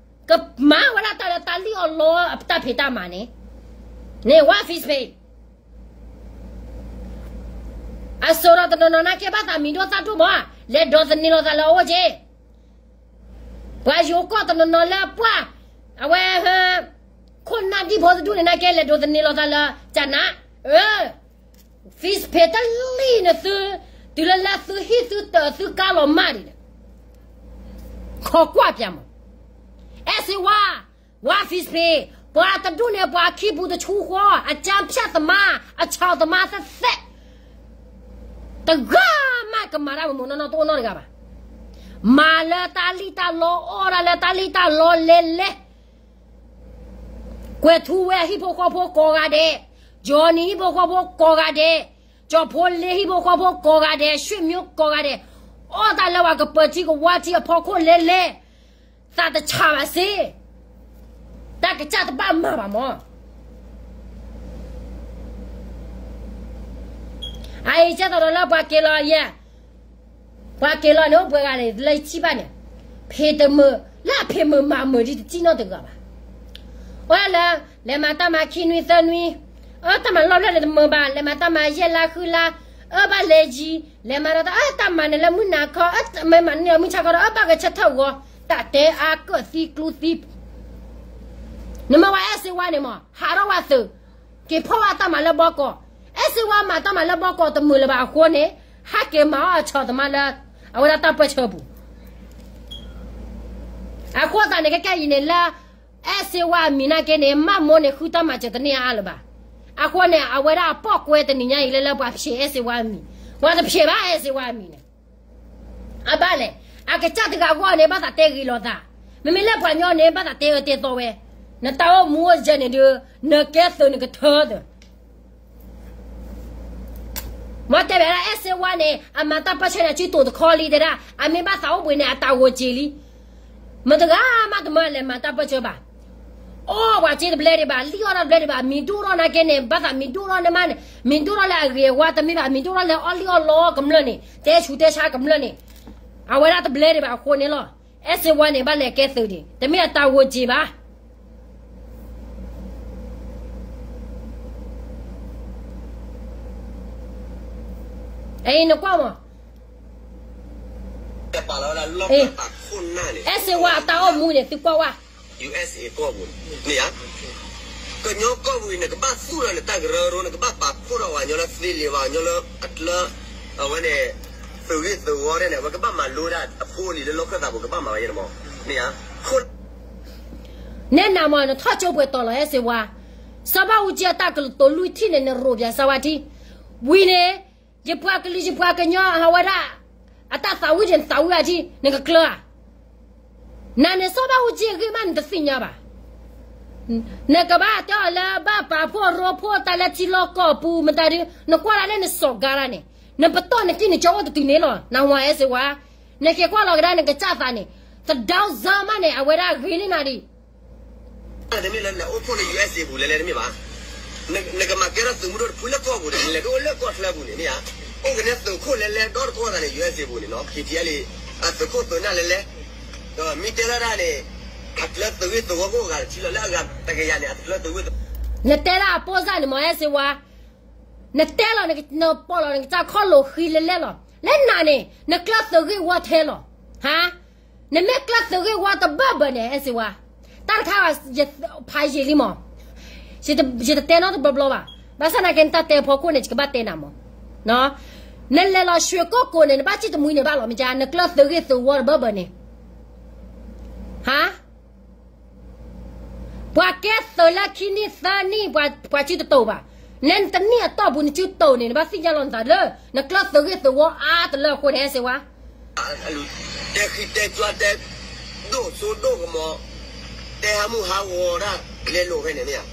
ကမၤဝဲဒၣ်တၢ်လၢတၢ်လံၣ်အီၣ်လီအပတၢ်ဖံးတၢ်မၤန့ၣ်, န့ၣ် ဝါ Fizz Pay အစိၤဒီးတနီၤနီၤနာ်က့ဘၣ်သးမံၤဒိၣ်သၣ်ဒိၣ်မး, လဲၤဒိးသန့ၤလိာ်သးလၢအအိၣ်က့. ပှၤယိၤကီၢ်တနီၤနီၤလၢပှၢ်, အဝဲဟဲ, ခိၣ်နၢ်ဒံၣ်ဖိတဒူၣ်န့ၣ်နာ်က့ လဲၤဒိးသန့ၤလိာ်သးလၢကနး, အၢ, Fizz Pay တလံၣ်န့ၣ်သု, တုၤလၢလၢသုဟံၣ်သုတၢၤသုကါလီၤမၢ်ဒံးန့ၣ်, ခိးကွၢ်ပၠးမး. အဲၣ်စ့ဝါ, ဝါ Fizz Pay, ပှၤတဒူၣ်န့ၣ် ပှၤခံပူၤတဆူဃီ, အကၠၢဖၠၣ်သမါ, အဆီၣ်သမါသဲးသဲး, တဂၤမးကမၤတၢ်မုာ်မုာ်နီၢ်နီၢ်တအိၣ်နီတဂၤဘၣ်. မၤလၢတၢ်လံၣ်တၢ်လီ, အီၣ်ဒၣ်လၢတၢ်လံၣ်တၢ်လီလဲၤလဲၤ, ကွဲၤထူဝဲဟံၣ်ဖိဃီဖိကိးဂၤဒဲး, ကၠီၤနံၤဟံၣ်ဖိဃီဖိကိးဂၤဒဲး, ကၠီၤဖိလ့ဟံၣ်ဖိဃီဖိကိးဂၤဒဲး, ဆွေမျိုးကိးဂၤဒဲး, အီၣ်တၢ်လၢပှၤကပၢၤထံကဝါထံအဖီခိၣ်လဲၤလဲၤ, သးတဆးဘၣ်စ့, တၢ်ကစၢ်တဘၣ်မၤဘၣ်မး. အအံၤကဲသိးဒီးလၢပှၤက့ၤလီၤယဲ, ပှၤက့ၤလီၤန့ၣ် အိၣ်ပှဲၤဂၤန့ၣ် လၢယထံၣ်ဘၣ်န့ၣ်, ဖံးတမုာ်, လၢအဖံးမုာ်မၤမုာ်ဒ်တစံၣ်နီၣ်တဂၤဘၣ်. အၢလၢ, လဲၤမၤတၢ်မၤခံနွံသၢနွံ, အၢတၢ်မၤလီၢ်ဖျၢၣ်န့ၣ်တမုာ်ဘၣ်, လဲၤမၤတၢ်မၤယဲၢ်လါဃုလါ, အၢဘၣ်လဲၤယံၤ, လဲၤမၤဒီးတၢ်, အၢတၢ်မၤန့ၣ်လၢမုၢ်နၤခီ, အၢမၤန့ၢ်မုၢ်ဆါခီဒီး အၢဘၣ်ဂဲၤဆၢထၢၣ်ဂီၤ, တၢ်တဲအါကၢၣ်သံကျူသံ နမ့ၢ်ဝဲအဲၣ်စ့ဝါန့ၣ်မး ဟးထီၣ်ဝဲသုး, က့ၤဖီၣ်ဝဲအတၢ်မၤလၢဘီကီး, အဲၣ်စ့ဝါမၤတၢ်မၤလၢဘီကီးတမုာ်လၢၤဘၣ်အဃိန့ၣ်, ဟးက့ၤမၤအီၣ်အဆီၣ်သမါလၢ, အဝဲဒၣ်တၢ်ပၢၢ်ဆၢပူၤ, အဃိသတးန့ၣ် ကဲကဲအံၤန့ၣ်လၢ, အဲၣ်စ့ဝါအမံၤနာ်က့န့ၣ် မၢ်မိၢ်န့ၣ်ဃုတၢ်မၤစၢၤတန့ၢ်အါအါလၢၤဘၣ်, အဃိန့ၣ် အဝဲဒၣ်အပိာ်ကွဲတနံၤညါအံၤလၢလၢပှၤဖျဲးအဲၣ်စ့ဝါအမံၤ, ပှၤတဖျဲးဘၣ်အဲၣ်စ့ဝါအမံၤန့ၣ် အဘၣ်လဲၣ်, အကစၢ်တဂၤအဂီၢ်န့ၣ် ဘၣ်သးတဲဂ့ၤလိာ်သး, မ့မ့ၢ်လၢပှၤညီန့ၣ် ဘၣ်သးတဲအၢတဲသီဝဲ, နတၢ်အိၣ်မူအိၣ်ယဲၢ်န့ၣ်ဒီး, နကဲသုးနကထၢသုး, မ့ၢ်တဲဘၣ်ဒၣ်အဲၣ်စ့ဝါန့ၣ် အမၤတၢ်ပၢၢ်ဆၢန့ၣ် အစုတိာ်တခီလံတဲဒၣ်, အမ့ၢ်ဘၣ်သးအိၣ်ဘှံးန့ၣ် အတၢ်ဂီၤက့ၤလံ မတဂၤမးတမၢလဲၤမၤတၢ်ပၢၢ်ဆၢဘၣ်, အီၣ်ပှၤစ့တဘျဲဒံးဘၣ်, လံၣ်အီၣ်တဘျဲဒံးဘၣ်, မံၤဒိၣ်ထီၣ်နာ်က့န့ၣ် ဘၣ်သးမံၤဒိၣ်ထီၣ်န့ၣ်မးန့ၣ်, မံၤဒိၣ်ထီၣ်လၢအဂ့ၤအဝါတမ့ၢ်ဘၣ်, မံၤဒိၣ်ထီၣ်လၢအီၣ်လံၣ်အီၣ်လီကမျၢၢ်န့ၣ်, တဲဆူးတဲဆါကမျၢၢ်န့ၣ်, အဝဲဒၣ်တဘျဲဒံးဘၣ်အဃိန့ၣ်လီၤ, အဲၣ်စ့ဝါန့ၣ် ဘၣ်လဲၤကဲသုးဒံး, တမ့ၢ်အတၢ်ဂီၤက့ၤဘၣ် အံၤနကွၢ်မး, အဲၣ်စ့ဝါအတၢ်အိၣ်မူန့ၣ် သုကွၢ်ဝဲ, ကညီကီၢ်ပူၤအံၤ နကဘၣ်သူၣ်လီၤနတၢ်ကရၢကရိ နကဘၣ်ပာ်ဖှိၣ်ထီၣ်ပှၤကညီလၢသ့လံၤပှၤကညီလၢအကျၢၤ, အဝဲန့ၣ်, သုးဂ့ၢ်သုးဝီထဲန့ၣ် အဝဲကဘၣ်မၤလိဒၣ်အဖိအလံၤလၢလီၢ်ခၢၣ်သးပူၤ ကဘၣ်မၤဝဲယဲၢ်န့ၣ်မး, မ့ၢ်ဧါ, နဲနၤမး နထီၣ်ကၠိပှဲၤတီၤလီၤ အဲၣ်စ့ဝါ, စီၤဘၣ်အူကၠံအတၢ်ကတိၤလွံၢ်ထံၣ်န့ၣ် နရိးပၠးစါဝါထံ, ဝံၤန့ၣ်, ယပှၤကလုာ်ယပှၤကညီအဝဲဒၣ်, အတၢ်သးဝံၣ်ဒံးနသးဝံၣ်အထံ နကကျၢၤဧါ, နၤန့ၣ်စီၤဘၣ်အူကၠံအဂ့ၢ်မးနတသ့ၣ်ညါဘၣ် နကဘၣ်တဲအီၤလၢဘၣ်ပာ်ဖှိၣ်ရိဖှိၣ်တၢ်လၢထံလီၢ်ကီၢ်ပူၤမတၤဒုး နကွၢ်လၢ်လၢနစီၤကၤရၢ်န့ၣ်, နပတီၢ်နကံၢ်နကၠီအိၣ်တတုၤန့ၣ်လီၤ နဟူအဲၣ်စ့ဝါ, နက့ၤကွၢ်လီၤကဒါနကစၢ်သးန့ၣ်, သဒၢစၢမးန့ၣ် အဝဲဒၣ်ဂ့ၤန့ၢ်နၤဒံး တမ့ၢ်လၢလဲၤအိၣ်ဖှိၣ်လၢ ယူၢ်အ့ၣ်စ့ၣ် ပူၤလဲၤလဲၤတမ့ၢ်ဘၣ်, နကမၤကဲထီၣ်သုးမုၢ်ဒိၣ်တဖုလၢကီၢ်ပူၤန့ၣ် နလဲၤကအိၣ်လၢကီၢ်ချၢပူၤန့ၣ် မ့ၢ်ဧါ, အိၣ်ကန့ၢ်သုးခိၣ်လဲၤလဲၤဒီတကီၢ်သးန့ၣ် ယူၢ်အ့ၣ်စ့ၣ် ပူၤန့ၣ်နီၤ ခံထံၣ်လံ, အသုးခိၣ်သုးနၢ်လဲၤလဲၤ, ဒီးမ့ၢ်တဲလၢဒၣ်န့ၣ်, အကျၢၤသုးဂ့ၢ်သုးဝီကအိၣ်ဂၤတထံၣ်လီၤ လၢအဂၤတကယၤန့ၣ် အတကျၢၤသုးဂ့ၢ်သုးဝီ, နတဲဒၣ်အပိၢ်စၢ်န့ၣ်မ့ၢ်အဲၣ်စ့ဝါ, နတဲလီၤ, နပီၢ်လီၤနကစၢ်ခီၣ်လိာ်ဃံလဲၤလဲၤလီၤ, လၢနၤန့ၣ် နကျၢၤသုးဂ့ၢ်ဝီထဲလီၤ, ဟါ နမ့ၢ်ကျၢၤသုးဂ့ၢ်ဝီတဘၢၣ်ဘၢၣ်န့ၣ် အဲၣ်စ့ဝါ, တၢ်တခါ ဖးယံာ်လံမး, ယတတဲနီတဘျီဘျီဘၣ်, ဘၣ်ဆၣ်နာ်က့နတၢ်တဲဖီခိၣ်န့ၣ် ယကဘၣ်တဲနၤမး, နလဲၤလီၤရွှေကုက္ကိုန့ၣ် နဘၣ်စံၣ်တမှံၤန့ၣ်ဘၣ်လီၤ မ့ၢ်ကါ နကျၢၤသုးဂ့ၢ်သုးဝီတဘၢၣ်ဘၢၣ်န့ၣ်, ဟါ ပှၤကဲသုးလၢခံနံၣ်သၢနံၣ် ပှၤစုတတိာ်ဘၣ်, နဲနတနံၣ်အတီၢ်ပူၤနစုတိာ်န့ၣ် နဘၣ်သ့ၣ်ညါလီၤနသးလၢ နကျၢၢ်သုးဂ့ၢ်သုးဝီအါတလၢအဃိန့ၣ် အဲၣ်စ့ဝါ တဲဃံတဲကွၢ်တဲ ဒိၣ်စိဒိၣ်ကမီၤ တဲဟးမုၢ်ဟးဂီၤဒၣ် လဲၤလိာ်ဖဲန့ၣ်မ့ၢ်ဧါ.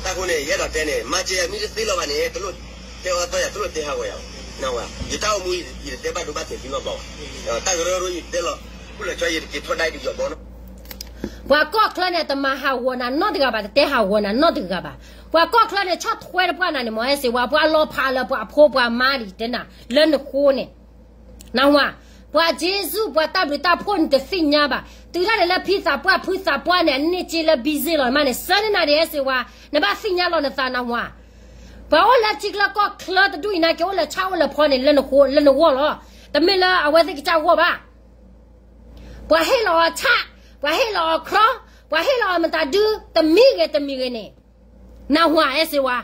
တၢ်ဃိန့ၣ် ယအဲၣ်ဒိးတဲန့ၣ် မၤစၢၤယၤမ့ၢ်တသ့လီၤဘၣ်န့ၣ် တလိၣ်တဲအီၣ်သီယၤ တလိၣ်တဲဟးဂီၤယၤဘၣ်. ယတၢ်အိၣ်မူ ယတတဲဘၣ်ဒိဘၣ်ထံးသုနီတဘျီဘၣ်. တၢ်ကရၢကရိယတတဲလီၤ ဃုလီၤဆီယတက့ၤထီၣ်ဒၣ်တယီၤဘီနီၤ. ပှၤကီၢ်ချၢန့ၣ် တမၤဟးဂီၤနၤနီတဂၤဘၣ် တတဲဟးဂီၤနၤနီတဂၤဘၣ်. ပှၤကီၢ်ချၢန့ၣ် ဆီၣ်ထွဲတပှၢ်နၤန့ၣ် မ့ၢ်အဲၣ်စ့ဝါ ပှၤလီၤဖးလၢပှၤအဖိပှၤမါဒ်တဲနၤ လၢနဃိန့ၣ် နၢ်ဟူဧါ, ပှၤက့စူၢ် ပှၤတၢ်ဘျုးတၢ်ဖှိၣ်န့ၣ်တသ့ၣ်ညါဘၣ်. တုၤဒၣ်လဲာ်လၢဖံသးပှၢ်ဖုသးပှၢ်န့ၣ် အန့ၢ်စ့လၢ busy လီၤမးန့ၣ် ဆၢန့ၢ်နၤဒ်အဲၣ်စ့ဝါ, နဘၣ်သ့ၣ်ညါလီၤနသးနၢ်ဟူဧါ. ပှၤအိၣ်လၢထံချၢကီၢ်ချၢတဒူၣ်အံၤနာ်က့ အိၣ်လၢဆၣ်အိၣ်လၢဖီန့ၣ် လၢနဂီၢ်လီၤ. တမ့ၢ်လၢအဝဲသ့ၣ်ကစၢ်ဂီၢ်ဘၣ်. ပှၤဟ့ၣ်လီၤအီၤဆၣ်, ပှၤဟ့ၣ်လီၤအီၤချီ, ပှၤဟ့ၣ်လီၤအီၤမတၤဒု တမံၤဂ့ၤတမံၤဂ့ၤန့ၣ် နၢ်ဟူဧါအဲၣ်စ့ဝါ,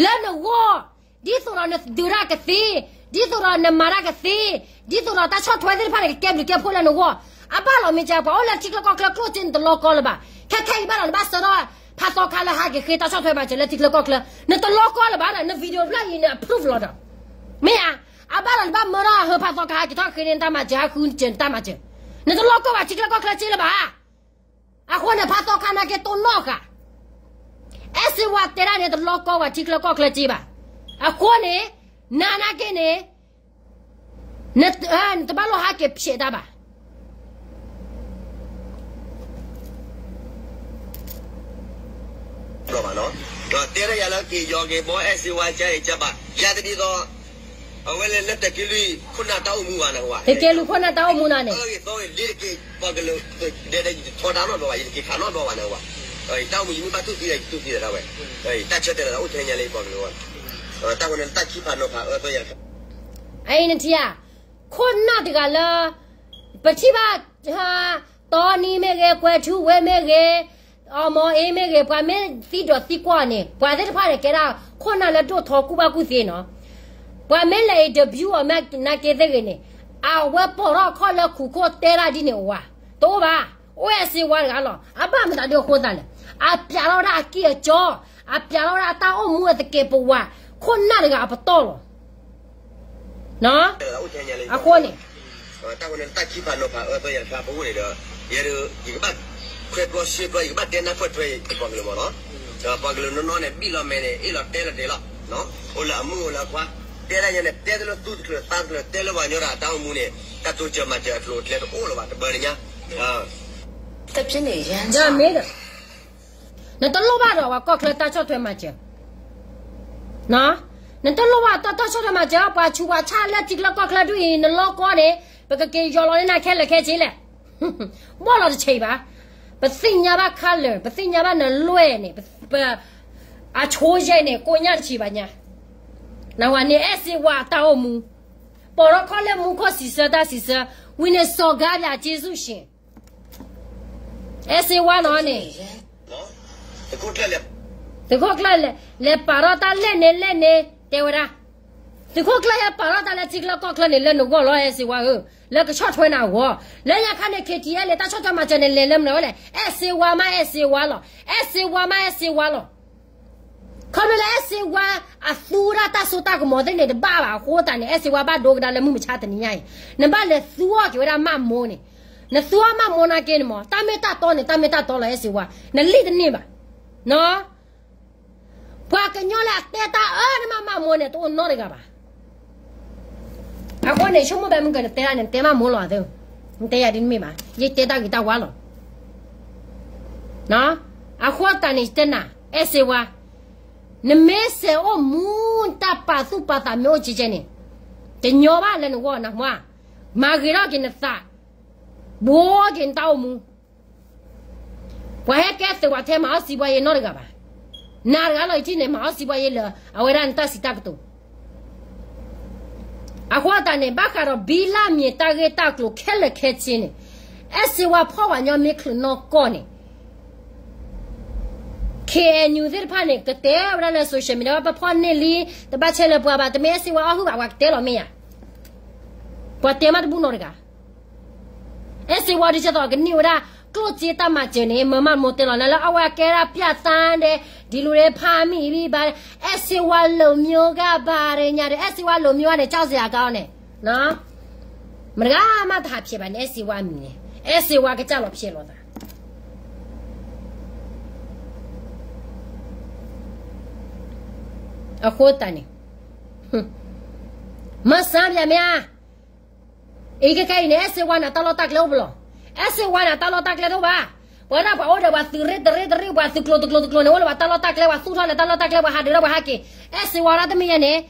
လၢနဂီၢ်, ဒ်သိးဒီးနဒုးတၢ်ကသ့, ဒ်သိးဒီးနမၤတၢ်ကသ့, ဒ်သိးဒီးတၢ်ဆီၣ်ထွဲသ့ၣ်တဖၣ်န့ၣ် ကကဲဘျုးကဲဖှိၣ်လၢနဂီၢ်, အဘၣ်လီၤမ့ၢ်ကဲ ပှၤအိၣ်လၢထံချၢကီၢ်ချၢကျိၣ်စ့နတလီကီလၢၤဘၣ်. ခဲခဲအံၤဘၣ်လီၤ နဘၣ်ဆှၢထီၣ်ဖးသီခါလၢဟးက့ၤဃ့တၢ်ဆီၣ်ထွဲမၤစၢၤလၢထံချၢကီၢ်ချၢ, နတလီကီလၢၤဘၣ်ဒီး န video ဖျၢၣ်အံၤန့ၣ် approve လီၤဒီး မ့ၢ်ဧါ, အဘၣ်လီၤနဘၣ်မၢထီၣ်ဟၢဖးသီခါ ဟးက့ၤထီၣ်ဃ့န့ၢ်တၢ်မၤစၢၤ ဟးဃုစၢၤနတၢ်မၤစၢၤ, နတလီကီဘၣ်ထံချၢကီၢ်ချၢစ့လၢၤဘၣ်. အဃိန့ၣ် ဖးသီခါနာ်က့တိၢ်နီၣ်ဃာ်, အဲၣ်စ့ဝါတဲဒၣ်န့ၣ် တလီကီဘၣ်ထံချၢကီၢ်ချၢစ့ဘၣ်. အဃိန့ၣ် နၤနာ်က့န့ၣ် နတဘၣ်လိၣ်ဟးက့ၤဖျဲးတၢ်ဘၣ်. ဘၣ်နီၤ, ဒီးတဲဒၣ်ယၤလၢက့ၤယီၤက့ၤဘီ အဲၣ်စ့ဝါ ကါအံၤကါဘၣ် ယၤတဒ်သိး အဝဲလၢလၢတက့လွံၢ် ခိၣ်နၢ်တၢ်အိၣ်မူဘၣ်နဟူဧါ, တက့လွံၢ်ခိၣ်နၢ်တၢ်အိၣ်မူနၤန့ၣ် အဂ့ၤသီဂ့ၤလ့တက့ၤ ပှၤကလုာ် ဒဲဒဲယတထီဒါနီတဘျီဘၣ် ယတက့ၤခးနီတဘျီဘၣ်နဟူဧါ, ယတၢ်အိၣ်မူယမ့ၢ်ဘၣ်တူၢ်သံဒီး ယတူၢ်သံဒီးတၢ်ဝဲ, တၢ်ဆၢတဲာ်လၢတၢ်အိၣ်ထဲညါလၢယပှၤကလုာ်အဂီၢ်, တၢ်ဝဲန့ၣ်တၢ်ခံဖးနီၤဖးအၢသီယၤတခါ အံၤနထံၣ်ဧါ, ခိၣ်နၢ်တဂၤလၢ ပထံၣ်ဘၣ် တီနံမ့ၢ်ဂ့ၤ ကွဲၤထူဝ့မ့ၢ်ဂ့ၤ အီမီၤအ့မ့ၢ်ဂ့ၤ ပှၤမ့ၢ်သံဒိးသံကွၢ်န့ၣ် ပှၤသ့ၣ်တဖၣ်န့ၣ် ကဲဒၣ်ခိၣ်နၢ်လၢဒိၣ်ထီကူၣ်ဘၣ်ကူၣ်သ့နီၤ, ပှၤမ့ၢ်လဲၤ interview အီၤမ့ၢ်နာ်က့သ့ၣ်ဂ့ၤန့ၣ် အဝဲပိာ်ထီၣ်ခီၣ်လၢခူၣ်ခိၣ်တဲဒၣ်ဒ်န့ၣ်အိၣ်ဧါ, တအိၣ်ဘၣ်, အိၣ်အဲၣ်စ့ဝါတဂၤလီၤ. အဘၣ်မတၤဒုအဃိသတးလဲၣ်, အပျးထီၣ်ဝဲဒၣ်အကံၢ်အစီ, အပျးထီၣ်ဝဲဒၣ်အတၢ်အိၣ်မူအသကဲးပဝး, ခိၣ်နၢ်တဂၤအပတီၢ်လီၤ. အဃိန့ၣ် တၢ်ခံဖးနီၤဖးအၢသီယၤတခါ ပအိၣ်န့ၣ်ဒီး ယဲဒၣ် ယကဘၣ်ခွဲးပျီရှဲပျီ ယကဘၣ်တဲနၢ်ပၢၢ်ထွဲယပှၤကလုာ်မ့ၢ်နီၤ, ဒီးပှၤကလုာ်နီၢ်နီၢ်န့ၣ် ဘံၣ်လီၤမဲာ်န့ၣ် အ့ၣ်လီၤတဲလီၤတဲာ်လီၤ, အိၣ်လၢအမုၢ်အိၣ်လၢအခွါ, တဲဒၣ်ညါန့ၣ် တဲတလၢသူတချုးသးတချုး တဲလၢပှၤကညီဒီးအတၢ်အိၣ်မူန့ၣ် တၢ်တိစၢၤမၤစၢၤအကျိၤအကျဲတအိၣ်လၢၤဘၣ် တဘၣ်န့ၣ်ညါ မ့ၢ်ဒီး နတလိၣ်ဘၣ်ဒီးပှၤကီၢ်ချၢတၢ်ဆီၣ်ထွဲမၤစၢၤ, နတလိၣ်ဘၣ်တၢ်ဆီၣ်ထွဲမၤစၢၤ ပှၤဆူးပှၤဆါလၢထံချၢကီၢ်ချၢဒ်အံၤ နလီကီန့ၣ် ပကက့ၤယီၤလီၤန့ၢ်နၤခဲလၢာ်ခဲဆ့လဲၣ်, ဘီၣ်လီၤတဆံးဘၣ်, ပသ့ၣ်ညါဘၣ် color ပသ့ၣ်ညါဘၣ်နလွဲၢ်န့ၣ်, အဆိယဲၢ်န့ၣ် ကိးညါတဆံးဘၣ်ညါ, နဝဲန့ၣ် အဲၣ်စ့ဝါအတၢ်အိၣ်မူ, ပိာ်ထီၣ်ခီၣ်လၢမူခိၣ်စံးဆၢတၢ်စံးဆၢ, ဝံၤန့ၣ်စီၤကါပၠးက့စူၣ်ၡ့ၣ် အဲၣ်စ့ဝါနီၤန့ၣ်, သုးခိၣ်ကျၢၢ်လဲၤ, သုးခိၣ်ကျၢၢ်လဲၤ, လဲၤပာ်ထီၣ်တၢ်လဲၣ်န့ၣ်လဲၣ်န့ၣ် တဲဝဲဒၣ်, သုးခိၣ်ကျၢၢ်ဟဲပာ်ထီၣ်တၢ်လၢထံချၢကီၢ်ချၢန့ၣ် လၢနဂီၢ်လီၤ အဲၣ်စ့ဝါဧၢ, လၢကဆီၣ်ထွဲနၤအဂီၢ်, လၢညါခါန့ၣ် KTLA တၢ်ဆီၣ်ထွဲမၤစၢၤန့ၣ် လဲၤလၢမနုၤဝဲလဲၣ်, အဲၣ်စ့ဝါမးအဲၣ်စ့ဝါလီၤ, အဲၣ်စ့ဝါမးအဲၣ်စ့ဝါလီၤ. ခီဖျိလၢအဲၣ်စ့ဝါ အသူဝဲဒၣ်တၢ်စိတၢ်ကမီၤသ့ၣ်န့ၣ် တဘၣ်ဘၣ်အဃိသတးန့ၣ် အဲၣ်စ့ဝါဘၣ်ဒိကဒါလၢမုၢ်မဆါတနံၤညါအံၤ, နဘၣ်လဲၤသူအီၣ်က့ၤဝဲဒၣ်မးမိၢ်န့ၣ်, နသူအီၣ်မးမိၢ်နာ်က့န့ၣ်မး တၢ်မ့ၢ်တၢ်တီန့ၣ် တၢ်မ့ၢ်တၢ်တီလီၤ အဲၣ်စ့ဝါ, နလံၣ်တန့ၢ်ဘၣ်, ပှၤကညီလၢအတဲတၢ်အၢန့ၣ်မးမးမိၢ်န့ၣ် တအိၣ်နီတဂၤဘၣ်. အဃိန့ၣ် ဆိကမိၣ်ဘၣ်မုၢ်ကနၣ်တဲဒၣ်န့ၣ် တဲမးမိၢ်လီၤသၢ, နတဲယၤဒ်န့ၣ်မ့ၢ်ဘၣ် ယတဲတၢ်ဂ့ၤတၢ်ဝါလီၤ. အဃိသတးန့ၣ် ယတဲနၤ အဲၣ်စ့ဝါ, နမ့ၢ်စဲးအိၣ်မူ တၢ်ပာ်သူၣ်ပာ်သးမ့ၢ်အိၣ်ကဲကဲန့ၣ်, တညီဘၣ်လၢနဂီၢ်နမါ, မၤဂ့ၤထီၣ်က့ၤနသး, ဘှီက့ၤနတၢ်အိၣ်မူ ပှၤဟဲကဲသုးပှၤထဲမၤအီၣ်စံးဘှါယဲနီတဂၤဘၣ်. နၤတဂၤလီၤယထံၣ်န့ၣ် မၤအီၣ်စံးဘှါယဲလၢ အဝဲဒၣ်နတၢ်စံးတၢ်ကတိၤ. အဃိသတးန့ၣ် ဘၣ်ဃးဒီးဘံလၢမ့ၢ်တၢ်ဂ့ၢ်တၢ်ကျိၤခဲလၢာ်ခဲဆ့န့ၣ်, အဲၣ်စ့ဝါဖီၣ်ပှၤကညီမ့ၢ်ချုးနီၢ်ကီၢ်န့ၣ်, KNU သ့ၣ်တဖၣ်န့ၣ် ကတဲဝဲဒၣ်လၢ social media ဘၣ်ပဖီၣ်န့ၢ်လံ, တဘၣ်ဆဲးလၢပှၤဘၣ်, တမ့ၢ်အဲၣ်စ့ဝါအီၣ်ဟုၣ်ဘၣ် ပှၤကတဲလီၤမ့ၢ်ယၤ, ပှၤတဲမးတဘူၣ်နီတဂၤ. အဲၣ်စ့ဝါဒ်သိးကန့ၢ်ဝဲဒၣ် ကျိၣ်စ့တၢ်မၤစၢၤန့ၣ် မ့ၢ်မးမိၢ်တဲလီၤနၤလၢအဝဲကဲဒၣ်ပျၢ်သါဒီး ဒ်လူၤဒဲဖးမံၤဘံဘၣ် အဲၣ်စ့ဝါလိာ်မျိၤဂၤဘၣ်ဒဲးညါဒီး အဲၣ်စ့ဝါလိာ်မျိၤဂၤန့ၣ် ကၠီစ့အကါအီၤန့ၣ် မတဂၤမးတဟးဖျဲးဘၣ်န့ၣ် အဲၣ်စ့ဝါမံၤန့ၣ် အဲၣ်စ့ဝါကစၢ်လီၤဖျဲးလိာ်သး အဃိသတးန့ၣ် မၤစၢ်ပၠးမ့ၢ်ဧါ အံၤခဲခဲအံၤန့ၣ် အဲၣ်စ့ဝါန့ၣ် တၢ်လီၢ်တၢ်ကျဲအိၣ်ပလီၢ်, အဲၣ်စ့ဝါန့ၣ် တၢ်လီၢ်တၢ်ကျဲတအိၣ်ဘၣ်. ပဝဲဒၣ်ပှၤအိၣ်ဒီးပှၤသုးရ့ၣ်တရ့ၣ်တရ့ၣ် ပှၤသုးကျိၤတကျိၤတကျိၤန့ၣ် အိၣ်လၢပှၤတၢ်လီၢ်တၢ်ကျဲ ပှၤသူၣ်ထီၣ်လၢတၢ်လီၢ်တၢ်ကျဲ ပှၤဟးဒုးဒီးပှၤဟးက့ၤ, အဲၣ်စ့ဝါဒၣ်တမ့ၢ်ယဲန့ၣ်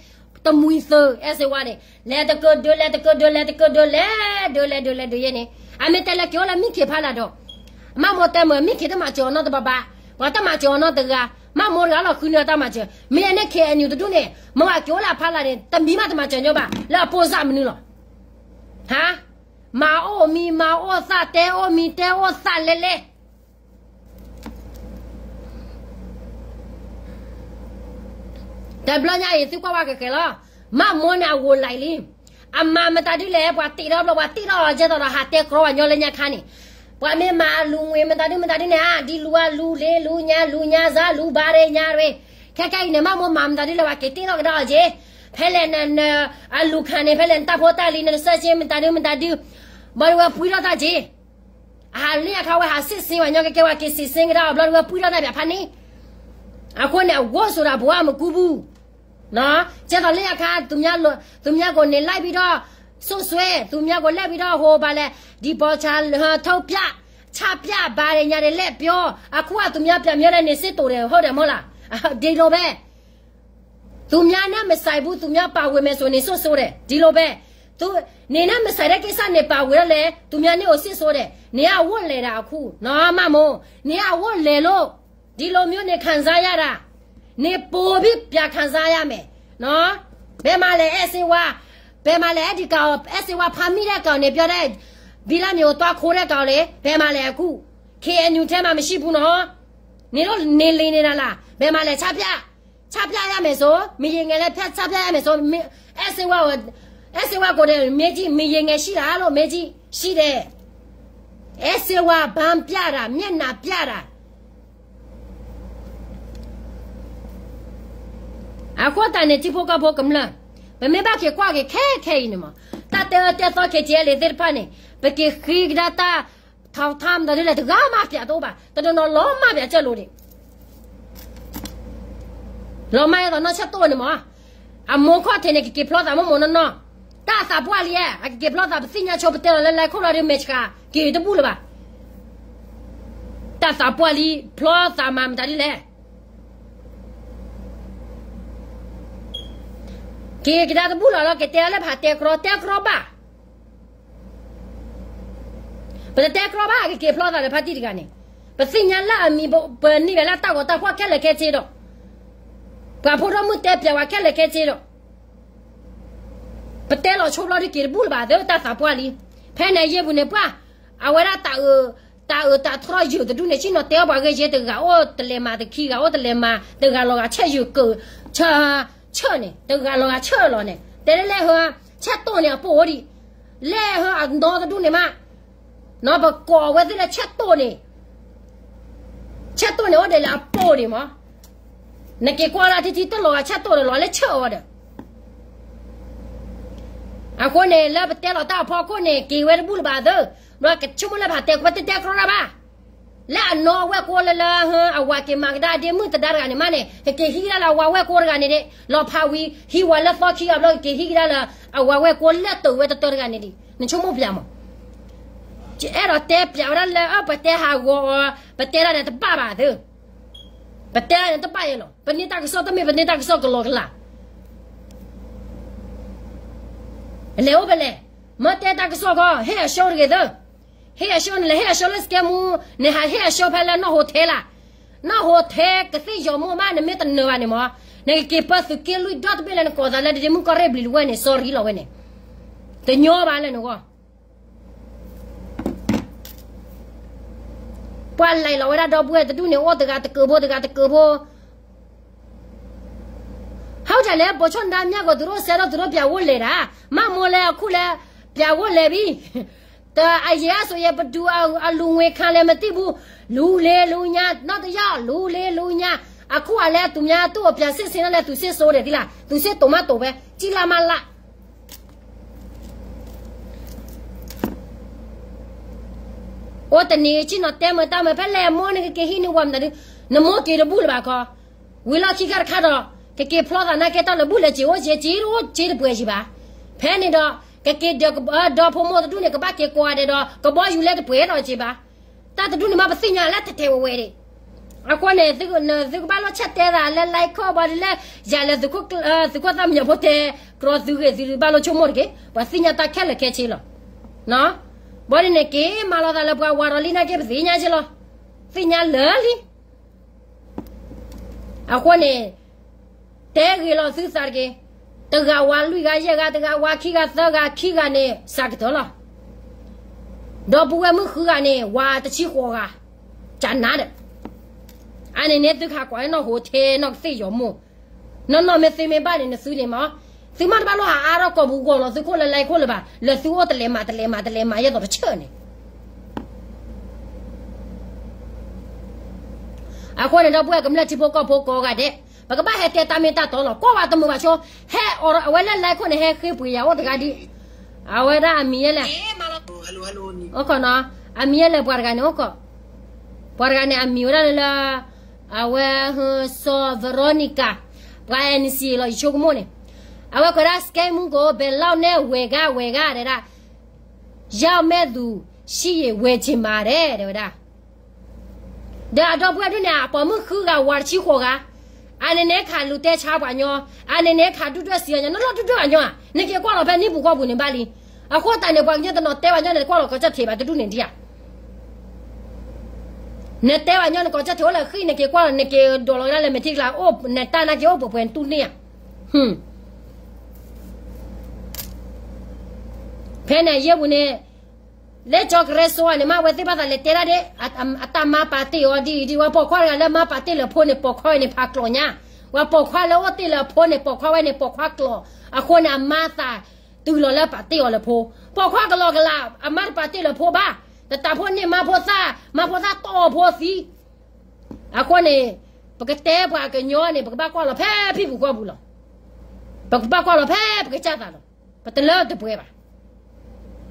တမှံၤသုး အဲၣ်စ့ဝါန့ၣ် လဲၤတကၢဒုး လဲၤတကၢဒုး လဲၤတကၢဒုး လဲၤဒုး လဲၤဒုး လဲၤဒုးယဲန့ၣ် အမ့ၢ်တဲလၢက့ၤအိၣ်လၢမံခ့ဖးလၢ်ဒီး မးမိၢ်တဲမုၢ် မံခ့တမၤစၢၤအီၤနီတဘၣ်ဘၣ်, ပှၤတမၤစၢၤအီၤနီတဂၤ, မးမိၢ်တဂၤလီၤဃုန့ၢ်အတၢ်မၤစၢၤ, မ့ၢ်အန့ၣ် ခ့ၣ်အဲၣ်ယူၣ် တဒူၣ်န့ၣ် မ့ၢ်အက့ၤအိၣ်လၢအဖးလၢ်န့ၣ် တမံၤမးတမၤစၢၤညီဘၣ် လၢအပိၢ်စၢ်မနုၤလီၤ. ဟါ, မၤအိၣ်မံၤမၤအိၣ်သၣ် တဲအိၣ်မံၤတဲအိၣ်သၣ်လဲလဲ တဘျီညါအံၤ သုကွၢ်ဝဲကဲကဲလီၤ. မးမိၢ်န့ၣ်အဂိၢ်လံလံ, အမၤမတၤဒုလဲၣ် ပှၤတ့ထီၣ်ဘျီ ပှၤတ့ထီၣ်အီၤကဲသိးဒီး ဟးတဲကြီပှၤညီလၢညါခါန့ၣ်, ပှၤမ့ၢ်မၤအလူၤငွေမတၤဒုမတၤဒုန့ၣ် ဒ်လူၤအလူၤလ့လူၤညါလူၤညါစၢ်လူၤဘၣ်ရ့ၣ်ညါရ့ၣ်, ခဲခဲအံၤန့ၣ် မးမိၢ်မၤမတၤဒုလဲၣ် ပှၤက့ၤတ့ထီၣ်ကဒါအီၤက့ၤ, ဖဲလဲၣ်န အလူၤခးန့ၣ် ဖဲလဲၣ်နတၢ်ဖိတၢ်လံၤ နတၢ်ဆၢဆ့မတၤဒုမတၤဒု, ဘၣ်ဒီးဝဲပှံထီၣ်တၢ်က့ၤ အဟးလၢညါခါဝဲဟးစံးဆ့ဝဲညီကဲကဲ ဝဲက့ၤစံးဆ့ကဒါအီၤဘျီဒီးဝဲပှံထီၣ်တၢ်ပၠးဖးန့ၣ်, အဃိန့ၣ် အဂိၢ်ဆိးဒီးဘှါမကူပူၤ, ကဲသိးလၢညါခါ သုးမၠါကိးန့ၣ် လဲၤဘံဒီး စိၣ်စွဲ သုးမၠါကိးလဲၤဘံဒီး ဟိးဘၣ်လဲၣ် ဒံးဘီဆါ ထုးပၠး ဆါပၠးဘၣ်ဒဲးညါဒဲး လဲၤပျီ အခိၣ်အသုးမၠါပၠးမၠီဒဲးန့ၣ် စ့တိၤဒဲး ဟီၣ်ဒဲးမီၢ်လၢ် ဒ်လိာ်ဘဲ သုးမၠါန့ၣ်မ့ၢ်စဲးဘူး သုးမၠါပာ်ဝဲမဲာ်စိၤန့ၣ်စိၣ်စိဒဲး ဒ်လိာ်ဘဲ, န့ၣ်န့ၣ်မ့ၢ်စဲးဒၣ်က့ၤစၢ်န့ၣ်ပာ်ဝဲဒၣ်လဲၣ် သုးမၠါန့ၣ်အိၣ်စ့ၣ်စိဒဲး န့ၣ်အဝိၣ်လဲၤဒၣ်အခိၣ် နီၢ်မးမိၢ် န့ၣ်အဝိၣ်လဲၤလိာ် ဒ်လိာ်မၠိန့ၣ် ခံစားရတာ, န့ၣ်ပိာ်ဘံၣ်ပၠး ခံစားရမယ်, ဘဲမၤလဲၣ်အဲၣ်စ့ဝါ, ဘဲမၤလဲၣ်အဲၣ်ဒံးကးအီၤ အဲၣ်စ့ဝါဖးမံၣ်ဒဲးကးအီၤန့ၣ် ပျီဒဲး, ဘံလၢန့ၣ်အိၣ်သွါခိဒဲးကးအီၤလံ, ဘဲမၤလဲၣ်အခိၣ်, ခ့ၣ်အဲၣ်ယူၣ် ထဲမှာမရှိဘူးနော်, န့ၣ်လီၤန့ၣ်လံန့ၣ်နၤလၢ်, ဘဲမၤလဲၣ်ဆါပၠး, ဆါပၠးယါမဲာ်စိ, မ့ၢ်ယံၤငဲၤလၢဖဲဆါပၠးယါမဲာ်စိ, အဲၣ်စ့ဝါ, အဲၣ်စ့ဝါကိးဒဲး မ့ၢ်ကံ မ့ၢ်ယံၤငဲၤဆံးလၢ်လိာ် မ့ၢ်ကံ, ဆံးဒဲး, အဲၣ်စ့ဝါ ဘၣ်ပျးတၢ် မျက်နှာပျးတၢ် အဃိသတးန့ၣ် ထံဖိကီၢ်ဖိကမျၢၢ်, ပမ့ၢ်ဘၣ်က့ၤကွၢ်က့ၤခဲခဲအံၤန့ၣ်မး, တၢ်တဲအၢတဲသီ ခ့ၣ်ကၠဲလံၤသ့ၣ်တဖၣ်န့ၣ်, ပက့ၤဃ့ကဒါတၢ် ထီထါမတၤဒ်လဲၣ် တဂၤမးပၠးတအိၣ်ဘၣ်, တနီၤနီၤလီၤမးပၠးကၢၢ်လိၤဒံး, လီၤမးယဲသိးနီၢ်ဆၢၣ်တိၢ်န့ၣ်မး, အမိၢ်ခီၣ်ထံးန့ၣ် ကက့ၤဖျီသးမိၢ်မိၢ်နီၢ်နီၢ်, တၢ်သးပှၢ်လံဧါ, အကက့ၤဖျီသး ပသ့ၣ်ညါဆိ ပတဲလီၤလၢလဲၤခိၣ်လီၤဒီး မဲာ်ဆှး က့ၤတဘူၣ်လၢၤဘၣ် တၢ်သးပှၢ်လံ ဖျီသးမၤမတၤဒ်လဲၣ်, က့ၤကဒါတဘူၣ်လီၤလီၤ ကတဲလၢဖးတဲကြီ တဲကြီဘၣ်, ပတတဲကြီဘၣ် ကက့ၤဖျီသးဒီးဖါတံၢ်တဂၤန့ၣ်, ပသ့ၣ်ညါလၢအမံၤ ပန့ၢ်ဘၣ်လၢတၢ်ဂီၤတၢ်ဖှီၣ်ခဲလၢာ်ခဲဆ့ဒီး, ပှၤဖိဒိၣ်မုၣ်တဲပၠးဝဲခဲလၢာ်ခဲဆ့ဒီး ပတဲလီၤဆိဘျီဒ်က့ၤတဘူၣ်လၢၤဘၣ်သ့ တၢ်သးပှၢ်လံ, ဖဲန့ၣ်အယ့ၢ်ပူၤန့ၣ်ပှၢ်, အဝဲဒၣ်တၢ်အုး, တၢ်အုးတၢ်ထီၣ်ယုၢ်တဒူၣ်န့ၣ် ဆ့ၣ်နီၤတဲအီၣ်ပှၤဂ့ၢ်ယဲ တဂၤအိၣ်တလဲၤမၤ တခံဂၤအိၣ်တလဲၤမၤ တဂၤလီၤဂာ်ဆၢၣ်ယုၢ်ကၢၢ်, ဆၢၣ်န့ၣ် တဂၤလီၤဂာ်ဆၢၣ်လီၤန့ၣ် တဲလၢလဲၣ်ဟၢ, ဆၢၣ်တိၢ်န့ၣ်အပိၢ်ဒံး, လဲၣ်ဟၢအနီတဒူၣ်န့ၣ်မး နီၢ်ပကိးဝဲသ့ၣ်လၢဆၢၣ်တိၢ်န့ၣ်, ဆၢၣ်တိၢ်န့ၣ်အိၣ်ဒဲးလၢအပိၢ်န့ၣ်မး, နက့ၤကွၢ်လၢထံထံတလီၤဂာ်ဆၢၣ်တိၢ်ဒီးလီၤလၢဆၢၣ်အီၤဒီး, အဃိန့ၣ် လၢပတဲလီၤတၢ်အဖီခိၣ်န့ၣ် က့ၤဝဲတဘူၣ်လၢၤဘၣ်သ့, ဘျီကဆိကမိၣ်လၢဖးတဲ ပတတဲကြီတၢ်ဘၣ် လၢအနီၢ်ဝဲၢ်ကိလၢလၢ အဝၤက့ၤမၤကဒါဒ့မုၣ်သဒါတဂၤန့ၣ်မးန့ၣ် ကက့ၤဟံးကဒါလၢအဝၤဝဲၢ်ကိတဂၤန့ၣ်ဒ့ၣ် လီၤဖးဝံၤ ဟံးဝၤလၢသီခံဂၤဘျီ ကက့ၤဟံးကဒါလၢအဝၤဝဲၢ်ကိလၢတၢၢ်ဝဲတတၢၢ်တဂၤန့ၣ်ဒံး နဆိကမိၣ်ပၠးမး, အဲၣ်ဒိးတဲပၠးဝဲဒၣ်လၢ ပတဲဟးဂီၤအီၤ ပတဲဒၣ်န့ၣ်တဘၣ်ဘၣ်သ့, ပတဲဒၣ်န့ၣ်တဘၣ်ယဲလီၤ ပန့ၢ်တၢ်ကစီၣ်တမ့ၢ်ပန့ၢ်တၢ်ကစီၣ်ကလီကလး လဲၤအိၣ်ဖဲလဲၣ်, မ့ၢ်တဲတၢ်ကစီၣ်ခီ ဟ့ၣ်အဆှီတဂ့ၤသ့, ဟ့ၣ်အဆှီန့ၣ်လဲၣ် ဟ့ၣ်အဆှီလၢစကဲမူ, နဟးဟ့ၣ်အဆှီဖဲလၢနီၢ်ဟိထဲလၢ်, နီၢ်ဟိထဲကသ့ၣ်ယီၤမိၢ်မး နမ့ၢ်တနၢၤဘၣ်န့ၣ်မး, နကက့ၤပၢသုးက့လွံၢ်ဒီတဘ့ၣ်လၢနကိးသးလၢဒ့မုၣ်ကီၢ်ရ့ၣ်ဘျံၤလဝဲန့ၣ် sorry လီၤဝဲန့ၣ်, တညီဘၣ်လၢနဂီၢ် ပှၤလဲၤလီၤဝဲဒၣ်ဒီပုၢ်ဝဲၢ်တဒူၣ်န့ၣ် အိၣ်တဂၤတကၢးဖိ တဂၤတကၢးဖိ, ဟီၣ်တၢ်လဲၣ် ပိာ်ဆိၣ်နဒါမၠၣ်ကီး သုးရိၣ်စဲဒီးသုးရိၣ်ပၠးဝိၣ်လဲၤတၢ်, မးမိၢ်လဲၤအခိၣ်လဲၤ ပၠးဝိၣ်လဲၤဘံၣ်, တၢ်အယဲၢ်အစိၤယဲၢ်ပဒုးအလူၤငွေခံလဲၣ်မသ့ၣ်ဘူး, လူၤလ့လူၤညါ နီၢ်တယီၢ် လူၤလ့လူၤညါ, အခိၣ်အလဲ သူများသူ့ကိုပြန်စစ်ဆေး န့ၣ်လဲၣ် သူစစ်ဆိုတယ်သ့ၣ်လၢ သူစစ်တုံးမတုံးပဲ ကံလါမလါ အိၣ်တနံၤကံၣ်နီၤတဲမုာ်တၢ်မုာ် ဖဲလဲၣ်မိၢ်န့ၣ်ကက့ၤဟံးန့ၢ်ဝဲမတၤဒု, နမိၢ်က့ၤတဘူၣ်လၢၤဘၣ်ခီ, ဝံၤလီၢ်ခံခါတခါဒီး ကက့ၤဖျီသးနာ်က့တၢ်လၢဘူၣ်လဲၤစ့ၤအိၣ်စ့ၤ စ့ၤအိၣ်စ့ၤတပှဲၤစ့ၤဘၣ်, ဖဲန့ၣ်ဒီး ကက့ၤဒီးကဘၢဒီဖိမိၢ်တဒူၣ်န့ၣ် ကဘၣ်က့ၤကိးဂၤဒဲးဒီး ကဘီယူၤလဲတပှဲၤဒီးစ့ၤဘၣ်, တၢ်တဒူၣ်န့ၣ်မ့ၢ်ပသ့ၣ်ညါလၢထဲထဲဝဲဝဲဒၣ်, အဃိန့ၣ် သုကဘၣ်လိၣ်ဆၢတဲာ်သးလၢ like ခီၣ်ဘၣ်ဒ်လဲၣ်, ယၤလၢ သုးခိၣ်သၣ်မံညီၤဖိတဲ ကြီသုဂ့ၤသုဘၣ်လိၣ်ဆိကမိၣ်တက့ၢ်, ပှၤသ့ၣ်ညါတၢ်ခဲလၢာ်ခဲဆ့လီၤ, ဘၣ်ဒ်န့ၣ်က့ၤမၤလီၤသးလၢပှၤဝၤဒီးလံနာ်က့ပသ့ၣ်ညါက့လီၤ, သ့ၣ်ညါလၢာ်လံ အဃိန့ၣ် တဲဂ့ၤလီၤသုသးတက့ၢ်, တဂၤဝၤလွံၢ်ဂၤယဲၢ်ဂၤ တဂၤဝၤခံဂၤသၢဂၤခံဂၤန့ၣ် စှၤကတၢၢ်လီၤ, ဒီပုၢ်ဝဲၢ်မုၣ်ဃုဂၤန့ၣ် ဝၤတဆံဃိးဂၤ, ကနါဒီး, အန့ၣ်န့ၣ်သုခးကွၢ်နီၢ်ဟိထဲနီၢ်ကသ့ၣ်ယီၤမိၢ်, နီၢ်နီၢ်မ့ၢ်သ့မ့ၢ်ဘၣ်န့ၣ် နသုန့ၣ်မး, သုမ့ၢ်တဘၣ်လိၣ်ဟးအါထီၣ်ကိာ်ပူၤဂီၢ်လီၤသုခိၣ်လၢ like ခိၣ်လၢၤဘၣ်, လၢသုအိၣ်တလဲၤမးတလဲၤမးတလဲၤမးယဲၢ်သိးတဆၢန့ၣ် အဃိန့ၣ်ဒီပုၢ်ဝဲၢ်ကမျၢၢ်ထံဖိကီၢ်ဖိကိးဂၤဒဲး, ပကဘၣ်ဟဲတဲတၢ်မ့ၢ်တၢ်တီလီၤ, ကွၢ်ဝဲတမုာ်ဘၣ်ဆိ, ဟဲအီၤအဝဲလၢ like ခိၣ်န့ၣ် ဟဲဃ့ပှ့ၤယၤအိၣ်တဂၤဒ်, အဝဲဒၣ်အမံၤယဲလဲၣ်, အိၣ်ခိးနီၤ, အမံၤယဲလဲၣ်ပှၤတဂၤန့ၣ်အိၣ်ခိး, ပှၤတဂၤန့ၣ်အမံၤဝဲဒၣ်လၢ အဝဲ စီၤ Veronica, ပှၤ N C လီၤ ယဆိကမိၣ်န့ၣ်, အဝဲကွဲးဒၣ် စကဲမူကိး ဘဲးလီၢ်နဲၣ်ဝဲၤဂၤဝဲၤဂၤဒဲဒၣ်, ရောက်မဲ့သူရှိရင်ဝယ်ချင်ပါတယ် တဲဝဲဒၣ် ဒီးအဒီပုၢ်ဝဲၢ်ဒ်န့ၣ် အပိာ်မုၣ်ဃုဂၤဝၤတဆံဃိးဂၤ, အန့ၣ်န့ၣ်ခးလူၤတဲဆါပှၤညီ, အန့ၣ်န့ၣ်ခးဒုၣ်ဒွဲၣ်စံးပှၤညီ, နလီၢ်ဒုၣ်ဒွဲၣ်ပှၤညီဧါ, နက့ၤကွၢ်လီၤဖဲန့ၣ်ပူၤကွီၢ်ပူၤန့ၣ်ဘၣ်လံ, အဃိသတးန့ၣ် ပှၤကညီတနီၤတဲပှၤညီန့ၣ် ကွၢ်လီၤကီၢ်ကၢ်ထံးဘၣ်တဒူၣ်န့ၣ်ဒံးဧါ, နတဲပှၤညီန့ၣ် ကီၢ်ကၢ်ထံးအိၣ်လၢဃံၣ် နက့ၤကွၢ်လီၤ နက့ၤဒိးလီၤကဒါလၢမဲာ်ထံကလၤ အိၣ်နတၢ်နာ်က့အိၣ်ပှဲၤပှဲၤနတူၢ်န့ၢ်ဧါ, ဖဲန့ၣ်ယဲၢ်ပူၤန့ၣ် လၢကၠီကရၢစိအန့ၣ်မး အဝဲသ့ၣ်ဘၣ်သးလဲၤတဲဒၣ်ဒ် အတၢ်မါပာ်တ့ၢ်အီၤဒ်အံၤဒ် ဝဲပိာ်ခွါတဂၤလၢမါပာ်တ့ၢ်လၢဖိန့ၣ် ပိာ်ခွါဝဲန့ၣ်ဖးကျိာ်ညါ, ဝဲပိာ်ခွါလၢအိၣ်တ့ၢ်လၢအဖိန့ၣ် ပိာ်ခွါဝဲန့ၣ်ပိာ်ခွါကျိာ်, အဃိန့ၣ် အမါသးတုၤလီၤလၢပာ်တ့ၢ်အီၤလၢဖိ, ပိာ်ခွါကလီကလး အမါတပာ်တ့ၢ်လၢဖိဘၣ်, တတးဖိန့ၢ်မါဖိသၣ်, မါဖိသၣ်တီၢ်ဖိသံ အဃိန့ၣ် ပကတဲပှၤကညီန့ၣ် ပကဘၣ်ကွၢ်လီၤဖဲဖံၣ်ပူၤဃီပူၤလီၤ. ပကဘၣ်ကွၢ်လီၤဖဲပကစၢ်သးလီၤ. ပတလၢတပှဲၤဘၣ်.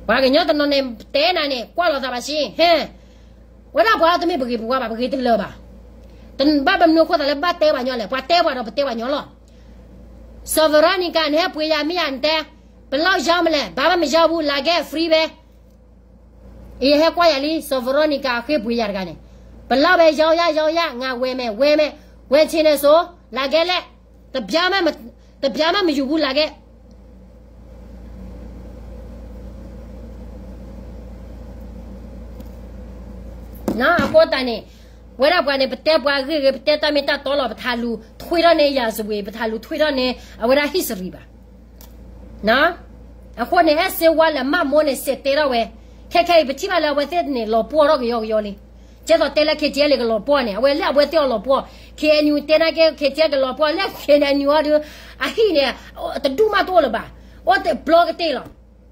ပှၤကညီတနီၤန့ၣ် တဲနၤန့ၣ် ကွၢ်လီၤသးဘၣ်ဆ့, ဟဲ, ဝဲဒၣ်ပှၤတမ့ၢ်ပဂ့ၤပဝါဘၣ်, ပဂ့ၤတလၢာ်ဘၣ်. တဘၣ်ပမနုၤအဃိသးလၢဘၣ်တဲပှၤညီလဲၣ်, ပှၤတဲပှၤဒီးပတဲပှၤညီလီၤ. စီၤဝဲရီနံကၤ နဟဲပှ့ၤယၤမ့ၢ်ယၤနတဲ, ပလီၢ်ယါမလဲၣ်, ဘၣ်ဘၣ်မယါဘူး လၢကဲ free ပဲ အံၤဟဲကွၢ်ယၤလံ စီၤဝဲရီနံကၤ အဃ့ပှ့ၤယၤတဂၤန့ၣ်, ပလီၢ်ဝဲ ရောင်းရ ရောင်းရ, ငါဝယ်မယ်, ဝယ်မယ်, ဝယ်ချင်တယ်ဆို, လာခဲ့, တပြားမှ, တပြားမှမယူဘူး, လာခဲ့. အဃိသတးန့ၣ်, ဝဲဒၣ်ပှၤန့ၣ် ပတဲပှၤဂ့ၢ်ဂ့ၤ, ပတဲတၢ်မ့ၢ်တၢ်တီလီၤ, ပထးလူၤထွံထီၣ်န့ၢ် ရာဇဝင်, ပထးလူၤထွံထီၣ်န့ၢ် အဝဲဒၣ် history ဘၣ်. အဃိန့ၣ် အဲၣ်စ့ဝါလၢမၢ်မိၢ်န့ၣ် စဲးတဲထီၣ်ဝဲ, ခဲခဲအံၤ ပထံၣ်ဘၣ်လၢအဝဲသ့ၣ်န့ၣ် လီၤပှီၢ်ထီၣ်ကယီကယီလံ. ကဲသိးတဲလၢ KTLA ကလီၤပှီၢ်န့ၣ်, အဝဲလၢအဝဲသ့ၣ်အီၤလီၤပှီၢ်, KNU တဲနာ်က့ KTLA ကလီၤပှီၢ်, လၢ KNU အီၤဒီး အဟံၣ်န့ၣ် တဒူၣ်မးတအိၣ်လၢၤဘၣ်, အိၣ်တဘျီကတ့ၢ်လီ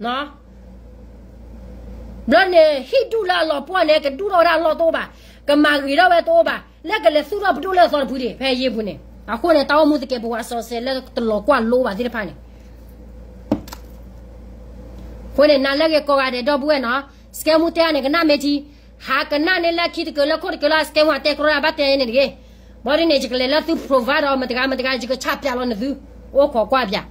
ၤ. ဘျီန့ၣ် ဟံၣ်ဒူၣ်လၢအလီၤပှီၢ်န့ၣ် ကဒူၣ်ထီၣ်ဝဲဒၣ်အလီၢ်တအိၣ်ဘၣ်, ကမၤဂ့ၤထီၣ်ဝဲတအိၣ်ဘၣ်, လၢကလဲၤသူၣ်ထီၣ်ပဒိၣ်လၢအသီတဖုဒံး ဖဲအယ့ၢ်ပူၤန့ၣ်. အဃိန့ၣ် တၢ်အိၣ်မူသကဲးပဝးစီၤစဲးလၢတလီၤကွၢ်လိဘၣ်သ့ၣ်တဖၣ်န့ၣ် အဃိန့ၣ် နၤလၢဂ့ၤကိးဂၤဒဲးဒီပုၢ်ဝဲၢ်နီၤ, စကဲမူတဲအါန့ၣ် ကနၣ်မ့ၢ်ထံ, ဟးကနၣ်န့ၣ်လၢခံတကၢၢ်လၢခိၣ်တကၢၢ်လၢ စကဲမူတဲကရီဒၣ်ဘၣ်တဲန့ၣ်တဂ့ၤ. ဘၣ်ဒ်န့ၣ် ယကလဲၤလၢသု provide ဒီးမတဂၤမတဂၤ ယကဆၣ်ပျးလီၤနသု, အိၣ်ခိးကွၢ်ပျး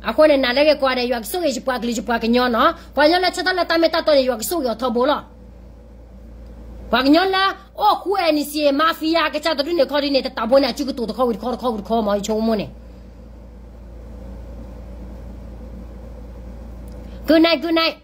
အဃိန့ၣ် နၤလၢဂ့ၤကိးဂၤဒဲး ယွၤကဆိၣ်ဂ့ၤယပှၤကလုာ်ယပှၤကညီနီၤ, ပှၤကညီလၢဆၢထၢၣ်လၢတၢ်မ့ၢ်တၢ်တီန့ၣ် ယွၤကဆိၣ်ဂ့ၤအီၤထီဘိလီၤ. ပှၤကညီလၢအိၣ်ဃူ NCA mafia ကစၢ်တဒူၣ်န့ၣ်ခီဒ်န့ၣ် တတးဘိန့ၣ် အစုကတိၤတခီဝံၤတခီတခီဝံၤတခီမး ယဆိကမိၣ်န့ၣ် Good night, good night.